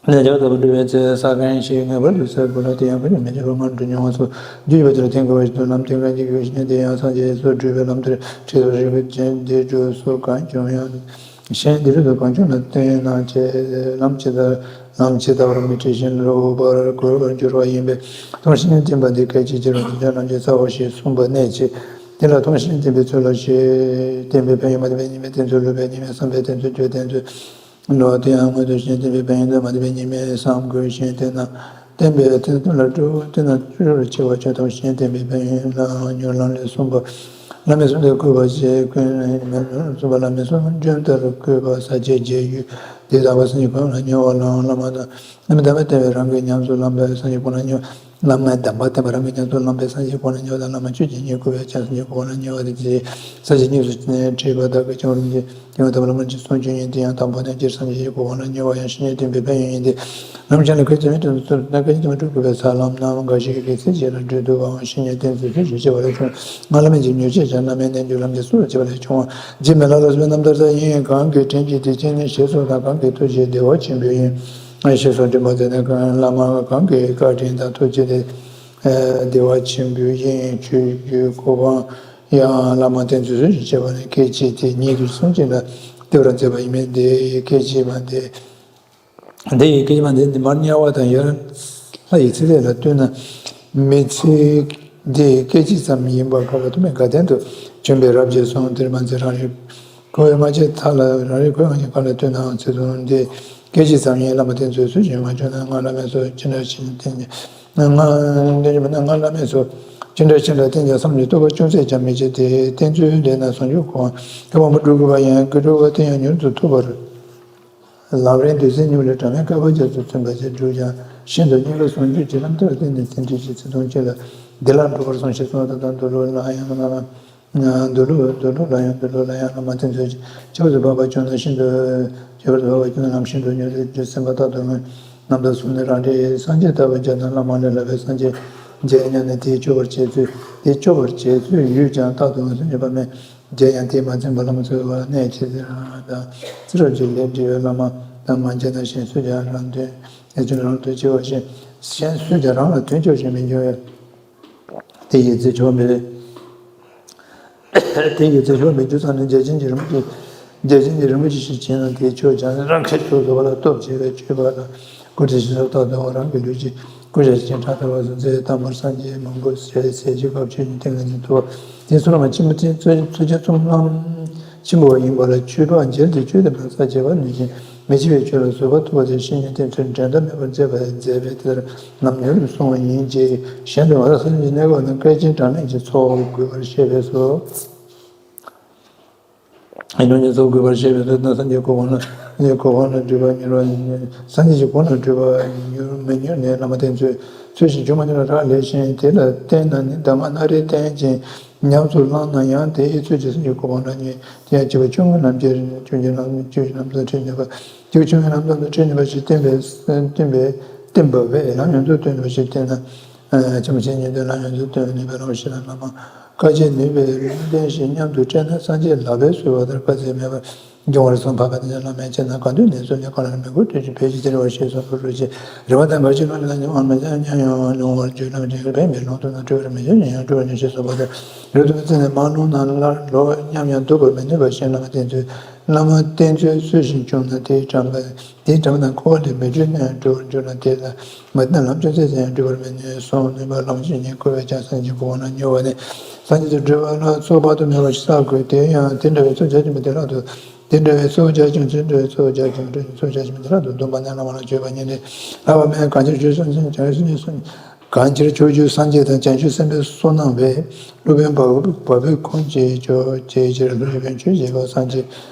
རྣལ་འབྱོར་ལྟ་བུ་སྒྲུབ་པའི་ཚེ་ས་གང་ཞིག་ངེས་པར་དུ་བསལ་དགོས་ལ། དེ་ཡང་ཁོ་ནས་མི་བྱེད་པར་སྔར་འགྲོ་མྱོང་བ་སོགས་རྒྱུ་ཡོད་པ་དེ་ལ་བརྟེན་དགོས་པ་ཞིག་ཏུ་ལམ་དེ་གང་ཞིག་ཡོད་ཞེ་ན། དེ་ཡང་སངས་རྒྱས་སུ་བགྲོད་པའི་ལམ་དེར་ཁྲིད་དུ་རིགས་པའི་རྒྱན་འདི་བརྗོད་སོ། གང་བྱུང་ཡང་གཞན་འདི་རིགས་སུ་གང་བྱུང་ན་བསྟུན་ན་ཅེས། ལམ་ཇི་ལྟར་ལམ་ཇི་ལྟ་བར་མི་ཁྲིད་བཞིན་ལོག་པར་གོལ་བར་འགྱུར་བ་ཡིན་པས། མཐོང་ཞིང་བསྟན་པ་འདི་སྐད་ཅིག་གིས་རང་དོན་ལམ་གྱི་རྩ་བ་ཞེས་གསུངས་པ་གནད་ཆེ། དེ་ལ་མཐོང་ཞིང་བསྟན་པའི་ཚུལ་ལ་ཞེས། བསྟན་པའི་ཕན་ཡོན་མ་བསྟན་པའི་ཉེས་དམིགས་བསྟན་ཚུལ། སློབ་པའི་ཉེས་དམིགས་བསམ་པའི་བསྟན་ཚུལ། རྒྱུ་བསྟན་ཚུལ། ལོ། དེ་ཡང་སྔོན་དུ་བཤད་བསྟན་པའི་ཕན་ཡོན་དང་མ་བསྟན་པའི་ཉེས་དམིགས་གསུམ་དགོས་ཤིང་། དེས་ན་བསྟན་པའི་བསྟན་ཚུལ་ལ་སྤྲོ་བ་བསྟན་ན་སྤྲོ་བར་བྱ་བ་བྱ་དང་། གཞན་བསྟན་པའི་ཕན་ཡོན་ལའང་མྱུར་ལམ་ལས་གསུངས་པ། བླ་མེད་གསུམ་དུ་བཀོད་པ་ཞེས་བཀོད་ནས་མྱུར་ལམ་གསུངས་པ། བླ་མེད་གསུམ་འབྱོན་ལྟར་བཀོད་པ། ས་བཅད་རྒྱས་ཡོད། དེ་དག་པ་སངས་རྒྱས་གོ་འཕང་ལ་སྙོལ་བ་ལའང་བླ་མ་དང་། བླ་མའི་དམ་པའི་བསྟན་པས་རང་གི་ཉམས་སུ་བླངས་པས་སངས་རྒྱས་གོ་འཕང་ལ་སྙོལ། བླ་མའི་དམ་པའི་བསྟན་པས་རང་གི་ཉམས་སུ་བླངས་པས་སངས་རྒྱས་གོ་འཕང་ལ་སྙོལ་བ་དང་། བླ་མ་ཆོས་ཀྱི་དངོས་བཀོད་པས་ཀྱང་སངས་རྒྱས་གོ་འཕང་ལ་སྙོལ་བ་དེ་ས་བཅད་གཉིས་སུ་ཕྱེ་ནས་ཁྲིད་པ་དག་གི་སྐྱོང་རིམ་གྱི་དེ་ཡང་དམ་པ་བླ་མ་གཅིག་གསུང་རྒྱུན་ཡིན། དེ་ཡང་དང་པོ་ནས་སྤྱིར་སངས་རྒྱས་ཀྱི་གོ་འཕང་ལ་སྙོལ་བ་ཡང་བཤེས་གཉེན་བསྟེན་པའི་ཕན་ཡོན་ཡིན་ཏེ། ལམ་གཞན་ལ་གལ་ཆེ་མི་དོན་ཚུལ་ན་སྐད་ཅིག་དུ་མ་གྲུབ་དགོས་པའི་ས་ལམ་རྣམས་འགའ་ཞིག་གིས་ཚེ་གཅིག་ལ་བགྲོད་ཐུབ་པའང་བཤེས་གཉེན་བསྟེན་ཚུལ་ཞིབ་ཕྱེ་བ་ལས་བྱུང་། སྔར་བླ་མེད་ཀྱི་མྱུར་ཤེས་ཀྱང་བླ་མའི་རྣལ་འབྱོར་ལམ་གྱི་སྲོག་ལ་བྱེད་པ་ལས་བྱུང་བ། རྗེ་མི་ལ་ལ་སོགས་པའི་རྣམ་ཐར་ལྟར་ཡིན། གང་གིས་དྲིན་གྱིས་བདེ་ཆེན་ནི་ཞེས་སོགས་དང་། གང་གིས་ཐུགས་རྗེས་བདེ་བ་ཆེན་པོའི་དབྱིངས་ཞེས་སོགས་འདྲེན་པ་དེ་ནི་བླ་མ་གང་གི་བཀའ་དྲིན་དང་ཐུགས་རྗེ་དེ་བདེ་བ་ཆེན་པོའི་དབྱིངས་ཆོས་ཀྱི་གོ་འཕང་ཡང་བླ་མ་བསྟེན་ཚུལ་ཞིབ་ཕྱེ་བ་ནི་སྐད་ཅིག་དེ་ཉིད་དུ་གསུངས་ཅིག་ལ་བསྟོད་པར་མཛད་པ་ཡིན་མོད། དེ་ཡི་སྐད་ཅིག་མ་དེ། དེ་ཡི་སྐད་ཅིག་མ་དེ་འདི་མར་དམྱལ་བ་དང་ཡར་ལྷ་ཡི་ཚེ་ཚད་ལ་ལྟོས་ན་མི་ཚེ་འདི་སྐད་ཅིག་ཙམ་ཡིན་པ་འཕགས་པ་ཐོགས་མེད་དགའ་ལྡན་དུ་བྱོན་པའི་རབས་ཀྱིས་གསུངས། དེར་མ་ཚད་རང་རིག་གོ་བས་མ་ཕྱེ་མཐའ་ལ་རང་རིག་གོ་བའི་ངང་གིས་གང་ལ་ལྟོས་ནའང་ཚེ་ཐུང་སྟེ་སྐད་ཅིག་ཙམ་ཡིན། བླ་མ་བསྟེན་ཚུལ་ཚུལ་བཞིན་མ་བྱུང་ན། སྔར་བླ་མེད་ཚོ་ཅི་འདྲ་ཞིག་བསྟེན་ཀྱང་། སྔར་བླ་མེད་ཚོ་ཅི་འདྲ་ཞིག་ལ་བསྟེན་ཀྱང་བསམ་གྱིས་རྟོགས་པ་ཅུང་ཟད་ཀྱང་མི་བྱེད་དེ། བསྟེན་ཚུལ་ལས་ན་ཟུང་འཇུག་གོ་འཕང་གི་དབང་པོ་སྒྲུབ་དགོས་པ་ཡིན། སྒྲུབ་པ་དེ་ཡང་མྱུར་དུ་ཐོབ་པར། ལམ་རིམ་བདུད་རྩི་མྱུར་ལས་གྲང་བའི་བསྐལ་པ་རྒྱ་མཚོ་མཚོན་པ་ཞིག་བསྒྲུབས་ཀྱང་ཤིན་ཏུ་རྙེད་དཀའ་ཟུང་འཇུག་གི་ལམ་ཐར་བསྟན་ནས་ཚེ་འདི་ཕྱི་ཚེ་ཐུང་གཅིག་ལ་བདེ་བླག་འགྲུབ་པར་གསུངས་ཞེས་གསུངས་པ་དང་། འདི་ལུགས་ལ་ཡང་ན། འདི་ལུགས་འདི་ལུགས་ལ་ཡང་འདི་ལུགས་ལ་ཡང་བླ་མ་བསྟེན་ཚུལ་གྱི་ཆགས་སུ་བབས་པ་བྱུང་ན་ཤིན་ཏུ་ཁྱད་པར་དུ་བབས་པ་བྱུང་ན་ལམ་ཤིན་ཏུ་མྱུར་དུ་འགྱུར། སེམས་པ་རྟག་ཏུ་རྣམ་དག་བཟུང་ནས་རང་འདྲའི་སངས་རྒྱས་ལྟ་བུ་བྱ་དང་། བླ་མ་ལས་ལྷག་པའི་སངས་རྒྱས་མཇལ་སྙམ་ནས་དེས་སྐྱོབ་པར་བྱེད་ཚུལ། དེས་སྐྱོབ་པར་བྱེད་ཚུལ་ཡོད་ཀྱང་རྟག་ཏུ་འོང་ཚུལ་མྱོང་བ་མེད། མཇལ་ཡང་དེས་མ་ཚིམ་པར་བླ་མ་འཚོལ་བ་གནད་ཆེ་ཟེར་བ་དང་། ཚེ་རབས་ཀྱི་ལས་འབྲས་བླ་མ་དང་མ་མཇལ་ན་གཞན་སུས་ཀྱང་རང་དོན་ཨེ་ཅོན་རང་དོན་བྱེད་པ་བཞིན་གཞན་སུས་ཀྱང་རང་ལ་དོན་སྐྱོར་ཞིག་མི་འབྱུང་བས། དེ་ཡི་ཚེ་ཆོག་མེད། དེ་ཡི་ཚེ་ཆོག་མེད་རྒྱུ་ཙམ་ནི་རྒྱལ་ཆེན་གྱི་རིན་པོ་ཆེ། རྒྱལ་ཆེན་གྱི་རིན་པོ་ཆེ་ཞིག་བྱིན་ན་དེས་ཆོག་ཀྱང་རང་གི་ཚོགས་རྫོགས་པ་ལ་སྟོབས་ཆེ་བས་བཅོས་པ་དང་སྐུ་ཁྲི་ཞིག་ལ་བཏགས་དང་། རང་གི་ལུས་ཀྱི་སྐུ་ཞབས་ཀྱི་ཕྲག་དར་བ་སོགས་མཛད། དང་པོར་སངས་རྒྱས་མང་པོ་ཞལ་ཟས་ཀྱི་སྐབས་ཆོས་ཀྱི་ཏིང་ངེ་འཛིན་ཐོབ་པ། དེ་གསུང་རབ་ཆེན་པོ་དེ་མཚོན་ཆེན་གསུང་རབ་ཆེན་པོ་བ་ཡིན་པ་ལ་མཆོད་པ་མཇལ་ཏེ་ཆོས་དེ་མ་ཚར་བྱེད་པ་ནུས་ཤིང་མི་ཕྱེད་པའི་ཆོས་ལ་བཟོད་པ་ཐོབ་པ་དེ་བཤེས་གཉེན་བསྟེན་ཚུལ་འགྲན་ཟླ་མེད་པར་མཛད་པ་མཛད་པས་དེར་ནམ་མྱུར་དུ་སོང་བ་ཡིན་གྱི། གཞན་དུ་ང་རང་སེམས་ཀྱི་གནས་སྐབས་ན་བསྐལ་ཆེན་གྲངས་མེད་ཀྱི་ཚོགས་དགོས་པར་བཤད་པས་སོ། ཨེ་ནོ་ཉིད་སོགས་དགོས་པར་བཤད་པའི་ཚུལ་དང་། སངས་རྒྱས་གོ་འཕང་ལ་ སངས་རྒྱས་ཀྱི་གོ་འཕང་ལ་འགྲོ་བ་མྱུར་བ། སངས་རྒྱས་ཀྱི་གོ་འཕང་ལ་འགྲོ་བ་མྱུར་མི་མྱུར་ནས། བླ་མ་བསྟེན་ཚུལ། ཚུལ་བཞིན་བྱུང་མ་བྱུང་ལ་རག་ལས་ཤིང་། དེ་ལ་བརྟེན་ན་ནི་གདམས་ངག་སྣ་རེ་བསྟེན་ཅིང་ཉམས་སུ་བླངས་ན་ཡང་། དེའི་ཚུལ་གྱིས་སངས་རྒྱས་ཀྱི་གོ་འཕང་རག་ནུས། དེ་ཡང་སྐྱེས་བུ་བཅོ་ལྔའི་ལམ་གྱི་སྐྱོན་གྱི་ལམ། སྐྱོན་གྱི་ལམ་དུ་ཁྲིད་ནུས་པ། སྐྱེས་བུ་བཅོ་ལྔའི་ལམ་དུ་ཁྲིད་ནུས་པ་ཞིག་བསྟན་པས། བསྟན་པས་བསྟན་པ་བས་ལམ་ཡོངས་སུ་སྟོན་ནུས་པ་ཞིག་བསྟན་ན། ཆེན་པོ་བྱེད་ཉིད་དུ་ལམ་ཡོངས་སུ་སྟོན་ནུས་པའི་རང་བཞིན་ལ་བླ་མ་བཀའ་བརྒྱད་ནུས་པའི་ལུང་བསྟན་ཞིག་མཉམ་དུ་སྤྲད་ན། སངས་རྒྱས་ལག་པས་གསོལ་བ་ལྟར་དཀའ་ཚེགས་མེད་པར་འབྱུང་བར་གསུངས། འཕགས་པ་དང་བླ་མའི་ཕྱིར་ན། གང་འདུལ་གནས་སུ་ནི་གང་ལ་མི་གོ། དུས་ཀྱི་ཕལ་ཆེར་དེར་བ་ཞེས་གསུངས་པ་རུ་ཅི། རིག་པ་དང་བར་ཆད་ཀུན་ལ་ཉོན་མོངས་མེད་ཀྱང་ཉམས་མྱོང་ལོང་བར་གྱུར། ལམ་གྱི་ཕན་པའི་ལུང་བསྟན་ན། སྤྲོས་པར་མི་བྱ་ཉོན་ཡང་སྤྲོས་པར་ཉོན་ཞེས་གསུངས་པ་ལྟར། རབ་ཏུ་བརྩིས་ནས་མ་ལོངས་ན་སླར་ལོག་སྙམ་ཡང་སྡུག་པར་མི་ནུས་པ་ཞིག་བླ་མ་བསྟེན་ཚུལ། བླ་མ་བསྟེན་ཚུལ་ཚུལ་བཞིན་བྱུང་ན་དེའི་དྲན་པ་དེའི་དྲན་པ་དང་འཁོར་བ་ལས་མི་གྲོལ་ན་གྲོལ་བར་འགྱུར་ན། དེ་ལ་མ་བསྟེན་ན་ལམ་ཅུང་ཟད་ཙམ་ཡང་གྲོལ་བར་མི་ནུས་གསུངས། ནུས་པ་ལམ་ཞིག་ཉིད་བསྐུལ་བས་ཀྱང་སངས་རྒྱས་གོ་འཕང་ལ་མྱུར་བ་ནི། སངས་རྒྱས་སུ་འགྲོ་བ་ལ་ཚོགས་དཔག་ཏུ་མེད་པ་ཞིག་བསགས་དགོས། དེ་ཡང་དེ་འདྲ་བའི་ཚོགས་རྒྱ་ཆེན་པོ་དེ་ལ་དེ་འདྲ་བའི་ཚོགས་རྒྱ་ཆེན་པོ་དེ་ལ་དུ་སྡོམ་པ་ནི་བླ་མ་ལ་བརྗོད་པ་ཉིད་ལས་ལྷག་པ་མེད། གང་ཕྱིར་ཕྱོགས་བཅུའི་སངས་རྒྱས་བྱང་ཆུབ་སེམས་དཔའི་གསུང་གནང་བས། སློབ་དཔོན་བ་བུའི་ཁོང་ཅེས་བརྗོད་ཅེས་བྱ་བའི་སློབ་དཔོན་ཆོས་རྗེ་ལ་སངས་རྒྱས་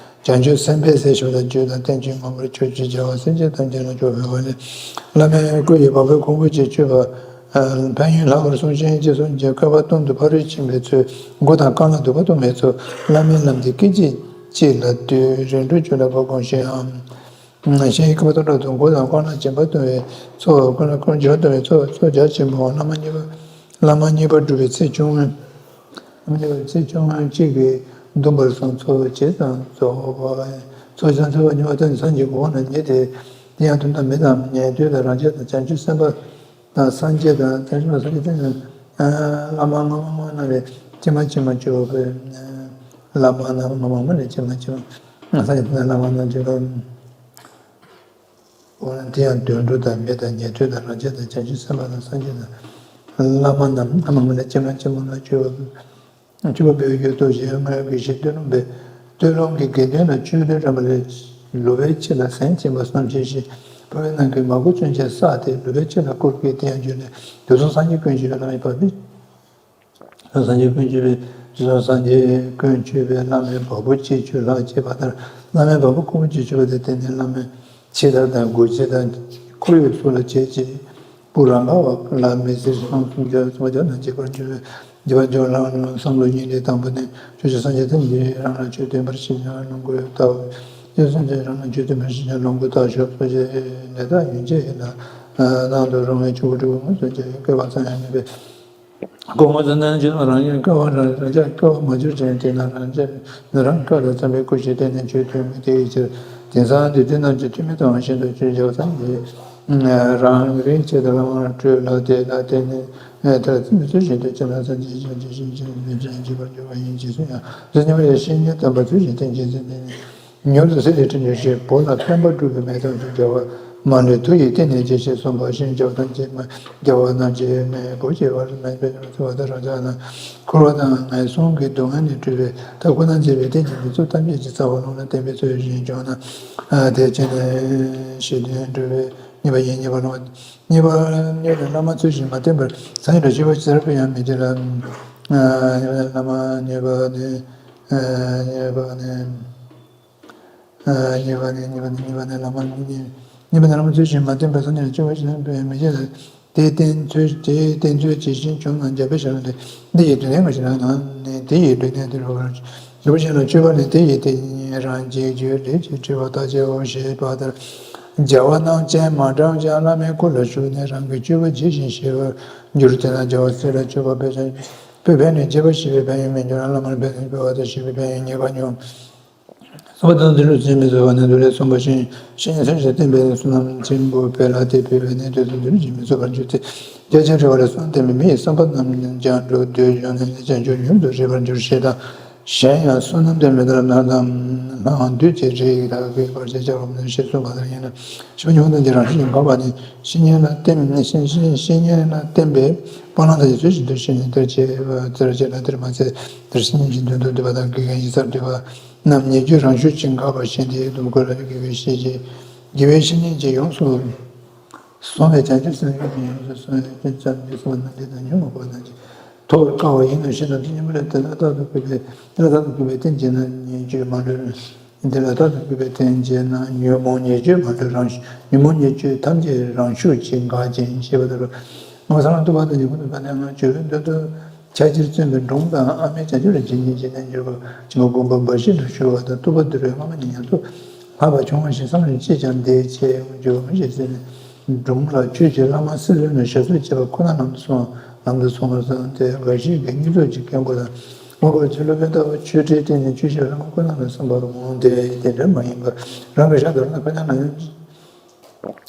བྱང་ཆུབ་སེམས་དཔའ་ཟེར་ཞུ་བ་དང་། རྒྱུད་དང་བསྟན་བཅོས་མངོན་པར་ཆོས་ཀྱི་རྒྱལ་བ་སེམས་ཅན་ཐམས་ཅད་ལ་སྐྱོབ་པའི་འོག་ལས། བླ་མའི་སྐུ་ཡི་བ་སྤུའི་ཁུང་བུ་གཅིག་གཅོད་པ། ཕན་ཡོན་ལྷག་པར་གསུངས་ཤིང་། ཅེས་གསུངས་ཀྱང་བསྐལ་པ་སྟོང་དུ་ཕ་རོལ་ཕྱིན་པའི་ཚུལ། མགོ་དང་རྐང་ལག་གདུག་པ་གཏོང་བའི་ཚུལ། བླ་མའི་ལམ་འདི་སྐད་ཅིག་གཅིག་ལ་ལྟོས། རིང་འགྲོ་ཆོས་ལ་བ་སྒོམ་ཞེས་ཨང་། ཞེས་བསྐལ་པ་སྟོང་ཕྲག་དུ་མགོ་དང་རྐང་ལག་འཇིམ་པ་གཏོང་བའི་ཚུལ། རྐང་ལག་རྐང་འཇིམ་པ་གཏོང་བའི་ཚུལ། ཚོགས་རྒྱ་ཆེན་པོའང་བླ་མ་གཉིས་པ། བླ་མ་གཉིས་པ་སྒྲུབ་པའི་ཚེ་ཆུང་ངུ། བླ་མ་གཉིས་པ་ཚེ་ཆུང་ངུ་གཅིག་གིས་བཟླུམས་པར་གསུངས། ཚོགས་བྱེད་དང་རྫོགས་པ། ཚོགས་བྱེད་དང་རྫོགས་པ་གཉིས་པ་དེ་ནི་སངས་རྒྱས་གོ་འཕང་ལ་ཉེ་སྟེ། དེ་ཡང་དོན་དམ་མི་དང་ཉན་ཐོས་དང་རང་རྒྱལ་དང་བྱང་ཆུབ་སེམས་དཔའ་དང་སངས་རྒྱས་དང་བྱང་ཆུབ་སངས་རྒྱས་དེ་ནི་བླ་མ་སྔ་མ་སྔ་མ་རྣམས་ལས་ཇི་མ་ཇི་མ་གྱུར་པའི། བླ་མ་སྔ་མ་སྔ་མ་ལས་ཇི་མ་ཇི་མ། སངས་རྒྱས་དེ་ནི་བླ་མ་སྔ་མ་གྱུར་པ། འོ་ན་དེ་ཡང་དུད་འགྲོ་དང་མི་དང་ཉན་ཐོས་དང་རང་རྒྱལ་དང་བྱང་ཆུབ་སེམས་དཔའ་དང་སངས་རྒྱས་དང་བླ་མ་རྣམས་སྔ་མ་སྔ་མ་ལས་ཇི་མ་ཇི་མ་ལ་གྱུར་པ། གྱུར་པ་འབད་བའི་རྒྱུ་སྟོབས་ཞེས་སྔར་གྱི་ཞིང་སྟོད་ལུང་པའི་སྟོད་ལུང་གི་དགེ་འདུན་ལ་ཆོས་སྟོན་རན་པ་ལས་ལུས་པའི་ཕྱིར་ལ་ཟན་བྱིན་པ་བསམ་བྱས་ཤིང་། ཕ་བའི་ནང་གི་མ་བུ་ཅུང་ཟད་བསགས་ཏེ་ལུས་པའི་ཕྱིར་ལ་བསྐུར་གྱི་དེ་ཡང་བརྗོད་ནས། དུས་གསུམ་སངས་རྒྱས་ཀུན་མཆོད་པའི་བླ་མའི་བ་སྤུའི། སངས་རྒྱས་ཀུན་མཆོད་པའི། དུས་གསུམ་སངས་རྒྱས་ཀུན་མཆོད་པའི་བླ་མའི་བ་སྤུ་གཅིག་གཅོད་ལྷག་བཅས་པ་ལྟར། བླ་མའི་བ་སྤུ་ཁུང་བུ་གཅིག་གཅོད་པ་དེ་དེ་ནི་བླ་མའི་ཕྱི་ལྟར་དང་སྒོ་ཕྱི་དང་ཁོར་ཡུག་སོགས་ལ་བྱེད་ཅིང་། སྤུ་རང་ག་བ་ལ་མི་ཟེར་གསུངས། གསུམ་ཆར་གསུམ་པ་ཆར་དང་བརྗེ་བར་འགྱུར་བས་བརྗེ་བར་འགྱུར་ལ་བསམ་བློ་གཉིས་ལས། དང་པོ་ནི། ཕྱོགས་བཅུའི་སངས་རྒྱས་ཐམས་ཅད་རང་ལ་ཆོས་སྟོན་པར་བྱེད་ཀྱང་ལོངས་སྐུ་ལྟ་བུ། ཡུལ་སེམས་ཅན་རང་ལ་ཆོས་སྟོན་པར་བྱེད་ཀྱང་ལོངས་སྐུ་ལྟ་བུ་ཞོག་སོ་ཅེས་ལས་དག་ཡོན་ཆད་ཡིན་ལ། ནང་དུ་རུང་བའི་ཆོས་སྐུ་སྤྲུལ་སྐུ་མངོན་སུམ་གྱི་བསྐལ་པ་ཙམ་ཡང་མིན་པས། སྐུ་མངོན་སུམ་རྣལ་འབྱོར་རང་བཞིན་བསྐལ་པ་རང་རང་ཅག་བསྐལ་པ་མ་གྱུར་ཅིང་། དེས་ན་རང་ཅག་ནི་རང་བསྐལ་དུ་བརྩམས་པའི་སྐུ་ཞིག་གཏན་ནས་ཆོས་སྟོན་མི་དེ་ཡི་ཕྱིར། དེང་སང་དེ་དུས་ནམ་གྱི་ཐུན་མིན་ལྟ་བ་བཞིན་དུ་ཆོས་རྒྱལ་བ་སངས་རྒྱས་རང་རིག་བྱེད་དུ་བླ་མར་སྤྲུལ་ལ། དེ་ལ་བརྟེན་ནས་ཐར་ཚུལ་མི་ཚུལ་བཞིན་དུ་ཅི་ལ་སངས་རྒྱས་ཀྱི་ཆོས་བྱེད་པར་འགྱུར་བ་ཡིན། རྗེས་སུ་ཡང་དུས་མཉམ་པར་བཤེས་གཉེན་དམ་པ་ཚུལ་བཞིན་བསྟེན་ཅིང་འཛིན་ཏེ། མྱུར་དུ་སྲིད་ལས་ཁྲིད་འགྱུར་ཞེས། བོད་ལ་ཕན་པ་སྒྲུབ་པའི་མེ་ཏོག་ཅིག། རྒྱལ་བ་མ་ལུས་མཐུ་ཡིས་གཏན་ནས་འབྱེད་ཅེས་གསུངས་པ་བཞིན། རྒྱལ་བ་ཐམས་ཅད་མ་རྒྱལ་བ་རྣམས་ཀྱིས་མེ་བོ་སྐྱེ་བར་མེད་པའི་རང་ཚུལ་བ་དང་རང་ཅག་རྣམས་འཁོར་བ་དང་ངན་སོང་གི་སྡུག་བསྔལ་ལས་གྲོལ་བའི་ཐབས་ཁོ་ན་མཛད་པའི་རྟེན་གྱི་མི་ཚུལ་ཐམས་ཅད་ཀྱི་རྩ་བ་ལུང་ལ་བརྟེན་པའི་ཚུལ་བཞིན་བྱུང་ན། དེ་ཕྱིར་ནི་ཞེས་དོན་སྒྲུབ་པའི་གཉིས་པ་ཡིན། གཉིས་པ་ལུང་གཉིས་པ་གཉིས་པ་ནི། བླ་མ་ཚུལ་བཞིན་མ་བསྟེན་པར་སངས་རྒྱས་ལ་སྤྱོད་པ་ཅི་ལྟར་ཕུལ་ཡང་མི་བྱེད་ལ། བླ་མ་གཉིས་པ་ནི། གཉིས་པ་ནི། གཉིས་པ་ནི། གཉིས་པ་ནི། གཉིས་པ་ནི་བླ་མ་གཉིས། གཉིས་པ་ནི་བླ་མ་ཚུལ་བཞིན་མ་བསྟེན་པར་སངས་རྒྱས་ལ་སྤྱོད་པ་ཅི་ལྟར་ཕུལ་ཡང་མི་བྱེད་ལ། དེ་བསྟེན་ཚུལ། དེ་བསྟེན་ཚུལ་ཇི་བཞིན་བྱུང་ན་རྒྱལ་པོའི་ཞབས་ལ་འདི་ཡི་དུས་ནས་ང་ཞིག་ལ་ནང་ནས་དེ་ཡི་ལུས་གནས་དེ་རུ་བར་རྒྱལ་པོ་ཞིག་ལ་སྤྱོད་པ་ནི་དེ་ཡི་དེ་ཉིད་རང་རྒྱལ་རྒྱུ་ལས་ཀྱི་སྤྲུལ་པ་ལྟ་བྱའོ་ཞེས་པ་ལྟར། རྒྱལ་བ་རྣམས་སྤྱན་མ་དྲངས་ཀྱང་བླ་མའི་སྐུ་ལ་ཞུགས་ནས་རང་གི་སྤྱོད་པ་ཇི་བཞིན་ཤེས་པར་འགྱུར། དེས་ན་རྒྱལ་བ་སྲས་ལ་སྤྱོད་པ་སྤེལ་ཀྱང་སྤོས་ཕན་ནུས། སྤྱད་པ་ཞེས་པའི་ཕན་ཡོན་མི་འགྱུར་ན་བླ་མར་ཕན་ནུས། སྤེལ་བ་དང་ཞེས་པའི་ཕན་ཡོན་གཉིས་ཀ་འགྱུར། གསུམ་པ་དང་འདི་ལུགས་ཟིན་མི་བཟོད་པ་ནི་འདུལ་བས་གསུངས་པ་བཞིན་བཤེས་གཉེན་ཚུལ་བཞིན་བསྟེན་པའི་བསོད་ནམས་ཆེན་པོ་སྤེལ་ལ་དེ་སྤེལ་བས་ནི་དུས་གསུམ་འདི་ལུགས་ཟིན་མི་བཟོད་པར་འགྱུར་ཏེ། རྒྱ་ཆེན་རེ་བ་ལས་བསོད་ནམས་བསྟེན་པའི་མི་ཡི་བསམ་པ་རྣམས་ཀྱང་འགྲོ་འདོད་གཞོམ་ནས་ནི་བྱང་ཆུབ་མྱུར་དུ་རེག་པར་འགྱུར་ཞེས་དང་། གཞན་ཡང་བསོད་ནམས་ལྡན་མི་ལྟར་ན་དང་སྣང་བ་འདུས་ཀྱི་རིགས་དག་གི་བར་ཆད་བྱ་བ་མིན་ནོ་ཞེས་གསུངས་པ་ལྟར་ཡིན་ན། ཞི་བ་ཉོན་མོངས་ལྡན་གྱི་རང་བཞིན་གྱིས་འགགས་པ་ནི་བཤེས་གཉེན་ལ་བསྟེན་བཤེས་བཤེས་གཉེན་ལ་བསྟེན་པའི་སྤང་བླང་དང་ཚུལ་བཞིན་དུ་བཤེས་གཉེན་དེར་བྱེད་པ་དེར་བྱེད་ལ་དེར་མ་ཚད་དེར་བཤེས་གཉེན་གྱི་དོན་དུ་འདུས་པ་དང་དགེ་རྒན་ཡིན་སར་འདུས་པ་རྣམས་ཉེ་རྒྱུ་རང་ཤུགས་ཀྱིས་འགགས་པར་ཤེས་ཏེ་སྡོམ་དགོས་ལ་དགེ་བའི་བཤེས་ཀྱིས་དགེ་བའི་བཤེས་གཉེན་གྱིས་ཡོངས་སུ་བཟུང་བའི་བྱང་ཆུབ་སེམས་ཀྱིས་ཡོངས་སུ་བཟུང་བའི་ཀུན་བྱམས་ཀྱིས་གསུངས་པ་རྣམས་དེ་དང་ཉོན་མོངས་པ་རྣམས་ཀྱི་ཐོག་དཀའ་བ་ཡིན་ནོ་ཞེ་ན། དེ་ཉིད་མ་ལུས་དེ་ལ་རྟག་ཏུ་གུས་པས་དེ་ལ་རྟག་ཏུ་གུས་པས་བསྟེན་བྱས་ན་ཉེ་རྒྱུ་མ་ལུས། འདི་ལ་རྟག་ཏུ་གུས་པས་བསྟེན་བྱས་ན། ཉོན་མོངས་ཉེས་སྤྱོད་མ་ལུས་རང་ཞི། ཉོན་མོངས་ཉེས་སྤྱོད་ཐམས་ཅད་རང་ཤུགས་ཀྱིས་འགག་ཅིང་ཞི་བ་ལྟར། སྔོ་བསངས་ལ་བཏུད་པ་དང་ཉིན་གུང་བཏུད་པ་ནི། སྔར་བྱོན་པའི་མདོ་དང་ཕྱག་ཕྱིར་བརྩོན་པའི་སྒྲོམ་དང་ཨ་མའི་བྱ་སྤྱོད་ལ་བྱིན་ཅིང་བརྗིད་ནས་འཇུག་པ། ཆེན་པོ་དགོངས་པ་འབའ་ཞིག་ལ་ཞུགས་པ་དང་། བཏུད་པ་བཏུད་པའི་སྔ་མ་ཉིད་ཉམས་སུ་བླངས་པ་བྱུང་བ་ཞིག་བསམ་ཞིང་ཅིས་ཀྱང་འདི་བྱེད་འོང་འགྱུར་བ་མི་ཤེས་ཟེར་ནས། སྒྲོམ་ལ་ཆོས་ཀྱི་བླ་མ་སྲིད་བློན་ལ་ཞབས་སོར་བཅར་བ་ཁོ་ན་ལམ་དུ་སོང་། ལམ་དུ་སོང་བར་བསམས་ཏེ། འགའ་ཞིག་གིས་བསྙེན་རྫོགས་ཀྱི་སྐད་འགོ་དང་། སྔོན་འགོག་ཆེ་སློབ་དཔོན་ལྟ་བུ་ཆོས་ཁྲིའི་སྟེང་ནས་ཆོས་བཤད་པ་ལ་ཁོ་ན་ལ་སོང་བར་འོང་སྟེ། དེ་འདྲ་མ་ཡིན་པར་རང་གི་ཞལ་དུ་ལ་ཁོ་ན་ལ་ཡང་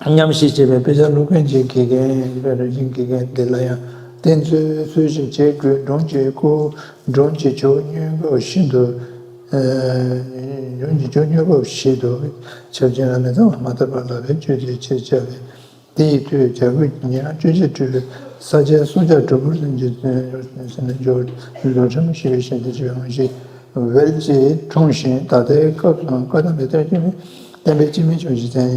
མཉམ་བཞེས་བྱས་པའི་དཔེ་ཆ་སློབ་དཔོན་གྱི་དགེ་རྒན་དཔེ་སློབ་ཆེན་དགེ་རྒན་འདི་ལ་ཡང་བསྟེན་ཚུལ་ཚུལ་བཞིན་བྱེད་དགོས། སྒྲོམ་གྱི་སྐོར་སྒྲོམ་གྱི་ཇོ་བོ་མྱུ་གུ་ཤིན་ཏུ། སྒྲོམ་གྱི་ཇོ་བོ་མྱུ་གུ་ཤིན་ཏུ་ཁྱབ་ཅིང་ལ་མི་གཙང་བ་མ་དག་པ་ལགས་པས་གཅོད་དེ་ཕྱིར་བཅར་བས། དེ་ཡི་མཐུས་བྱ་རྒོད་ཉི་རང་སྤྱོད་ཕྱིར་སྤྲུལ་པའི་ས་ཆའི་སྲོག་ཆགས་གྲུལ་བུར་ཟིན་གྱི་ཟིན་ན་འཇོག་འཇོག་ཆེན་མོ་ཞེས་པའི་ཞལ་འདི་ཅི་བའི་དབང་ཞེས་ཝེལ་གྱིས་འཁྲུངས་ཤིང་། ད་ལྟའི་སྐབས་སུའང་བཀའ་གདམས་པའི་གཏེར་ཆེན་ནི་བསྟན་པའི་སྤྱི་མིང་ཆུང་ཞིང་མཚན་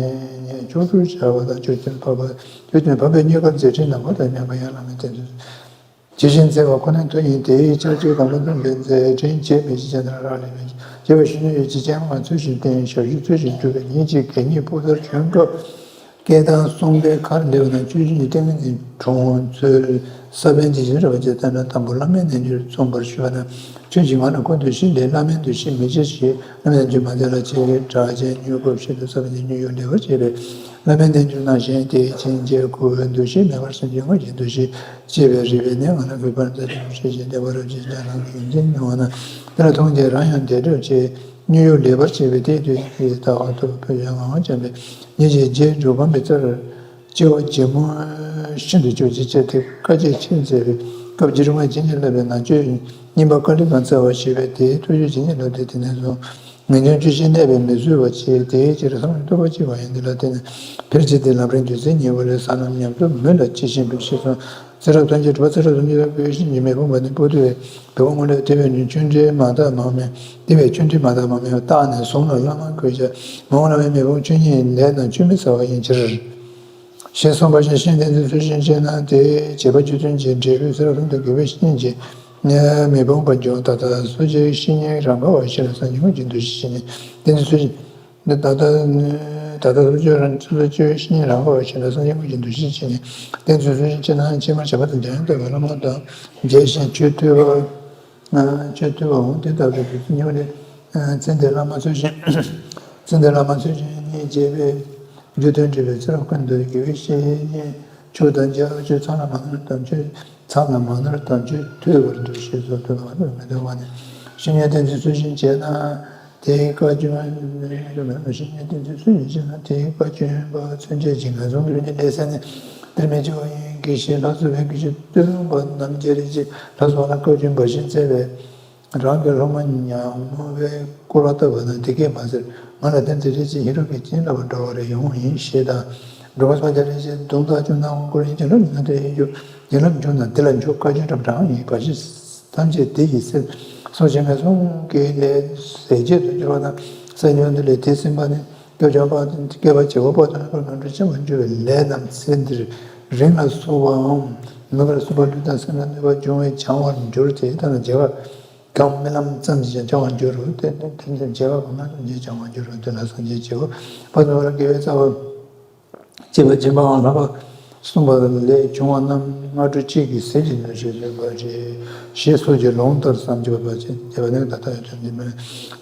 སྙན་མཆོག་སྤྲུལ་བྱ་བ་དང་། ཆོས་ཀུན་འཕགས་པ་ཆོས་ཀུན་འཕགས་པའི་མྱུ་གུ་མཛད་འཕྲིན་ནམ་མཁའ་དང་མཉམ་པ་ཡང་བླ་མའི་བསྟན་འཛིན་ཇི་བཞིན་བརྩེ་བ་ཁོ་ནའི་མཐུ་ཡིན་ཏེ། ཕྱག་ཕྱིར་དང་པོ་འཛོམས་པའི་མཛད་འཕྲིན་བྱེད་མི་ཤེས་ཅན་དང་རག་ལས་པའི་བྱེད་པ་ཤེས་ནུས་ཡོད་ཅེས་སྤྱན་སྔར་ཚུལ་བཞིན་བསྟེན། ཞབས་ཞུ་ཚུལ་བཞིན་བསྒྲུབས་པའི་ཉིན་གཅིག་གད་སྙིགས་ཕོ་གསར་བྱོན་སྐབས་སྐད་བཏང་གསུངས་པའི་ཁར་སླེབས་པ་ན་ཆོས་བཞིན་གྱི་ཏིང་ངེ་འཛིན་འཁྲུངས་ཚུལ་ས་པཎ་གྱིས་ཞིབ་ར་བ་ཅིག་བསྟན་ན། དང་པོ་བླ་མའི་རྣལ་འབྱོར་མཚུངས་པར་ཞུས་པ་ན། ཁྱོད་ཀྱིས་ང་ལ་ཁོ་འདུ་ཤེས་ལས་བླ་མའི་འདུ་ཤེས་མི་བྱེད་ཞེས། བླ་མའི་རྣལ་འབྱོར་མ་མཛད་ལ་ཅེས། གྲགས་ཅན་མྱུ་གུ་ཤིན་ཏུ་ས་པཎ་གྱི་མྱུ་གུ་ལེགས་པར་བྱས་པས། བླ་མའི་རྣལ་འབྱོར་ནང་བཞིན་དེའི་ཕྱིན་ཆད་ཁོ་བོའི་འདུ་ཤེས་མེད་པར་སེམས་ཅན་དངོས་ཀྱི་འདུ་ཤེས་བསྐྱེད་པའི་རིགས་པས་ནི། ང་ལ་གུས་པར་མཛད་དེ་ཞེས་བྱས་ཤིང་བསྟན་པ་རབ་ཅིག་ཀྱང་རང་གི་ཡོན་ཏན་མྱོང་བ་ན། དེ་ལ་མཐོང་རྗེས་རང་ཡང་བདེ་གྲོལ་གྱི་སྙུང་གཡོ་ལེགས་པར་བྱས་པས། དེའི་དུས་ཀྱི་ལྟ་བ་ཐོབ་པའི་ཡང་ངང་བྱམས་པས། ཉིན་ཞིག་རྗེ་འབྲུག་སྒོམ་པའི་རྩར་སྐྱེ་བ་ཇེ་མང་ཤིན་ཏུ་གྱུར་ཅིག་ཅེས་དེ་བཀའ་ཆད་ཆེར་མཛད་པའི་སྐབས། རྗེ་འབྲུག་སྒོམ་པས་ཇི་སྙེད་བསླབ་པའི་ནང་ཆོས་བསྙེན་པ་ཀ་ལི་གང་བཙལ་བར་བྱེད་པས། དེའི་ཐུགས་རྗེ་ཇི་སྙེད་ལོ་སྟེ། དེ་ནས་བཟུང་ངེས་འབྱུང་ཆོས་བཞིན་གནས་པས་མི་བཟོད་པ་བྱེད། དེའི་ཕྱིར་བསམ་ཡས་ཐུབ་པ་གཅིག་པ་ཡིན། འདི་ལ་བརྟེན་ནས་འཕེལ་ཕྱིར་ཏེ། ལམ་རིམ་རྒྱུ་མཚན་ཉེ་བ་ལས། ཟ་རྣམས་ཉམས་སུ་མོས་ལ་ཅི་ཤེས་པའི་ཤེས་སོང་། ཚེ་རབས་ཐམས་ཅད་སྒྲུབ་པ་ཚེ་རབས་ཐམས་ཅད་ལ་བཀོད་ཤེས་ཀྱི་མེ་དཔུང་པ་ནི་པོ་ཏི་བའི་བེའུ་སྔོན་ལས་ཐོས་པའི་ཆོ་འཕྲུལ་མ་དག་མང་མོད། དེ་བས་ཆོ་འཕྲུལ་མ་དག་མང་མོད་བརྟགས་ནས་བཟུང་ལ་བླ་མ་དགོས་བྱ། མ་འོངས་བླ་མའི་མེ་དཔུང་ཆོས་ཉིད་ལས་རྣམས་ཆུད་མི་ཟ་བ་ཡིན་ཕྱིར། ཞེས་གསུངས་པ་བཞིན་བཤེས་གཉེན་བསྟེན་ཚུལ་ཚུལ་བཞིན་བྱས་ན། དེའི་བྱེད་པ་རྒྱུ་མཚན་གྱིས་འབྲས་བུའི་ཚེ་རབས་ཐམས་ཅད་དགེ་བའི་བཤེས་གཉེན་གྱི་མེ་དཔུང་པ་འབྱུང་། ད་ལྟ་སོ་སྐྱེའི་བཤེས་གཉེན་རང་ག་བ་ཞིག་ལ་སངས་རྒྱས་དངོས་ཀྱི་འདུ་ཤེས་བྱས་ནས་བསྟེན་ཚུལ་ཚུལ་བཞིན། ད་ལྟ་ད་ལྟ་སོ་སྐྱེའི་རང་སོ་སྐྱེའི་བཤེས་གཉེན་རང་ག་བ་ཞིག་ལ་སངས་རྒྱས་དངོས་ཀྱི་འདུ་ཤེས་བྱས་ནས་བསྟེན་ཚུལ་ཚུལ་བཞིན་བྱས་ན། ཕྱི་མར་བྱམས་པ་དང་འཇམ་དབྱངས་ལྟ་བུའི་བླ་མ་དང་མཇལ་ཞིང་ཆོས་ཐོས་པ། ཆོས་ཐོས་པ་འོང་། དེ་ལྟ་བུའི་དུས་སུ་ཉེ་བ་ལས། ཚེ་འདས་བླ་མ་ཚུལ་བཞིན། ཚེ་འདས་བླ་མ་ཚུལ་བཞིན་ཉིད་བྱེད་པའི་རྒྱུ་མཐུན་སྒྲུབ་པའི་ཚེ་རབས་ཀུན་ཏུ་དགེ་བའི་བཤེས་གཉེན་མཆོག་དང་མཇལ། ཆོས་མཚམས་ལ་མ་ནོར་དམ་ཆོས་མཚམས་ལ་མ་ནོར་དམ་ཆོས་ཐོས་པར་འདུ་ཤེས་སོགས་ཐོས་པ་མ་ཐོས་མི་ཐོས་པ་ནི། བཤེས་གཉེན་བསྟེན་ཚུལ་ཚུལ་བཞིན་བྱས་ན། དེའི་བཀའ་བཀྱོན། བཤེས་གཉེན་བསྟེན་ཚུལ་ཚུལ་བཞིན་བྱས་ན། དེའི་བཀའ་བཀྱོན་པ་མཚོན་བྱེད་ཅིང་ངན་སོང་གི་ལས་ནི་ལས་ཟད་ནས་དེར་མི་སྐྱེ་བ་ཡིན་གྱི་ཞེས་ལྷ་བཟོ་བའི་གི་ཞེས་བསྟོད་པ་རྣམས་ཀྱི་རིགས་ཀྱི་ལྷ་བཟོ་བ་ལ་བཀའ་བཀྱོན་པ་བཞིན་བརྩེ་བས། རང་གི་སློབ་མ་ཉག་མོ་བའི་སྐོར་བ་ལྟ་བུ་ན་དེ་སྐད་མ་ཟེར། ང་ལ་བསྟན་ཚེ་རེ་ཅིག་ཧེ་རུ་ཀའི་བྱིན་རླབས་འགྲོ་བ་རེ་ཡོང་ཡིན་ཞེས་དང་། འགྲོ་བ་སོགས་ཀྱང་རེ་ཅིག་གདོང་ཐག་ཆོད་ན་འོང་སྐོར་ཡིན། བྱིན་རླབས་ཡོད་ན་དེ་ཡིན་རྒྱུ། བྱིན་རླབས་འབྱུང་ན་དེ་ལ་འཇུག་བཀའ་བཀྱོན་རབ་གྲངས་ཡིན་པ་ཞིག་ཐམས་ཅད་དེ་ཡིས་ཟེར། སོ་སྐྱེ་ངན་སོང་གི་ལས་ཟད་བྱེད་དུ་འགྱུར་བ་དང་། སེམས་ཉོན་དུ་ལས་དེ་སེམས་པ་ནི་སྐྱོ་བྱང་བ་དང་སྐྱེ་བ་བྱེད་པ་པོ་དང་ལ་ནོར་འཁྲུལ་ཆེན་པོར་འགྱུར་བའི་ལས་རྣམས་ཚེ་འདིར་རིང་ལ་སོ་བའམ་མི་དགར་སོ་པ་ལུས་དང་སེམས་ལ་གནོད་པ་འབྱུང་བས་བྱང་བར་འགྱུར་ཏེ། ད་ནི་བྱེ་བ་གང་རྨི་ལམ་ཙམ་ཞིག་ཀྱང་བྱང་བར་འགྱུར་རོ། དེ་ནི་དེ་ནི་བྱེ་བ་གང་རྨི་ལམ་ཞིག་བྱང་བར་འགྱུར་རོ། དེ་ལ་སངས་རྒྱས་བྱེད་པ་པ་དང་བ་ལ་དགེ་བའི་རྩ་བ་བྱེད་པ་སྦྱིན་པའང་ལྷག་པ་གསུངས་པ་ལས་བྱུང་བ་རྣམས་སྔ་དྲོ་གཅིག་གིས་ཟིལ་གྱིས་གནོན་ཞེས་བརྗོད་པ་རེད། ཞེས་སོགས་ཀྱི་ལུང་ལྟར་བསམ་བརྗོད་པ་བྱེད་པ་ནི་ད་ལྟ་ཡོད་དོན་འདི་མོད།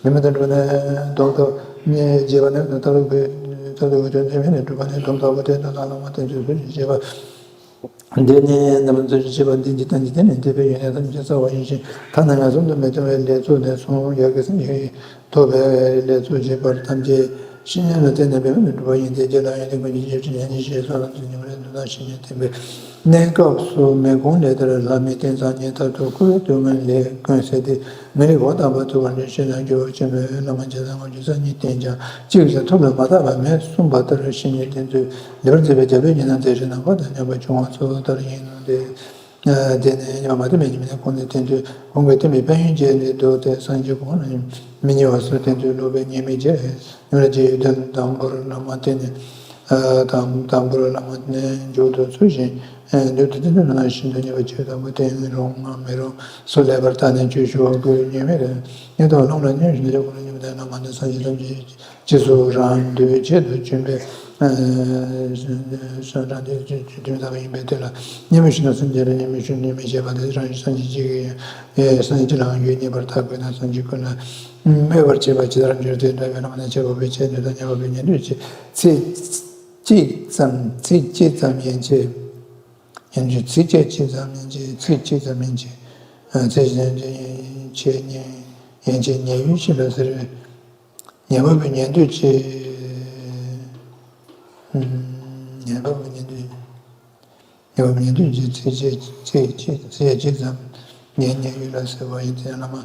འདི་མོད་དུ་འགྲོ་ནས་སྡོམ་དག་ནི་རྒྱས་པ་ནི་ད་ལྟ་ལུགས་ཀྱི་ད་ལྟ་འོས་དོན་འདི་མོད་ནས་སྒྲུབ་པ་ནི་སྡོམ་ལྟ་བུ་དེ་དང་བླ་མ་བསྟེན་ཚུལ་ཚུལ་བཞིན་བྱེད་པ། འདི་ནི་རྣམ་པ་ཚོས་བྱེད་པ་འདི་འཇིག་རྟེན་འཇིག་རྟེན་ནས་འདས་པའི་ཡོན་ཏན་ཐམས་ཅད་བསགས་པ་ཡིན་ཞིང་། ཐ་ན་ངན་སོང་དུ་མི་ལྟུང་བའི་ལས་ཚོགས་ནས་བཟུང་ཡ་གི་སེམས་ཀྱིས་ཐོབ་པའི་ལས་ཚོགས་བྱེད་པར་ཐམས་ཅད་བཤེས་གཉེན་ལ་བརྟེན་ནས་འབད་མེད་གྲུབ་པ་ཡིན་ཏེ། རྗེ་ལ་ཡོན་ཏན་ཀུན་གྱི་ཞབས་ཕྱི་ཉན་ཅིང་ཞེས་སོགས་ལ་དུས་ཉིན་མོའི་འདུན་དང་བཤེས་གཉེན་བསྟེན་པའི་གནས་སྐབས་སུ་མེ་དགུང་ལས་ལྟར་ལྷ་མི་རྟེན་སངས་རྒྱས་མཐར་ཐུག་སྐུའི་སྡུག་བསྔལ་ལས་ཀུན་སེལ་ཏེ། མི་རིགས་འོག་དམ་པ་ཐུབ་པར་འདུན་ཞེས་ན། རྒྱལ་བ་ཆེན་པོའི་བླ་མ་རྗེ་བཙུན་དངོས་གྲུབ་སངས་རྒྱས་བསྟེན་ཀྱང་གཅིག་ཀྱང་ཐུབ་ལ་མ་བཏགས་པ་མེད་གསུངས་པ་ལྟར་བཤེས་གཉེན་བསྟེན་ཚུལ་ལེགས་པར་མཛད་པའི་རྒྱལ་པོའི་ཉེ་རྣམ་མཛད་བྱ་ནམ་མཁའ་དང་མཉམ་པ་བྱུང་བ་སོགས་ལྟར་ཡིན་ནོ། དེ་ནས་ཉི་མ་མ་ཐོན་པའི་ཉི་མ་ནས་ཁོང་ནས་བསྟེན་དུས་ཁོང་གིས་བསྟན་པའི་ཕན་ཡོན་བརྗོད་ནས་འདུག་སྟེ། སངས་རྒྱས་གོང་ལ་མི་ཉེ་བ་སུ་བསྟེན་དུས་ལོག་པའི་ཉེས་དམིགས་བརྗོད་ཡོད་དེ། ལམ་དུ་བླ་མ་བསྟེན་ནས། དང་དང་པོར་བླ་མ་རྣལ་འབྱོར་དུ་ཚུལ་བཞིན་འདུས་ཏེ། དེ་ལྟར་ན་ཤིན་ཏུ་མཉེས་པ་ཆོས་དང་པོ། དེ་ཡང་རུང་ངམ་མི་རུང་སུ་ལེགས་པར་བརྟགས་ནས་ཆོས་ཞུ་བ་ཀུན་ཉེས་མེད་རེད། ཉེས་དང་རླུང་ལ་མཉེས་ཤིང་འདུ་བྱེད་ཀུན་ལ་མཉེས་པ་དེ་བླ་མ་ནི་སངས་རྒྱས་ཐམས་ཅད་རྗེས་སུ་རང་འདུལ་ཆེད་དུ་བྱོན་པའི་སངས་རྒྱས་ཐམས་ཅད་ཡིན་པས། དེ་ལ་མཉེས་པ་ཤིན་ཏུ་སེམས་བསྐྱེད་ལ་མཉེས་པ་ཤིན་ཏུ་མཉེས་མིན་ཞེས་པ་དེ་རང་བཞིན་སངས་རྒྱས་གཅིག་གིས་སངས་རྒྱས་གཅིག་ལའང་ཡུལ་མཉེས་པར་བལྟ་དགོས་ན། སངས་རྒྱས་ཀུན་ལ་སྨོད་པར་བྱེད་པ་ཇི་ལྟར་འགྱུར། དེ་འདྲ་བའི་བླ་མ་ནི་ཁྱད་པར་བའི་ཆོས་འདུལ་དང་ཉེས་པ་པའི་ཉེས་འདུན་གྱི་ཚིག་གཅིག་ཙམ། ཚིག་གཅིག་ཙམ་ཡན་ཆད། ཡན་ཆད། ཚིགས་བཅད་གཅིག་ཙམ་ཡན་ཆད། ཚིག་གཅིག་ཙམ་ཡན་ཆད། ཚིག་གཅིག་ཡན་ཆད་ཉེ། ཡན་ཆད་ཉེ་ཡུལ་ཞིག་ལ་ཟེར་བས། ཉེས་པ་པའི་ཉེས་འདུན་གྱི། ཉེས་པ་པའི་ཉེས་འདུན། ཉེས་པ་པའི་ཉེས་འདུན་གྱི་ཚིག་བཅད་ཚིག་གཅིག་ཚིག་གཅིག་ཙམ་ཉེ་ཉེ་ཡུལ་ལ་ཟེར་བ་ཡིན་ཏེ། བླ་མ་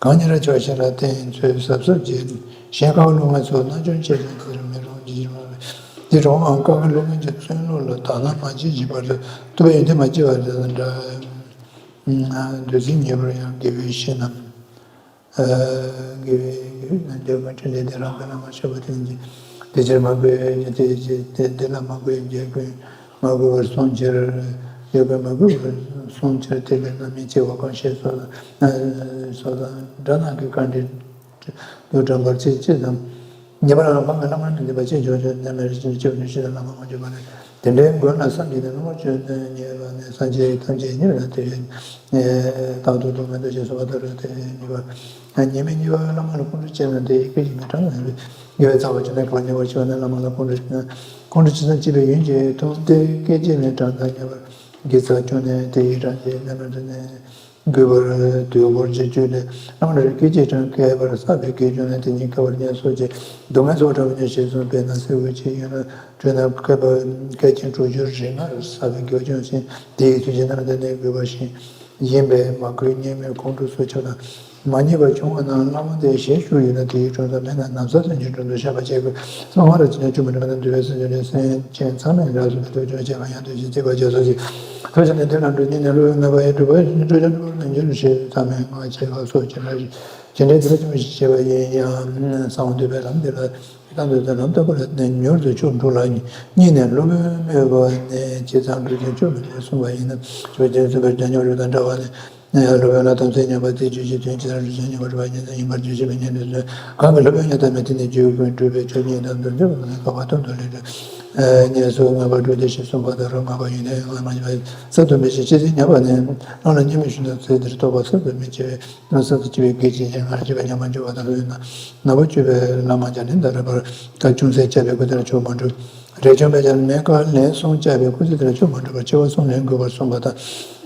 གང་ཉེ་རབ་ཕྱོགས་ཞེན་ལ་བརྟེན་ཚུལ་གཟབ་གཟབ་བྱས། གཞན་བཀའ་བློ་ངན་སོགས་རྣམ་འབྱོར་ཆེ་ཆུང་དེར་མི་རུང་། ཇི་ཕྱིར་མ་འབད་དེ་རུང་ངམ། བཀའ་བློ་ངན་གྱི་བཙུན་སློབ་ལ་དག་སྣང་མ་བྱེད་ཀྱི་བར་དུ་བསྟོད་པའི་ཡོན་ཏན་མ་སྐྱེས་པ་དེ་དང་འདྲ། འདོད་སེམས་ཉེ་བར་ཡང་དགེ་བའི་བཤེས་རྣམས། དགེ་བའི་རྣལ་འབྱོར་མ་འཕྲིན་ལས་དེ་རང་གི་བླ་མ་མཆོད་པ་དེ་ཉིད་དེ་ཕྱིར་མ་དགོས། དེ་དེ་དེ་ལ་མ་དགོས། རྗེ་བཀོད་མ་དགོས་པར་གསུངས་ཕྱིར། རྗེ་བཀོད་མ་དགོས་པར་གསུངས་ཕྱིར། དེ་ལས་རྣམ་སྨིན་ཆེ་བ་གང་ཞེས་སོགས་དང་སོགས་དང་སྒྲ་ནང་གི་བཀའ་འདྲི་དུ་དྲན་པར་བྱེད་ཅེས་དང་། ངེས་པར་རང་སྤང་གི་བླ་མ་ནི་འདུན་པ་ཆེ་ཆུང་ཆུང་ནས་མེད་རེ་ཞིང་ཆེ་བ་ཆུང་ཞིག་ལ་བླ་མ་མ་བྱོན་པ་ནི། དེ་འདྲའི་མགོན་ལ་བསམ་གྱིས་ནི་བླ་མ་བྱོན་ནས་ཉེས་པ་ནི་སངས་རྒྱས་ཐམས་ཅད་ཉེས་པ་དེ་རྟག་ཏུ་སྡུག་བསྔལ་འདུ་ཞེས་གསུངས་པ་ལྟར་དེ་ཉེས་པ་ཉེས་མེད་ཉེས་པ་བླ་མ་ལ་ཁོང་ཁྲོ་སྐྱེས་ན་དེ་ཡི་སྐད་ཅིག་མའི་གྲངས་ལ་ཉེས་པའི་རྩ་བ་ཆུད་ནས་ག་པར་ཉེས་པར་ཆེ་བ་ནི་བླ་མ་ལ་ཁོང་ཁྲོ་ཁོང་ཁྲོ་ཆེ་ཙམ་སྐྱེས་པའི་ཡུན་གྱིས་ཐུབ་སྟེ་སྐད་ཅིག་མའི་གྲངས་དང་ཉེས་པར་གྱི་ཚད་ཆུང་ནས་དེ་ཡི་གྲངས་ཀྱིས་ནམ་ཡང་དུ་ནས། དགོས་པར་དུས་འཁོར་གྱི་བཅུད་ལས་རྣམ་པར་སྐད་ཅིག་གྲངས་བསྐལ་པར་བསགས་པའི་དགེ་སྦྱོར་ནི་དེ་ཉིད་བསྐལ་པར་ཉེས་སོགས་ཀྱི་སྡུག་བསྔལ་ཚོགས་ཕྲ་མོ་ཉེས་ཞེས་གསུངས་པས་ན། གསེར་འོད་ཆེ་ཡོད་ན་དྲོད་ན་བསྐལ་པ་བསྐལ་ཆེན་དྲུག་ཅུ་རེ་ལྔར་བསགས་པའི་དགེ་བ་ཅུང་ཟད་དེ་ཡི་ཚུལ་གྱིས་རྣམ་པར་དེ་ནི་དགོས་པ་བཞིན་ཡིན་པས་མ་གོས་ཉེས་མེད་ཁོང་ཁྲོ་སོགས་ཁྱབ་དང་མ་ཉེས་པ་བྱུང་བ་རྣམས་བླ་མ་དེ་ཞལ་བཞུགས་ཡོད་ན་དེ་ཡི་དྲུང་དུ་མེད་ན་ནམ་བསགས་ཚུན་གྱི་དྲུང་དུ་བཤགས་པ་བྱེད་དགོས། གསང་བ་ར་ཅི་ཉག་བཅུ་མ་འདྲེས་པ་དང་འདུལ་བའི་སེམས་ཅན་ལས་སེམས་ཅན་ཚང་མས་རབ་ཏུ་ཐོས་བྱ་བྱས་པ་ཡང་དུ་ཞིག་བརྩིགས་པ་བྱས་སོ་ཞིག་ཐོས་བྱ་ནི་དེ་ལ་འགྲོ་ཉིད་ནས་སློབ་དཔོན་མོས་པ་ཡི་སྒྲུབ་པ་སྤྱོད་བྱ་སྒྲུབ་པར་མི་འགྱུར་ཞེས་ཚང་མས་བསྔགས་བྱས་པ་སོགས་ཇི་འདྲ་ཇི་འདྲའི་དེ་ལ་ཅུང་ཞིག་བྱས་པ་ཡིན་ཡང་གསང་བ་འདུས་པའི་ལམ་དེ་ལ་ཡི་དམ་དུ་ལམ་ལྟ་བུ་ལ་བརྟེན་མྱུར་དུ་ཆོས་འགྲུབ་ལ་སྙིང་ནས་སློབ་དཔོན་མོས་པ་ནས་ཇི་ཙམ་འགྲུབ་ཀྱང་ཆོས་མི་འགྲུབ་གསུངས་པ་ཡིན་ན། ཆོས་ཅན་གསུངས་པའི་ཉམས་མྱོང་རིགས་དང་འདྲ་བ་ནི། སློབ་དཔོན་ལ་དམ་ཚིག་ཉམས་པ་དེ་རྒྱུད་ཀྱི་དོན་ཇི་ལྟར་རིག་ཅིང་ཉམས་པར་བྱ་བ་ཉིད་དུ་ཡིན་པར་བརྗོད་བྱེད་པའི་ཉན་ཐོས་སུ། གང་གིས་སློབ་དཔོན་ཉན་ཐོས་མེད་དེ་ནི་རྒྱུད་ཀུན་གྲུབ་པའི་ཆོས་ཉིད་དང་དོན་མཐུན་པ་ནི་འགག་པ་དོན་དུ་ལས་གྲོལ། ཉེས་སོགས་ངེས་པར་སྒྲུབ་སྟེ་ཞེས་གསུངས་པ་ལྟར་ངེས་པ་ཡོན་ཏན་ངོ་མ་ཉམས་པ་གསར་དུ་མི་ཤེས་ཅི་ཟིན་ཉམས་པ་ནི། རང་ལ་ཉེས་དམིགས་ཤིན་ཏུ་ཚེ་འདིར་རྟོགས་པ་གསར་དུ་མི་སྐྱེ་བས་གསར་དུ་སྐྱེ་བའི་གེགས་ཀྱིས་ཡང་སྔར་སྐྱེས་པ་ཉམས་པར་འགྱུར་བ་དང་ལུས་ན་ནག་པོ་སྤྱོད་པའི་ལམ་མ་སྦྱངས་ནས་ད་རེས་བར་སྐབས་ཅུང་ཟད་བཅའ་བའི་སྐུ་ཚེར་ཆོས་མ་འགྲུབ། རས་ཆུང་པས་ཀྱང་མེད་དཀའ་ལན་གསུམ་བཅའ་བའི་སྐུ་ཚེ་དེར་ཆོས་མ་འགྲུབ་པར་སྐྱེ་བ་གསུམ་ལེན་དགོས་པར་གསུངས་པ་དང་།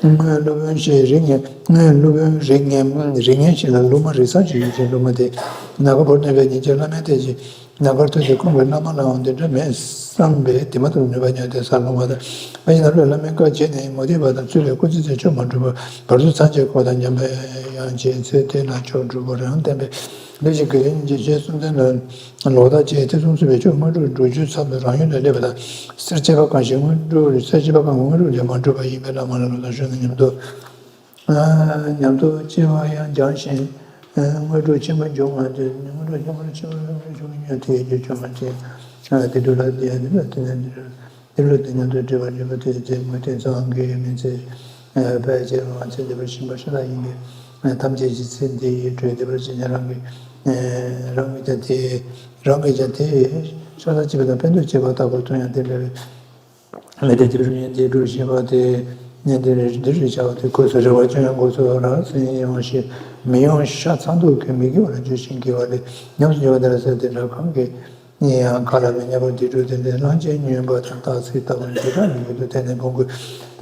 སྔོན་སློབ་དཔོན་ཞིག་རིགས་ངན་སྔོན་སློབ་དཔོན་རིགས་ངན་རིགས་ངན་ཞིག་ལ་སློབ་མ་རིགས་བཟང་ཞིག་ཡོད་ཅིང་སློབ་མ་དེས་ནམ་མཁའ་བོར་སྟོན་པའི་ཉིན་གྱི་བླ་མའི་ལྟས་ཀྱིས་ནམ་མཁར་ཐོན་ཏེ་ཁོང་གིས་བླ་མ་ལའང་འདི་འདྲ་མེད་བསམ་པས་དེ་མ་ཐུབ་ནུས་པ་ཉོན་ཏེ་ས་སློང་བ་དང་། ཨ་ཡིན་ན་སློབ་བླ་མའི་བཀའ་བརྗེད་ནས་མུ་སྟེགས་པ་དང་རྩོད་པའི་སྐུ་ཚེ་ཚེ་ཆོས་མ་འགྲུབ་པར་བར་དུ་ཚངས་པའི་འཁོར་དང་འཇམ་པའི་དབྱངས་ཀྱི་ཚེ་དེ་ན་མཆོག་གྲུབ་པར་ཡང་བསྟན་པས། ལུས་ཀྱི་དགེ་ལྡན་གྱི་རྗེ་གསུམ་ལྡན་ལ་ལོག་ལྟ་བཅས་ཐེ་ཚོམ་སོང་བའི་ཆོས་དངོས་གྲུབ་སྒྲུབ་རྒྱུའི་ཚབ་ཏུ་རང་ཡུལ་ལ་སླེབས་པ་དང་། སེར་སྐྱེས་པ་གང་ཞིག་དངོས་གྲུབ་སེར་སྐྱེས་པ་གང་དངོས་གྲུབ་ལས་མ་གྲུབ་པ་ཡིན་པས་བླ་མ་ལ་ལོག་ལྟ་ཞུགས་ན་ཉམས་རྟོགས་ཉམས་རྟོགས་སྐྱེ་བ་ཡང་འགྱངས་ཤིང་དངོས་གྲུབ་ཆེན་པོ་འབྱུང་བ་དེ་དངོས་གྲུབ་ཆེན་པོ་ཆེན་པོ་ཆེན་པོ་ཉོན་ཐེག་རྒྱུ་ཆུང་བ་དེ་དེ་གྲུབ་ལ་དེ་ཡང་དེ་ལ་དེ་ནས་དེ་ལ། དེ་ལུགས་དེ་ཉམས་སུ་བྲིས་པར་འགྱུར་བ་དེ་ཚེ་དངོས་བསྟན་ཚེ་དབང་གི་མི་ཚེ་ཕལ་ཆེར་དབང་ཚེ་འདི་པར་ཤིང་པ་ཤ་སྟག་ཡིན་པས་ཐམས་ཅད་ཀྱི་ཚེ་འདི་ཡི་གྲོལ་བདེ་བར་བྱེད་ཀྱང་རང་གི་རང་གི་ཀྱང་དེ་རང་གི་ཀྱང་དེ་ཤ་སྟག་སྐྱེས་པ་དང་ཕན་འདོགས་བྱེད་པ་ལྟ་བུ་དོན་ཡང་དེ་འདྲ་བས། མི་དེ་དེ་རུ་ཡང་དེ་སྒྲུབ་བྱེད་པ་དེ་ཉན་དེ་རེ་འདི་རེ་བྱ་བ་དེ་ཁོས་སུ་རེ་བ་ཅུང་ཡང་འགོ་ཚུགས་ར་སེ་ཡོང་ཞེས་མི་ཡོང་ཤ་ཚ་མདོག་གིས་མི་དགེ་བ་ལ་འཇུ་ཞིང་དགེ་བ་ལས་ཉམས་སུ་འགྱུར་བ་དེ་ལ་ཟེར་དེ་འདྲ་གང་གི་ཡིན་ཡང་ཁ་ལ་མི་ཉན་པར་སྡིག་སྒྲིབ་དེ་འདྲའི་གླང་ཆེན་སྨྱོན་པ་དང་རྟགས་ཚིག་ལྟ་བུ་འདི་དག་ནི་ཡུལ་དུ་བསྟན་ནས་འབུངས་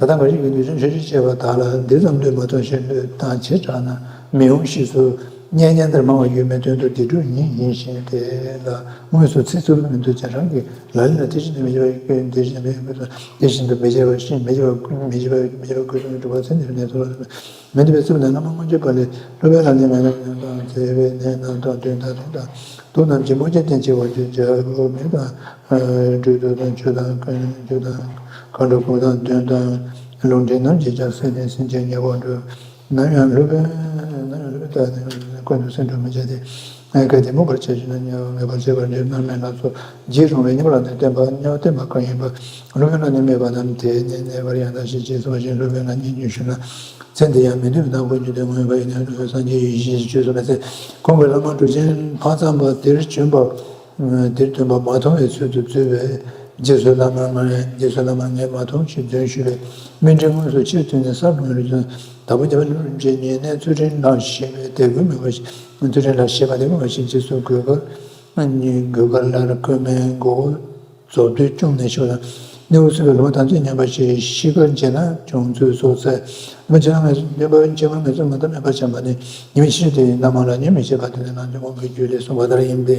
དགོས། ད་ལྟ་འགའ་ཞིག་གིས་འདུས་བྱས་མཆོད་བརྗོད་བྱེད་པ་དག་ལ་འདི་ཙམ་ལུས་མ་གཏོང་ཞེས་ལུས་དང་བྱེ་བྲག་ན་མི་འོང་ཞེས་སུ་སྙན་སྙན་དེར་སྨྲ་བ་ཡོད་མེད་དོན་དུ་སྡིག་སྒྲིབ་ཉིད་ཡིན་ཞིང་དེ་ལ་དངོས་སུ་ཚིག་རྩུབ་མི་འདུག་ཀྱང་རང་གི་ལག་ལེན་ལ་དེ་བཞིན་དུ་མི་བྱེད་པ་ཡོད་དེ་བཞིན་དུ་མི་བྱེད་པ་ཞིང་མི་བྱེད་པ་མི་བྱེད་པ་མི་བྱེད་པ་དགོས་དོན་སྒྲུབ་པ་ཚེ་འདིར་ནས་ཐོབ་པ། མི་འདི་པའི་ཚུལ་ནི་བླ་མ་མངོན་སྤྱོད་པ་ལས་སློབ་པའི་ལམ་ནི་མེད་ན་ཉམས་དང་མཛེས་པའི་གནས་རྣམས་དང་དོན་དང་རིགས་དང་དུག་རྣམས་ཀྱི་མུ་གེ་སྟེང་ཆེ་བ་ཆོས་བྱ་བོ་མེད་དང་སྦྲུལ་དུག་དང་ཆུ་དང་ཆུ་དང་མཁའ་འགྲོ་ཀུན་དང་གདོན་དང་ལུང་འདྲེན་རྣམས་ཀྱིས་ཀྱང་སེམས་ནི་སེམས་ཅན་ཉེ་བར་འགྲོ། ནམ་ཡང་སློབ་དཔོན་ནམ་ཡང་སློབ་དཔོན་ལྟ་ནི་ཀུན་ཏུ་སེམས་འགྲོ་མི་བྱ་སྟེ། གལ་ཏེ་སྨོད་པར་བྱ་ཞིང་ན། དམྱལ་བ་མེད་པར་བྱེད་པར་འགྱུར། མནར་མེད་ལ་སོགས་བརྗེད་རུང་བའི། དམྱལ་བ་ལ་ནི་བརྟེན་པ་དམྱལ་བ་བརྟེན་པ་གང་ཡིན་པ། སློབ་དཔོན་ལ་ནི་སྨོད་པ་རྣམས་དེས་ནི་གནས་པར་ཡང་དག་བྱེད་ཅེས་གསུངས་པ་བཞིན། སློབ་དཔོན་ལ་སྙན་བརྒྱུད་ཞུ་ན། ཚེ་འདིར་ཡང་མི་འདོད་པའི་དང་པོ་རྒྱུ་དེ་མངོན་པ་ཡིན་ན། སངས་རྒྱས་ཡེ་ཤེས་ཀྱི་ཆོས་སུ་མི་ཚེ་ཁོང་གི་བླ་མ་གྲུབ་ཆེན་ཕ་ཚངས་པ་དེར་བྱོན་པ། དེར་སྟོན་པ་མ་མཐོང་བའི་ཚུལ་དུ་བཙུད་པས། རྗེས་སུ་བླ་མར་མ་རྗེས་སུ་བླ་མར་ངས་མ་མཐོང་ཞེས་འདོན་ཞུས་པས། སྨིན་གྲོལ་དངོས་སུ་ཕྱིར་ཐོན་ནས་ས་ལུང་རིགས་ཙམ། དྭགས་པོ་རྒྱལ་པོ་རིན་པོ་ཆེ་ཉིད་ནས་ཚུལ་ཁྲིམས་ལ་ཞེས་པའི་དད་གུས་མོས་པ་ཞིག་ཚུལ་ཁྲིམས་ལ་ཞེས་པ་དད་གུས་མོས་པ་ཞིག་རྗེས་སུ་གོས་དཀར་གོས་དཀར་ལ་བཀོད་མའི་མགོ་བོ་རྫོགས་སྡུད་བཅོམ་ནས་ཞུ་དང་། གནས་སྐབས་སྲིད་པའི་ལུང་དམ་ཚིག་ཉམས་པ་ཞིག་ཤི་ཁར་བྱེད་ན་བྱུང་ཚུལ་སོགས་གསལ། མི་ཕྱི་ནང་ངེས་སུ་འདུན་པ་ཕྱི་མ་ངེས་སུ་མ་ཐོབ་མེད་པར་བྱམས་པ་ནི་ཉི་མའི་ཕྱིར་ཏེ། བླ་མ་ལ་སྙོན་མི་བྱེད་པ་དེ་ནི་ནང་དོན་དབང་གི་རྒྱུད་ལས་གསུངས་པ་ལྟར་ཡིན་ཏེ།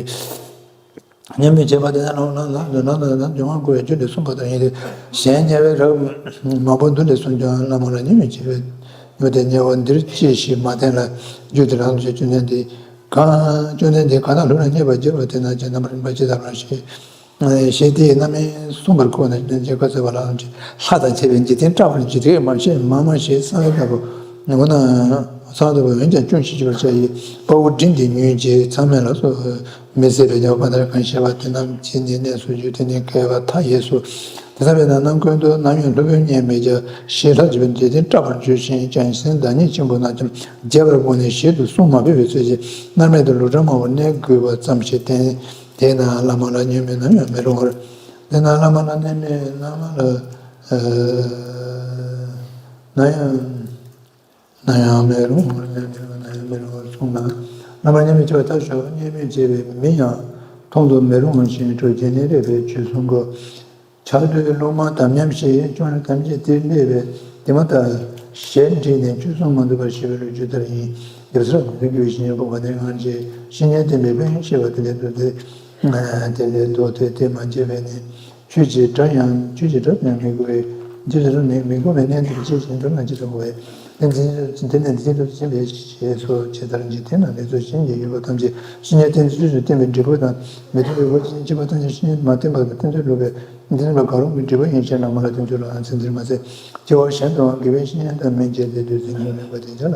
སྙོན་མི་བྱེད་པ་དེ་ནི་ནང་ལ་ནང་དོན་དབང་བསྐུར་བའི་རྒྱུད་ལས་གསུངས་པ་ལྟར་ཡིན་ཏེ། གཞན་དམྱལ་བའི་རབས་མང་པོ་འདུལ་ནས་གསུངས་ཀྱང་བླ་མ་ལ་སྙོན་མི་བྱེད་པའི་ཡུལ་དེ་དམྱལ་བ་འདིར་སྐྱེས་ཤིང་མ་བསྟེན་ལ་རྒྱུ་དེ་རང་དུ་བཅོམ་ལྡན་འདས་གང་བཅོམ་ལྡན་འདས་གང་དང་ལྷུང་ནས་མཉེས་པར་གྱུར་པ་དེ་ན་ཅི་རྣམ་པར་རིམ་པ་ཇི་ལྟར་ལ་ཞེས། ཞེས་དེའི་རྣམ་སྨིན་གསུངས་པར་གོ་ན་ཅི་ལྟར་བྱེད་ཀ་ཟེར་བ་ལ་ལྷ་དང་བཅས་པའི་འཇིག་རྟེན་སྐྲག་པར་འགྱུར་ཏེ་མ་ཤེས་མ་མ་ཤེས་གསང་བའི་བདག་པོ་ངོ་ན་གསང་བའི་བདག་པོ་འོན་ཀྱང་སྐྱོན་ཞིག་གྱུར་པར་བྱ་ཡི་དཔའ་བོ་སྤྲིན་དེ་མྱུལ་རྗེས་མཚམས་མེད་ལ་སོགས་མི་བཟད་པའི་རྒྱལ་པོ་གང་ལྟར་གང་ཤེས་པ་དེ་རྣམས་ཀྱིས་ནི་གནས་སུ་འཇུག་དེ་ནི་བསྐལ་པ་མཐའ་ཡས་སུ། དེ་ཚ་བའི་ནང་ན་ཀུན་ཏུ་ནམ་ཡང་སློབ་དཔོན་རྙེད་མི་བྱ། ཞེས་ལྷ་བཅས་པའི་འཇིག་རྟེན་སྐྲག་པར་འགྱུར་ཞིང་བྱང་སེམས་བདག་ཉིད་ཆེན་པོ་རྣམས་ཀྱང་རྒྱས་པར་དགོངས་ནས་ཞལ་དུ་གསུང་མ་ཕོད་པའི་ཚུལ་གྱིས་མནར་མེད་དུ་ལུས་གྲངས་མང་པོར་གནས་དགོས་པ་ཙམ་ཞིག་བསྟན། དེས་ན་བླ་མ་ལ་སྙོན་མི་ནམ་ཡང་མི་རུང་བར། དེས་ན་བླ་མ་ལ་སྙོན་མི་ནམ་ལ་ནམ་ཡང་ནམ་ཡང་མི་རུང་བར་སྙོན་མི་ནམ་ཡང་མི་རུང་བར་གསུངས་ན། བླ་མ་སྙོན་མི་བྱེད་པ་ལྟར་ཞོག་སྙོན་མི་བྱེད་པའི་མི་ཡང་མཐོང་དུ་མི་རུང་ཞིང་གྲོགས་བྱེད་ནི་རེད་པས་ཆོས་གསུང་གོ། ཆགས་སྡུད་རླུང་མ་དམ་ཉམས་ཞེས་བཅོམ་ལྡན་ཐམས་ཅད་དེར་སླེབས་པས་དེ་མ་ཐག་ཞལ་བསྒྲིགས་ནས་ཆོས་གསུང་མ་འདུག་པར་ཞི་བའི་ལོ་རྒྱུས་ལྟར་ཡིན། རྒྱལ་སྲས་ལ་གོང་དུ་གྱུར་པའི་བཤེས་གཉེན་ཕོ་བ་ནི་སྔར་གྱི་བཤེས་གཉེན་བསྟེན་པའི་དཔལ་ཡོན་ཤེས་པ་དེ་ལས་ལྡོག་སྟེ། དེ་ལས་ལྡོག་སྟེ་དེ་མ་བྱས་པས་ནི་ཆོས་ཀྱི་སྒྲ་ཡང་ཆོས་ཀྱི་སྒྲ་ཡང་མི་གོ་བས། ཆོས་ཀྱི་སྒྲ་ནི་མི་གོ་བས་གནས་འདིར་སྐྱེས་ཤིང་འགྲོ་ན་ཅི་ལྟར་འོང་བས། དེ་འཛིན་དེ་ནི་འཛིན་དུ་ཕྱིན་པའི་ཞེས་སོགས་ཇི་ལྟར་འཇིག་རྟེན་ན་ལེགས་ཚོགས་ཅན་གྱི་ཡོད་པ་ཐམས་ཅད་བཤེས་གཉེན་བསྟེན་ཚུལ་དུ་བསྟན་པའི་འབྲས་བུ་དང་མི་མཐུན་པའི་བློ་ཅན་གཅིག་པ་ཐམས་ཅད་བཤེས་གཉེན་མ་བསྟེན་པ་དང་བསྟེན་ཚུལ་ལུགས་པས་འདི་ནི་གང་རུང་གི་འབྲས་བུ་ཡིན་ཕྱིར་ན་མ་ལ་བསྟེན་ཚུལ་ལའང་ཚིག་འདིར་མ་ཟད། སྐྱེ་བ་གཞན་དུའང་དགེ་བའི་བཤེས་གཉེན་དང་སྨིན་བྱེད་དེ་དུས་ཚོད་ཉིད་མེད་པ་དེ་ཅག་ལ་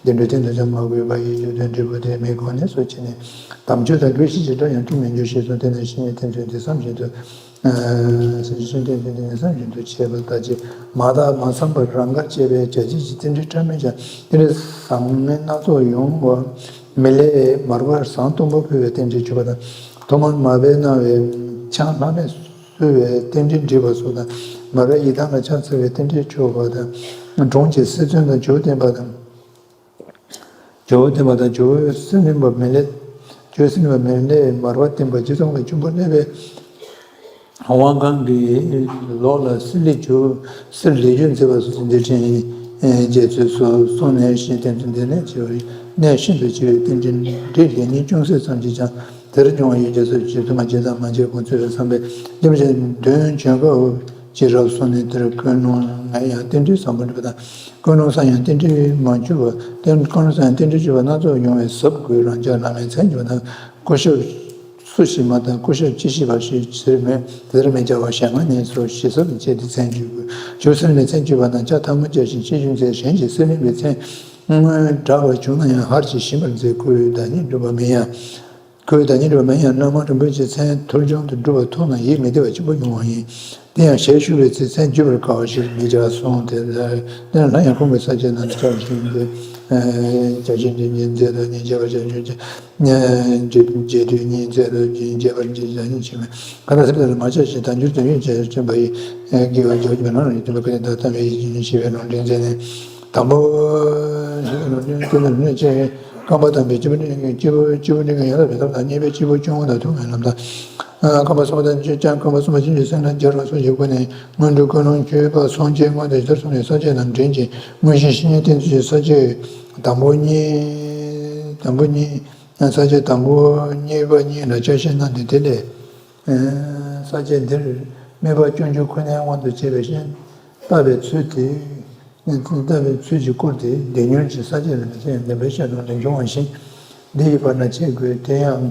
བདེ་འགྲོའི་སྟེང་དུ་ཀྱང་མ་གོས་པ་ཡི་རྒྱུ་དོན་འབྲས་བུ་དེ་མི་གོ་ནས་སོ་ཕྱེ་ནས་དམ་ཆོས་དང་དགེ་བའི་བཤེས་ཀྱི་སྒྲ་ཡང་ཐོས་མི་འགྱུར་ཞེས་གསུངས། དེ་ནས་བཤེས་གཉེན་བསྟེན་ཚུལ་འདི་བསམ་བཞིན་དུ། སེམས་ཅན་ཐམས་ཅད་ནི་བསམ་བཞིན་དུ་བྱས་པ་ལྟ་ཅི། མ་དག་མ་བསམ་པར་རང་དགར་བྱས་པའི་བྱ་བྱེད་ཀྱི་རྟེན་འབྲེལ་འཕྲ་མིན་ཀྱང་རྟེན་འབྲེལ་བཟང་ངན་སྣ་ཚོགས་ཡོང་བ་མི་ལས་མར་པ་བཟང་གཏུམ་པོ་ཕུལ་བའི་རྟེན་འབྲེལ་བྱུང་བ་དང་། ཐོག་མར་མར་པས་གནང་བའི་ཆང་ལྷག་མས་གསོལ་བའི་རྟེན་འབྲེལ་འགྲིག་པ་སོགས་དང་། མར་པའི་ཡི་དམ་ལ་ཕྱག་འཚལ་བའི་རྟེན་འབྲེལ་བྱུང་བ་དང་། གྲོང་ཁྱེར་སེ་བཙུན་དང་ཇོ་བོ་བསྟེན་པ་དང་། ཇོ་བོ་བསྟེན་པ་དང་ཇོ་བོའི་སྲིད་བློན་པ་མི་ལས། ཇོ་བོའི་སྲིད་བློན་པ་མི་ལས་མར་པ་བསྟེན་པ་རྗེ་ཙོང་ཁའི་ཁྱུང་པོ་ལས་པའི་དབང་ཁང་གི་ལོགས་ལ་སྲིད་ལས་ཇོ་སྲིད་ལས་ཇོ་མཛད་པ་སོགས་འདིར་ཕྲན་རྗེ་ཚོས་སོ་གསུངས་ནས་ཤིང་རྟེན་དུ་འདི་ནས་ཆེ་བའི་གནས་ཤིན་ཏུ་ཆེ་བའི་རྟེན་འབྲེལ་འབྲེལ་ལྡན་ཉིད་ཅུང་ཟད་ཙམ་ཞིག་ཀྱང་དེར་འབྱུང་བ་ཡོད་ཀྱང་སོ་ཅི་དུ་མ་ཇི་ལྟར་མ་བྱས་དགོངས་ཚུལ་ལ་བསམ་པས་རྒྱ་མི་ཆེན་དོན་བྱོན་ཁ་འུ་ཅི་རབ་གསུངས་ནས་དེར་ཀུན་སློང་ང་ཡང་རྟེན་འབྲེལ་བཟང་པོ་འགྲུབ་པ་དང་། ཀུན་སློང་བཟང་ཡང་རྟེན་འབྲེལ་མ་འགྱུར་བ། རྟེན་ཀུན་སློང་བཟང་ཡང་རྟེན་འབྲེལ་འགྱུར་བ་སྣ་ཚོགས་ཡོང་བའི་ཟབ་དགོས་རང་ཅག་བླ་མའི་མཚན་བརྗོད་པ་དང་སྐུ་ཞབས་སུ་ཞིག་མ་དང་སྐུ་ཞབས་ཅི་ཞིག་པ་ཞིག་ཟེར་མེད་དེར་མི་བྱ་བ་ཞེ་ལྔ་ནས་སོ་ཞེས་ཟབ་བཅས་ཏེ་མཚན་བརྗོད་དགོས། ཇོ་སྲིད་ལས་མཚན་བརྗོད་པ་དང་ལྕགས་ཐལ་མོ་སྦྱར་ཞིང་ཤེས་བྱུང་ཚེ་གཞན་གྱི་སྲིད་བློན་པའི་མཚན་སྔོན་བསྒྲགས་པ་བྱུང་ན་ཡང་ཧར་གྱིས་ཞིམ་པར་མཛད། ཁོ་བོའི་བདག་ཉིད་འགྲུབ་པ་མིན་ཡང་། ཁོའི་བདག་ཉིད་འགྲུབ་པ་མིན་ཡང་བླ་མ་རིན་པོ་ཆེའི་མཚན་ཐོར་ཆུང་དུ་བསྒྲུབས་པ་མཐོང་ན་ཡིད་མི་བདེ་བ་ཆེན་པོ་ཡོང་བ་ཡིན། དེ་ཡང་ཞལ་བཞུགས་པའི་ཚེ་མཚན་བརྗོད་པར་དཀའ་བ་ཞིག་མི་བྱ་གསུངས་ཏེ། དེ་ཡང་སླར་ཡང་ཁོང་གི་ས་བཅད་རྣམས་བསྐྱར་ཞིག་འདི། བྱ་བྱེད་འདི་ཉིད་མཛད་དོ་ཉིད་བྱ་བ་བྱ་བྱེད་ཀྱི། རྗེས་རྗེས་དུས་ཉིད་མཛད་དོ་ཉིད་བྱེད་པར་འགྱུར་བྱ་ཉིད་ཕྱིན་མེད། གང་དག་སེམས་ལ་མ་ཆགས་ཤིང་དལ་འབྱོར་དོན་ཡོད་ཅེས་བརྩོན་པ་ཡིས། དགེ་བ་རྒྱ་བོ་རྣམས་ལ་ཡིད་དུ་འབད་ཀུན་ནས་བདག་ལྟ་བའི་ཡིད་ཀྱིས་ཤེས་པའི་ལུང་འདྲེན་མཛད་ནས། དང་པོ། ཞེས་པའི་ལུང་འདྲེན་ཀུན་ནས་ལུང་ཆེ། རྐང་པ་དང་པོའི་སྤྱི་བོ་སྤྱི་བོ་སྤྱི་བོ་སྤྲིན་གྱི་ཡན་ལག་པའི་ཐབས་དང་། གཉིས་པའི་སྤྱི་བོ་སྐྱོང་བ་དང་ཐུགས་ཀྱི་ལམ་དང་། རྐང་པ་གསུམ་པ་དང་ཅང་རྐང་པ་གསུམ་པ་ཅན་གྱི་སེམས་ལ་སྦྱར་བ་སོགས་ཀྱི་སྒོ་ནས་སྔོན་འགྲོ་ཀུན་སློང་བཅུ་པ་སངས་རྒྱས་མངོན་དུ་ཞེས་གསུངས་ནས་ས་བཅད་རྣམས་འདྲེན་ཅིང་དངོས་གཞིའི་བཤེས་གཉེན་བསྟེན་ཚུལ་གྱི་ས་བཅད་དང་པོ་གཉིས། དང་པོ་གཉིས། ས་བཅད་དང་པོ་གཉིས་པ་གཉིས་ལ་ཆ་ཤས་གནང་སྟེ་དེ་ལས། ས་བཅད་འདིར་དམིགས་པ་སྐྱོང་རྒྱུ་ཁོ་ནའི་དབང་དུ་བྱས་པའི་བཤེས་གཉེན་བསྟེན་པའི་ཚུལ་དེ། བསྟེན་པའི་ཚུལ་གྱི་སྐོར་དེ་བདེ་ཉོན་གྱི་ས་བཅད་ལ་མི་ཚེ་ཡང་བདེན་པའི་བཤད་ལུང་ལས་འབྱུང་བ་བཞིན། འདི་ཡི་བར་ན་བྱེད་དགོས། དེ་ཡང་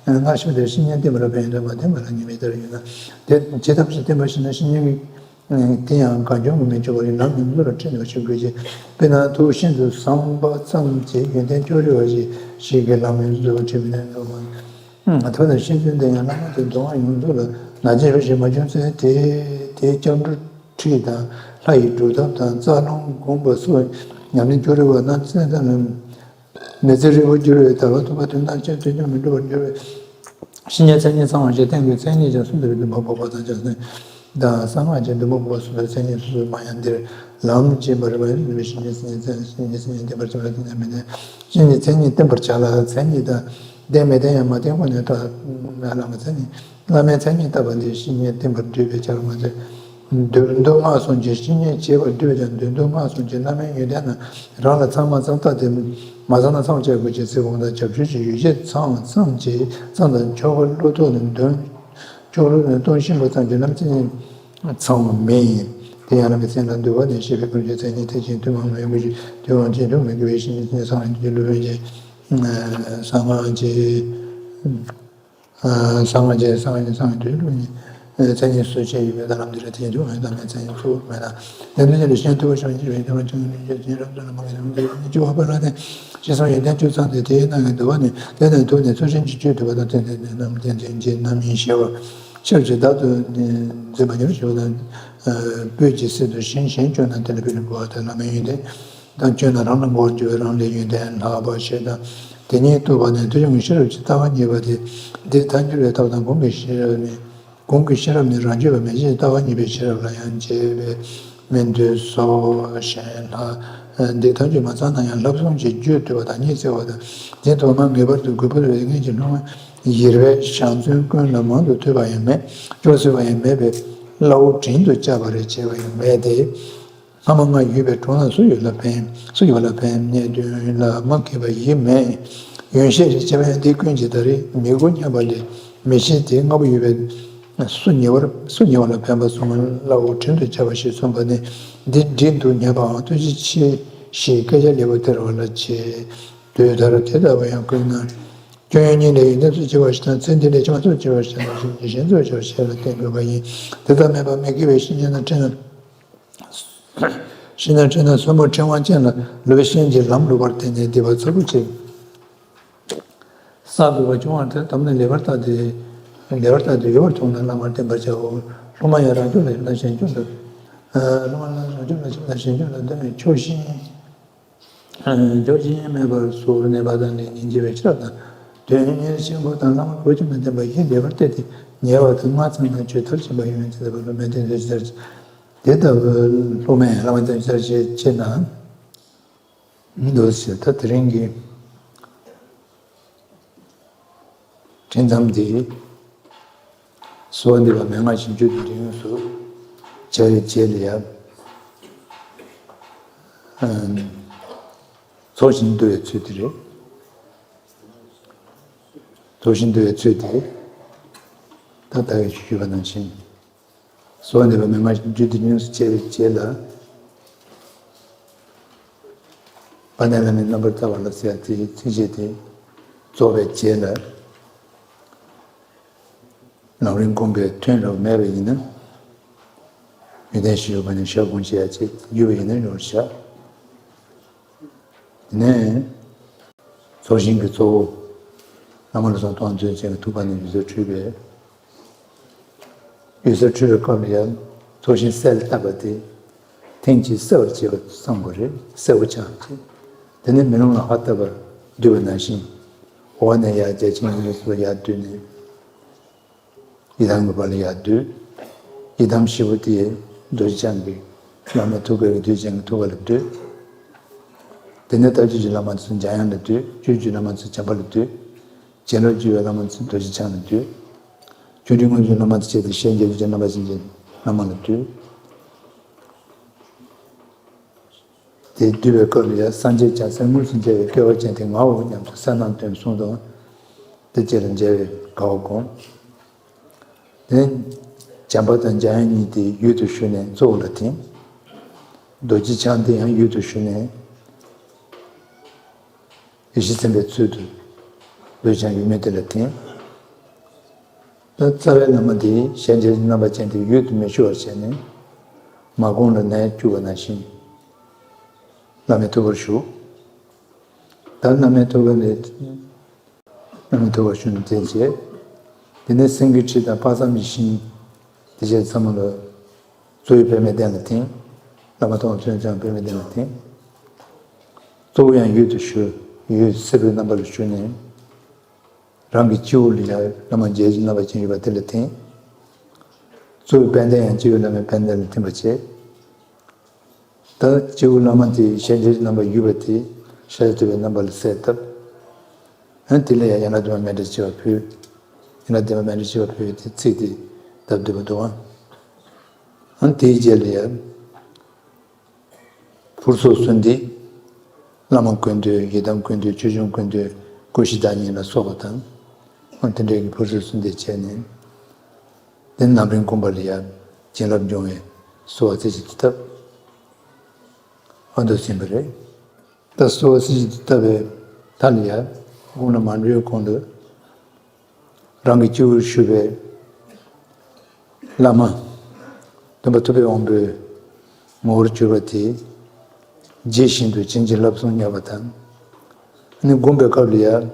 སྔ་ཕྱི་དེར་བཤེས་གཉེན་བསྟེན་པ་ལ་ཕན་ཡོན་དང་མ་བསྟེན་པ་ལ་ཉེས་དམིགས་ལྟར་ཡོད་ན། དེ་ཇི་ལྟར་བྱས་བསྟེན་པ་ཞིག་ན་བཤེས་གཉེན་གྱི། དེ་ཡང་གང་བྱུང་མི་འཇུག་པར་ལམ་ཡོངས་རྫོགས་ལ་ཁྲིད་ནུས་པ་ཞིག་དགོས་ཀྱི། དཔེར་ན་ཐུགས་ཤིན་ཏུ་བཟང་པ་ཙམ་གྱིས་ཡོན་ཏན་ཅོག་རིལ་བ་ཞིག་ཞིག་གིས་ལམ་ཡོངས་རྫོགས་ལ་ཁྲིད་མི་ནུས་པ། ཐ་ན་ཤེས་བཞིན་དུ་ཡང་བླ་མ་དེ་སྡུག་བསྔལ་ཡོངས་རྫོགས་ལ་ན་ཚ་ཞིག་མ་བྱུང་ཚེ་དེ་དེའི་སྐྱབས་འགྲོ་ཁྲིད་དང་ལྷ་ཡི་སྒྲུབ་ཐབས་དང་རྩ་རླུང་བསྒོམ་པ་སོགས་ཉམས་ལེན་ཅོག་རིལ་བ་རྣམས་ཚེ་ཙམ་ལ། མི་ཚེ་རིལ་པོར་འགྱུར་བའི་དལ་བ་ཐུབ་པ་དོན་དམ་ཆོས་དོན་ཆུང་མི་འགྲུབ་པར་འགྱུར་བའི། བཤེས་གཉེན་མཚན་ཉིད་ཚང་བ་ཞེས་བསྟན་དགོས། མཚན་ཉིད་ཀྱང་གསུམ་དུ་འདུན་པ་འཕགས་པ་དང་བྱང་སེམས་དང་གསང་སྔགས་ཀྱི་འདུན་པ་འཕགས་པ་གསུམ་པའི་མཚན་ཉིད་སོ་སོར་མ་ཡང་འདིར་ལམ་སྦྱིན་པ་རིམ་པ་ཡིན་པའི་བཤེས་གཉེན་མཚན་ཉིད་མཚན་ཉིད་བསྟན་པར་བྱ་ལ་བསྟན་ཀྱང་མི་བསྟན། བཤེས་གཉེན་མཚན་ཉིད་བསྟན་པར་བྱ་ལ་མཚན་ཉིད་དང་བསྟན་མི་བསྟན་ཡང་མ་བསྟན་གོང་ནས་བརྟག་བླ་མ་མཚན་ཉིད་བླ་མའི་མཚན་ཉིད་བརྟག་པ་འདི་བཤེས་གཉེན་བསྟེན་པར་འདོད་པའི་བྱ་བ་མ་ཚད། འདུན་འདུན་སྔགས་སོགས་ཀྱི་བཤེས་གཉེན་བྱེད་པར་འདོད་ཀྱང་འདུན་འདུན་སྔགས་སོགས་ཀྱི་བླ་མའི་ཡོན་ཏན་རྣམས་རང་ལ་ཚང་མ་ཚང་ཐབས་དེ་མ་ཚང་ན་ཚང་བྱ་དགོས་ཀྱི་ཚེ་དགོངས་དག་རྒྱབ་སྐྱོར་གྱི་ཡོ་བྱད་ཚང་ཚང་གྱི་ཚང་དང་ཆོ་ག་བློ་ཐོག་ནས་འདོན་ཆོ་ག་བློ་ཐོག་ནས་གཏོང་ཤེས་པ་ཙམ་གྱིས་ལམ་ཚན་ཚང་བ་མེད། དེ་ཡང་བླ་མའི་མཚན་ལ་འདུ་བ་ནས་ཤེས་པའི་ཀུན་གཞི་མཚན་ཉིད་ཐེག་ཆེན་ཐུན་མོང་མ་ཡིན་པ་ཞིག་དུས་དབང་ཆེན་དུ་མི་དགེ་བའི་བཤེས་གཉེན་མཚན་ཉིད་ཚང་བའི་འདུ་བའི་སློབ་དཔོན་གྱི་གསང་སྔགས་ཀྱི། གསང་སྔགས་ཀྱི་གསང་སྔགས་ཀྱི་གསང་སྔགས་ཀྱི་ལུགས་ནི་མཚན་ཉིད་སུ་ཆེ་ཡོད་པའི་ད་ལམ་འདི་ལ་དེ་ཡིན་དུ་ཡང་དམ་པའི་མཚན་ཉིད་གཙོ་བོར་མེད་ན། དེ་འདུ་བྱེད་ལས་གཞན་དུ་བ་ཤོག་ཅིག་རེད་དེ་བ་ཅུང་ཡོད་ཅིག་རབ་ཏུ་ལ་མ་གི་དམ་དུ་ཡོད་ནི་ཅི་བ་པ་ལ་ནི་ཤེས་སམ་ཡོན་ཏན་བཅུ་ཚང་སྟེ་དེའི་ནང་གི་འདུ་བ་ནི་དེ་ནས་ཐུག་ནས་ཚུལ་ཤིན་གྱི་བཅུད་བསྡུས་པ་དང་དེ་ནས་རྣམ་རྟེན་དེ་རྗེས་རྣམ་སྨིན་ཞེས་པ་ཆབས་ཅིག་བདག་ཏུ་འཛིན་པ་ཉེར་ཞེས་པ་དང་སྤོས་ཀྱི་སྲིད་དུ་ཞིང་གཞན་བཅོས་ན་དེ་ལ་སྤོས་ནི་འབུལ་བ་དང་བླ་མའི་ཡོན་ཏན། དང་བཅོས་ན་རང་ལ་འགོར་འགྱུར་བའི་རང་ལས་ཡོན་ཏན་ལྷག་པ་ཞེས་དང་། དེ་ཉིད་རྟོགས་པ་ནི་མཐོ་ཆུང་གི་ཤེས་རབ་ཀྱི་ལྟ་བ་གཉིས་པ་སྟེ། འདི་ཐལ་འགྱུར་བའི་ཐབས་དང་གོང་གི་ཤེས་རབ་ནི། གོང་གི་ཤེས་རབ་ནི་རང་རྒྱུད་པ་མན་ཆད་ཀྱི་ལྟ་བ་གཉིས་པའི་ཤེས་རབ་ལ་ཡང་འབྱེད་པའི་སྨིན་དུ་གསོལ་ཞེས་ལྷག་འདི་ཐལ་འགྱུར་མ་ཚང་ན་ཡང་བསླབ་གསུམ་གྱི་རྒྱུད་བསྡུས་པ་དང་གཉིས་བརྩེ་བ་དང་། དེ་ཐོག་མར་ངེས་པར་དུ་དགོས་པ་རེ་ངེས་ཀྱི་སློབ་མ་ཡིར་བའི་ཞང་ཚུན་ཀུན་ལ་མང་དུ་ཐོས་པ་ཡང་མེད། སྐྱོར་སྲིད་པ་ཡང་མེད་པས་སླ་བོ་དྲིན་དུ་བཅའ་བ་རེ་བྱས་པ་ཡང་མེད་དེ། སྔ་མ་ང་ཡོད་པའི་གྲོང་ན་སུ་ཡོད་ལ་ཕན། སུ་ཡོད་ལ་ཕན། གནད་དོན་ལ་མ་མཁས་པ་ཡེ་མེད། ཡོན་བཤད་རེ་བྱས་པ་ཡང་འདི་ཀུན་གྱི་ད་རེས་མི་གོ་སྙམ་པ་ལས་མི་ཤེས་དེ་ལྔ་པོ་ཡོད་པས་སུ་ཉེ་བར་སུ་ཉེ་བ་ལ་ཕན་པ་གསུང་བ་སླ་བོ་དྲིན་དུ་བཅའ་བ་ཞེས་གསུངས་པ་ནི་འདི་འགྲིག་འདུག་སྙམ་པའང་ཐུགས་རྗེ་ཆེ་ཞེས་སྐད་ཆ་ལེགས་པོ་སྟེར་བ་ལ་བྱེད། དུས་ལྟར་དེ་ལྟ་བུ་ཡང་ཀུན་ན། སྐྱོན་ཡོན་གཉིས་ལས་ཡོན་ཏན་ཚུལ་ཆེ་བ་ཞིག་དང་ཚེ་འདི་ལས་ཕྱི་མ་ཚུལ་ཆེ་བ་ཞིག་དང་གཞན་ཚུལ་ཆེ་བ་ཞིག་ལ་བརྟེན་དགོས་པ་ཡིན། དེ་ལྟར་མེད་པར་མི་དགེ་བའི་བཤེས་གཉེན་དང་འཕྲད་ན། ཤིང་ནགས་ཁྲོད་ན་སོར་མོ་ཕྲེང་བ་ཅན་ལ་ལུས་ཤིང་གི་ལམ་བསླུ་བར་བརྟེན་ནས་སྡིག་པ་ཚ་པོ་ཆེ་བསགས་དགོས་པ་བྱུང་བར་ཐལ། དམ་ནི་ལེགས་པར་བརྟགས་ཏེ། ལེགས་པར་བརྟགས་ཏེ་ཡོད་པར་མཐོང་ན་བླ་མར་བསྟེན་པར་བྱའོ། སློབ་མ་ཡང་རང་སྐྱོབ་ལ་ཞིབ་ན་གཞན་སྐྱོབ་ལ། སློབ་མ་ལ་རང་སྐྱོབ་ལ་ཞིབ་ན་གཞན་སྐྱོབ་ལ་འདོད་མེད་ཕྱོགས་ཤིང་། འབྱོར་ཅིང་མེད་པར་གཟུར་གནས་པ་དང་ལས་ཉིན་བྱེད་པའི་ཤེས་རབ་དང་། དོན་གཉེར་ཆེན་པོ་དང་བླ་མ་གོ་ཆོད་ནས་བསྟན་པ་ཡིད་ལེགས་པར་གཏད་དེ་ཉེ་བར་དུ་སྔ་ཚང་ན་ཆོས་མཐར་ཕྱིན་པ་ཡོང་བའི་ཚེ་ལ་བླ་མའི་བསྟན་བཅོས་ཇི་ལྟར། དེ་ལྟ་བུའི་སློབ་མས་བླ་མ་བསྟན་བཅོས་ཇི་ལྟར་བྱེད་ན། འདུག་ཟེར་ད་དེ་རིང་གི་འཕྲིན་མཚམས་འདི་གསོལ་བ་འདེབས་པ་མན་ངག་བཞི་བཅུ་དེ་འདྲ་ཡོངས་སུ་སྦྱར་བའི་རྗེས་ལ་ཡང་ཚོགས་ཞིང་བསྡུ་བའི་ཚུལ་དེ་རེད། ཚོགས་ཞིང་བསྡུ་བའི་ཚུལ་དེ་ད་ལྟ་གི་ཞུས་པ་ནང་བཞིན། གསོལ་བ་འདེབས་པ་མན་ངག་བཞི་བཅུ་དེ་ཡོངས་སུ་སྦྱར་བའི་རྗེས་ལ། དཔལ་ལྡན་བླ་མའི་རྣམ་པར་རྩ་བ་ལ་ཟེར་ཡ་དེའི་ཚིགས་བཅད་དེ་རྫོགས་པའི་རྗེས་ལ། ལམ་རིམ་སྒོམ་པའི་ཐུན་རེ་བ་མེད་པ་ཡིན་ན། ཡོན་ཏན་བཞི་ཡོད་པ་ནི་ཞག་གུང་བྱེད་ཡ་ཆེད་ཡོད་པ་ཡིན་ན་ཡོད་བཞག་དེ་ནས་ཚོགས་ཞིང་གི་གཙོ་བོ་བླ་མ་ལ་སོགས་སྟོང་ཚོད་ཅན་གྱི་ཐུགས་ཀ་ནས་འོད་ཟེར་འཕྲོས་པས། འོད་ཟེར་འཕྲོས་པའི་སྐབས་ལ་ཡང་ཚོགས་ཞིང་གསལ་བཏབ་པ་དེ་ཐེངས་གཅིག་གསལ་བར་བྱེད་པ་བསམ་དགོས་རེད། གསལ་པོ་ཆགས་ཀྱི། དེ་ནས་མེ་ལོང་ལ་ཧ་བཏབ་པར་བསྡུས་པ་ནང་བཞིན། འོག་ནས་ཡར་བརྒྱ་བྱིན་གྱི་ཚུལ་ཡར་བསྡུས་ནས། ཡི་དམ་གྱི་བར་ལ་ཡར་བསྡུས། ཡི་དམ་བཞི་པོ་དེ་རྡོ་རྗེ་འཆང་གི་བླ་མ་ཐུགས་ཀ་གི་རྡོ་རྗེ་འཆང་གི་ཐུགས་ཀ་ལ་བསྡུས། དེ་ནས་ལྟ་བཅུ་གི་བླ་མ་ཚོ་འཇམ་དབྱངས་ལ་བསྡུས། སྤྱོད་བཅུའི་བླ་མ་ཚོ་བྱམས་པ་ལ་བསྡུས། བྱིན་རླབས་བཅུ་པའི་བླ་མ་ཚོ་རྡོ་རྗེ་འཆང་ལ་བསྡུས། ཆོ་འཕྲུལ་དངོས་གྲུབ་བླ་མ་ཚོ་བྱས་ཏེ་ཞལ་མཇལ་རྡོ་རྗེ་རྣམ་པར་ཕྱིན་ཅན་བླ་མ་ལ་བསྡུས། དེ་བསྡུས་པའི་སྐབས་ལ་ཡང་སངས་རྒྱས་བྱང་སེམས་དངོས་སུ་མཇལ་བའི་སྐལ་བ་ཅན་དེ་ངའོ་སྙམ་དུ་གསལ་སྣང་སྟོན་གསུངས་དང་། དེ་རྗེས་ལ་མཇལ་བའི་དགའ་བ་བསྒོམ། དེ་ནས་བྱམས་པ་དང་འཇམ་དབྱངས་གཉིས་དེ་ཡུལ་དུ་ཞུགས་ནས་གཙོ་བོ་ལ་ཐིམ། རྡོ་རྗེ་འཆང་དེ་ཡང་ཡུལ་དུ་ཞུགས་ནས་ཡེ་ཤེས་སེམས་དཔའི་ཚུལ་དུ་རྡོ་རྗེ་འཆང་ཡུལ་མེད་དེ་ལ་ཐིམ། ད་རྩ་བའི་བླ་མ་དེ་ཞལ་མཇལ་རྣམ་པ་ཅན་དེ་ཡུལ་དུ་མི་ཞུགས་པར་བྱས་ནས། མ་གོང་ལ་ནས་བཅུག་པ་ནང་བཞིན། བླ་མའི་ཐུགས་ཀར་བཞུགས། ད་བླ་མའི་ཐུགས་ཀ་ནས། བླ་མའི་ཐུགས་ཀར་བཞུགས་ནས་དེ་བྱས། དེ་ནས་སེང་གེའི་ཁྲི་དང་དཔག་བསམ་གྱི་ཤིང་། དེ་བྱས་ཚང་མ་ལ། གཙོ་བོ་པདྨའི་གདན་ལ་བཏིང་། བླ་མ་དང་ཚོན་ཚང་པདྨའི་གདན་ལ་བཏིང་། གཙོ་བོ་ཡང་འོད་དུ་ཞུ། འོད་སེར་པོའི་རྣམ་པ་ལ་ཞུ་ནས། རང་གི་སྤྱི་བོ་ལ་ཡང་བླ་མ་མཇལ་རྒྱུ་རྣམ་པ་ཅན་ཡོད་པ་དེ་ལ་བཏིང་། གཙོ་བོའི་དཔལ་ལྡན་ཡང་སྤྱི་བོའི་བླ་མའི་དཔལ་ལྡན་ལ་བཏིང་བ་བྱས། ད་སྤྱི་བོའི་བླ་མ་དེ་ཞལ་མཇལ་རྣམ་པ་ཡོད་པ་དེ་ཤཱཀྱ་ཐུབ་པའི་རྣམ་པ་ལ་གསལ་བཏབ། ཨ་ནི་དེ་ལ་ཡང་ཡན་ལག་བདུན་མ་མཎྜལ་བྱེ་བ་ཕུལ། ཡན་ལག་བདུན་མ་མཎྜལ་བྱེ་བ་ཕུལ་དེ་ཚིག་དེ་བཏབ་འདུག་པ་འདུག་ཨ་ནི་དེའི་རྗེས་ལ་ཡང་། ཕུར་ཚུགས་གསོལ་འདེབས། བླ་མ་ཀུན་འདུས། ཡི་དམ་ཀུན་འདུས། ཆོས་སྐྱོང་ཀུན་འདུས། སྐུ་བཞི་བདག་ཉིད་ལ་སོགས་པ་དང་། ཨ་ནི་དེ་འདྲའི་གི་ཕུར་ཚུགས་གསོལ་འདེབས་བྱས་ནས། དེ་ནས་རྣམ་སྨིན་བསྒོམ་པ་ལ་ཡང་བྱིན་རླབས་འབྱུང་བའི་གསོལ་བ་རྩེ་གཅིག་ཏུ་བཏབ། ཨ་འདུག་ཟིན་པ་རེད། ད་གསོལ་བ་རྩེ་གཅིག་ཏུ་བཏབ་པའི་མཐའ་ལ་ཡང་དགུང་ལ་མ་འགྲོའི་གོང་དུ། རང་གི་སྤྱི་བོར་བཞུགས་པའི་བླ་མ། སྟོན་པ་ཐུབ་པའི་དབང་པོའི་ངོ་བོར་གྱུར་པ་དེ། རྗེས་བཞིན་དུ་བྱིན་གྱིས་བརླབས་སོང་སྙམ་པ་དང་། ཨ་ནི་བསྒོམ་པའི་སྐབས་ལ་ཡང་།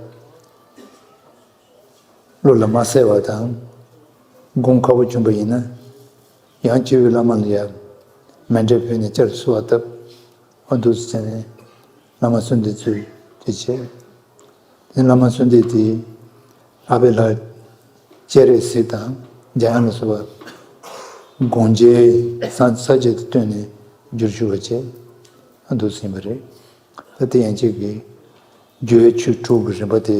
བློ་ལ་མ་གསལ་བ་དང་། སྒོམ་ཁག་པོ་བྱུང་བ་ཡིན་ན། ཡང་སྤྱི་བོའི་བླ་མ་ལ་ཡང་མཎྜལ་ཕུལ་ནས་བསྐྱར་གསོལ་བ་བཏབ། ཨ་འདུག་སེ་བྱས་ནས་བླ་མ་གསོལ་འདེབས་ཚུལ་དེ་བྱས། དེ་བླ་མ་གསོལ་འདེབས་དེ་ལྷག་པའི་ལྷ་སྤྱན་རས་གཟིགས་དང་འཇམ་དབྱངས་ལ་སོགས་པ་དགོངས་འགྲེལ་ས་ས་བཅད་དུ་བཏོན་ནས་བསྒྱུར་བཅུག་པ་བྱས། ཨ་འདུག་སེ་ཡིན་པ་རེད། ད་དེ་ཡན་ཆད་ཀྱི་སྦྱོར་བའི་ཆོས་དྲུག་གི་རིམ་པ་དེ་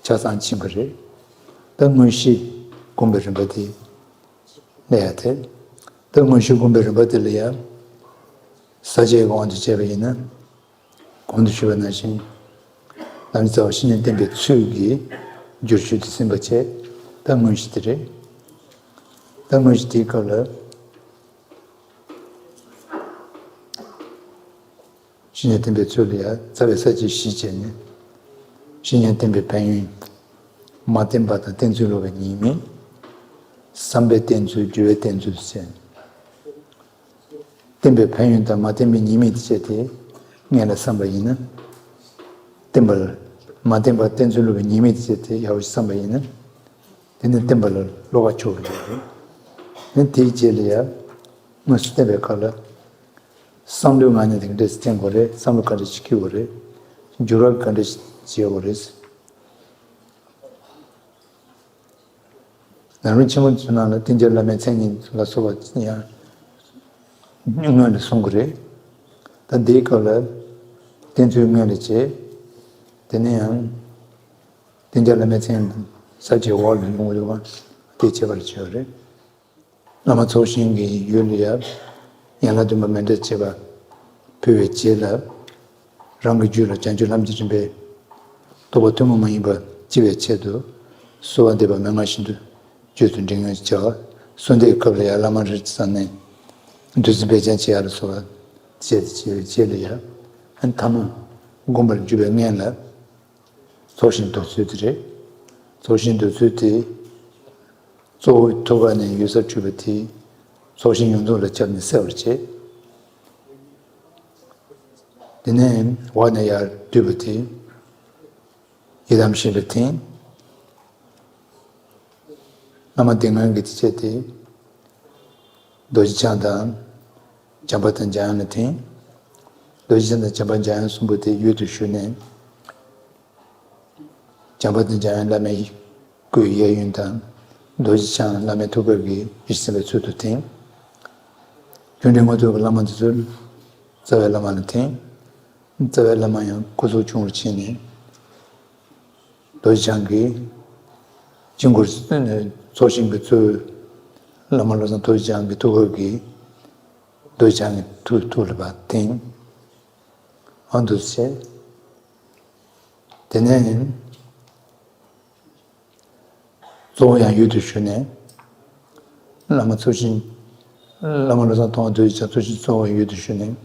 ཆ་ཚང་ཕྱིན་པ་རེད། ད་དངོས་གཞི་སྒོམ་པའི་རིམ་པ་དེ་གནས་ཡ་དེ། ད་དངོས་གཞི་སྒོམ་པའི་རིམ་པ་དེ་ལ་ཡང་ས་བཅད་ཀྱི་དབང་དུ་བྱས་པ་ཡིན་ན། གོང་དུ་ཞུས་པ་ནང་བཞིན། ལམ་རིམ་རྩ་བ་བཤེས་གཉེན་བསྟེན་པའི་ཚུལ་གྱིས་བསྒྱུར་བཅོས་དེ་ཟིན་པ་བྱས། ད་དངོས་གཞི་དེ་རེད། ད་དངོས་གཞི་དེའི་སྐབས་ལ། བཤེས་གཉེན་བསྟེན་པའི་ཚུལ་ལ་ཡང་རྩ་བའི་ས་བཅད་བཞི་བྱས་ནས། བཤེས་གཉེན་བསྟེན་པའི་ཕན་ཡོན། མ་བསྟེན་པ་དང་བསྟེན་ཚུལ་སློབ་པའི་ཉེས་དམིགས། བསམ་པས་བསྟེན་ཚུལ་སྦྱོར་བས་བསྟེན་ཚུལ་ཟེར། བསྟེན་པའི་ཕན་ཡོན་དང་མ་བསྟེན་པའི་ཉེས་དམིགས་དེ་བྱས་ཏེ་སྔོན་ལ་བསམ་པ་ཡིན་ན། བསྟེན་པ་ལ་མ་བསྟེན་པར་བསྟེན་ཚུལ་སློབ་པའི་ཉེས་དམིགས་དེ་བྱས་ཏེ་ཡག་པོ་ཞིག་བསམ་པ་ཡིན་ན། དེ་ནི་བསྟེན་པ་ལ་བློ་ཁ་ཕྱོགས་པ་རེད། ནི་དེའི་རྗེས་ལ་ཡང་དངོས་སུ་བསྟེན་པའི་སྐབས་ལ། བསམ་བློའི་ངང་ནས་དེ་འདྲས་བསྟེན་དགོས་རེད། བསམ་བློ་ག་འདྲས་ཞིག་འཁྱེར་དགོས་རེད། སྦྱོར་བ་ག་འདྲས་ཞིག་བྱེད་དགོས་རེད། ནང་རུ་ཆེན་མོ་ཚོའི་ནང་ལ་བསྟེན་བྱ་བླ་མའི་མཚན་ཉིད་ལ་སོགས་པ་ཡང་སྔོན་ལ་གསུང་གི་རེད། ད་འདིའི་སྐབས་ལ་བསྟེན་ཚུལ་སྔོན་ལ་བྱས། དེ་ནས་ཡང་བསྟེན་བྱ་བླ་མའི་མཚན་ཉིད་ས་བཅད་འོག་ལ་ཡོང་གི་འདུག་པ་དེ་བྱེད་པར་བྱེད་པ་རེད། བླ་མ་ཚོགས་ཞིང་གི་འོད་ལ་ཡང་ཡན་ལག་བདུན་པ་མཎྜལ་བྱེད་པ་ཕུལ་བའི་རྗེས་ལ། རང་གི་རྒྱུད་ལ་བྱང་ཆུབ་ལམ་གྱི་རིམ་པའི་རྟོགས་པ་ཐུན་མོང་མ་ཡིན་པ་སྐྱེ་བའི་ཆེད་དུ་གསོལ་བ་འདེབས་པ་མན་ངག་བཞིན་དུ་རྗེས་སུ་འབྲང་ངེས་བྱ། གསོལ་འདེབས་སྐབས་ལ་ཡང་བླ་མ་རེ་རེ་བསམ་ནས་བདུད་རྩི་འབེབས་སྦྱང་བྱེད་ཡ་ལ་སོགས་པ་བྱས་ཏེ་བྱས་པའི་རྗེས་ལ་ཡང་ཐ་མ་བསྒོམ་པར་འཇུག་པའི་སྔོན་ལ། ཚོགས་ཞིང་རྡོར་ཚུལ་དེ་རེད། ཚོགས་ཞིང་རྡོར་ཚུལ་དེ། གཙོ་བོ་ཐུགས་ཀ་ནས་འོད་ཟེར་འཕྲོས་པ་དེ། ཚོགས་ཞིང་ཡོངས་རྫོགས་ལ་ཁྱབ་ནས་གསལ་བར་བྱེད། དེ་ནས་འོག་ནས་ཡར་བསྡུས་པ་དེ། ཡི་དམ་ཞེས་པའི་ཐིམ། བླ་མ་སྡེ་སྔོན་གྱི་དེ་བྱས་ཏེ། རྡོ་རྗེ་འཆང་དང་། བྱམས་པ་དང་འཇམ་དབྱངས་ལ་ཐིམ། རྡོ་རྗེ་འཆང་དང་བྱམས་པ་འཇམ་དབྱངས་གསུམ་པོ་དེ་འོད་དུ་ཞུ་ནས། བྱམས་པ་དང་འཇམ་དབྱངས་བླ་མའི་སྐུའི་གཡས་གཡོན་དང་། རྡོ་རྗེ་འཆང་བླ་མའི་ཐུགས་ཀར་གྱི་ཡིད་བཞིན་པའི་ཚུལ་དུ་ཐིམ། རྒྱུ་འབྲས་དངོས་གྲུབ་ཀྱི་བླ་མ་འདི་ཚུར་རྩ་བའི་བླ་མ་ལ་ཐིམ། རྩ་བའི་བླ་མ་ཡང་སྐུ་གཟུགས་ཆུང་རུ་ཕྱིན་ནས། རྡོ་རྗེ་འཆང་གི་དཀྱིལ་འཁོར་ཚོགས་ཞིང་གི་གཙོ་བོ་བླ་མ་བློ་བཟང་རྡོ་རྗེ་འཆང་གི་ཐུགས་ཀར་གྱི་རྡོ་རྗེ་འཆང་གི་ཐུགས་ཐུགས་ལ་ཕར་ཐིམ། ཨ་འདུག་སེ་བྱས། དེ་ནས་གཙོ་བོ་ཡང་འོད་དུ་ཞུ་ནས། བླ་མ་ཚོགས་ཞིང་། བླ་མ་བློ་བཟང་ཐོག་མ་རྡོ་རྗེ་འཆང་ཚོགས་ཞིང་གཙོ་བོ་འོད་དུ་ཞུ་ནས།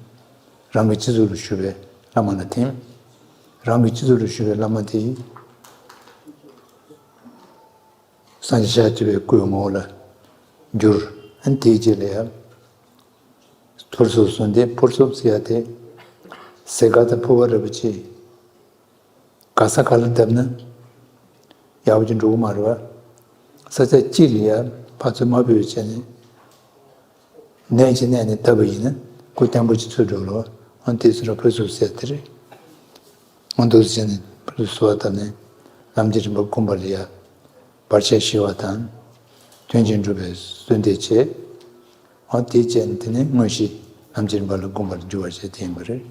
རང་གི་སྤྱི་གཙུག་ལ་བཞུགས་པའི་བླ་མ་ལ་ཐིམ། རང་གི་སྤྱི་གཙུག་ལ་བཞུགས་པའི་བླ་མ་དེ། སངས་རྒྱས་ཤཱཀྱ་ཐུབ་པའི་སྐུའི་ངོ་བོ་ལ་འགྱུར། ཨ་ནི་དེའི་རྗེས་ལ་ཡང་ ཕུར་ཚུགས་བཟུང་སྟེ། ཕུར་ཚུགས་ཟེར་ཡ་དེ་ཟས་ག་དང་ཕུར་པ་རེད་པ་ཅིག་ག་ས་ག་ལ་བརྡབས་ན་ཡག་པོ་ཅིག་འགྲོ་གི་མ་རེད་པ། ས་ཆ་གཅིག་ལ་ཡ་ཕར་ཚུར་མ་ཕུད་པ་བྱས་ནས་ནས་ཅིག་ནས་ནས་བརྡབས་པ་ཡིན་ན་ཁོ་བརྟན་པོ་ཅིག་ཚུར་འགྲོ་ལོ། ཨ་དེ་ཚུར་ཕུར་ཚུགས་ཟེར་དེ་རེད། ཨ་འདུག་སེ་བྱས་ནས་ཕུར་ཚུགས་གསོལ་བ་བཏབ་ནས་ལམ་གྱི་རིམ་པ་བསྒོམ་པ་ལ་ཡ་བར་ཆད་ཞི་བ་དང་། དོན་ཆེན་འགྲུབ་པའི་གསོལ་འདེབས་བྱས། འོ་དེ་བྱས་ནས་དེ་ནས་དངོས་གཞི་ལམ་གྱི་རིམ་པ་ལ་བསྒོམ་པར་འགྱུར་བ་བྱས་དེ་ཡིན་པ་རེད།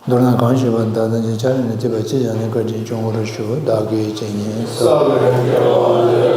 མདོར་ན་གང་ཞུས་པ་དག་དང་ཅིག་ཆར་ནས་ཐེབས་པ་ཅི་ཡང་ནི་བཀའ་དྲིན་སྐྱོང་བར་ཞུ། བདག་གིས་བྱས་ཉེས་བསགས་པའི་དགེ་བ་ལས།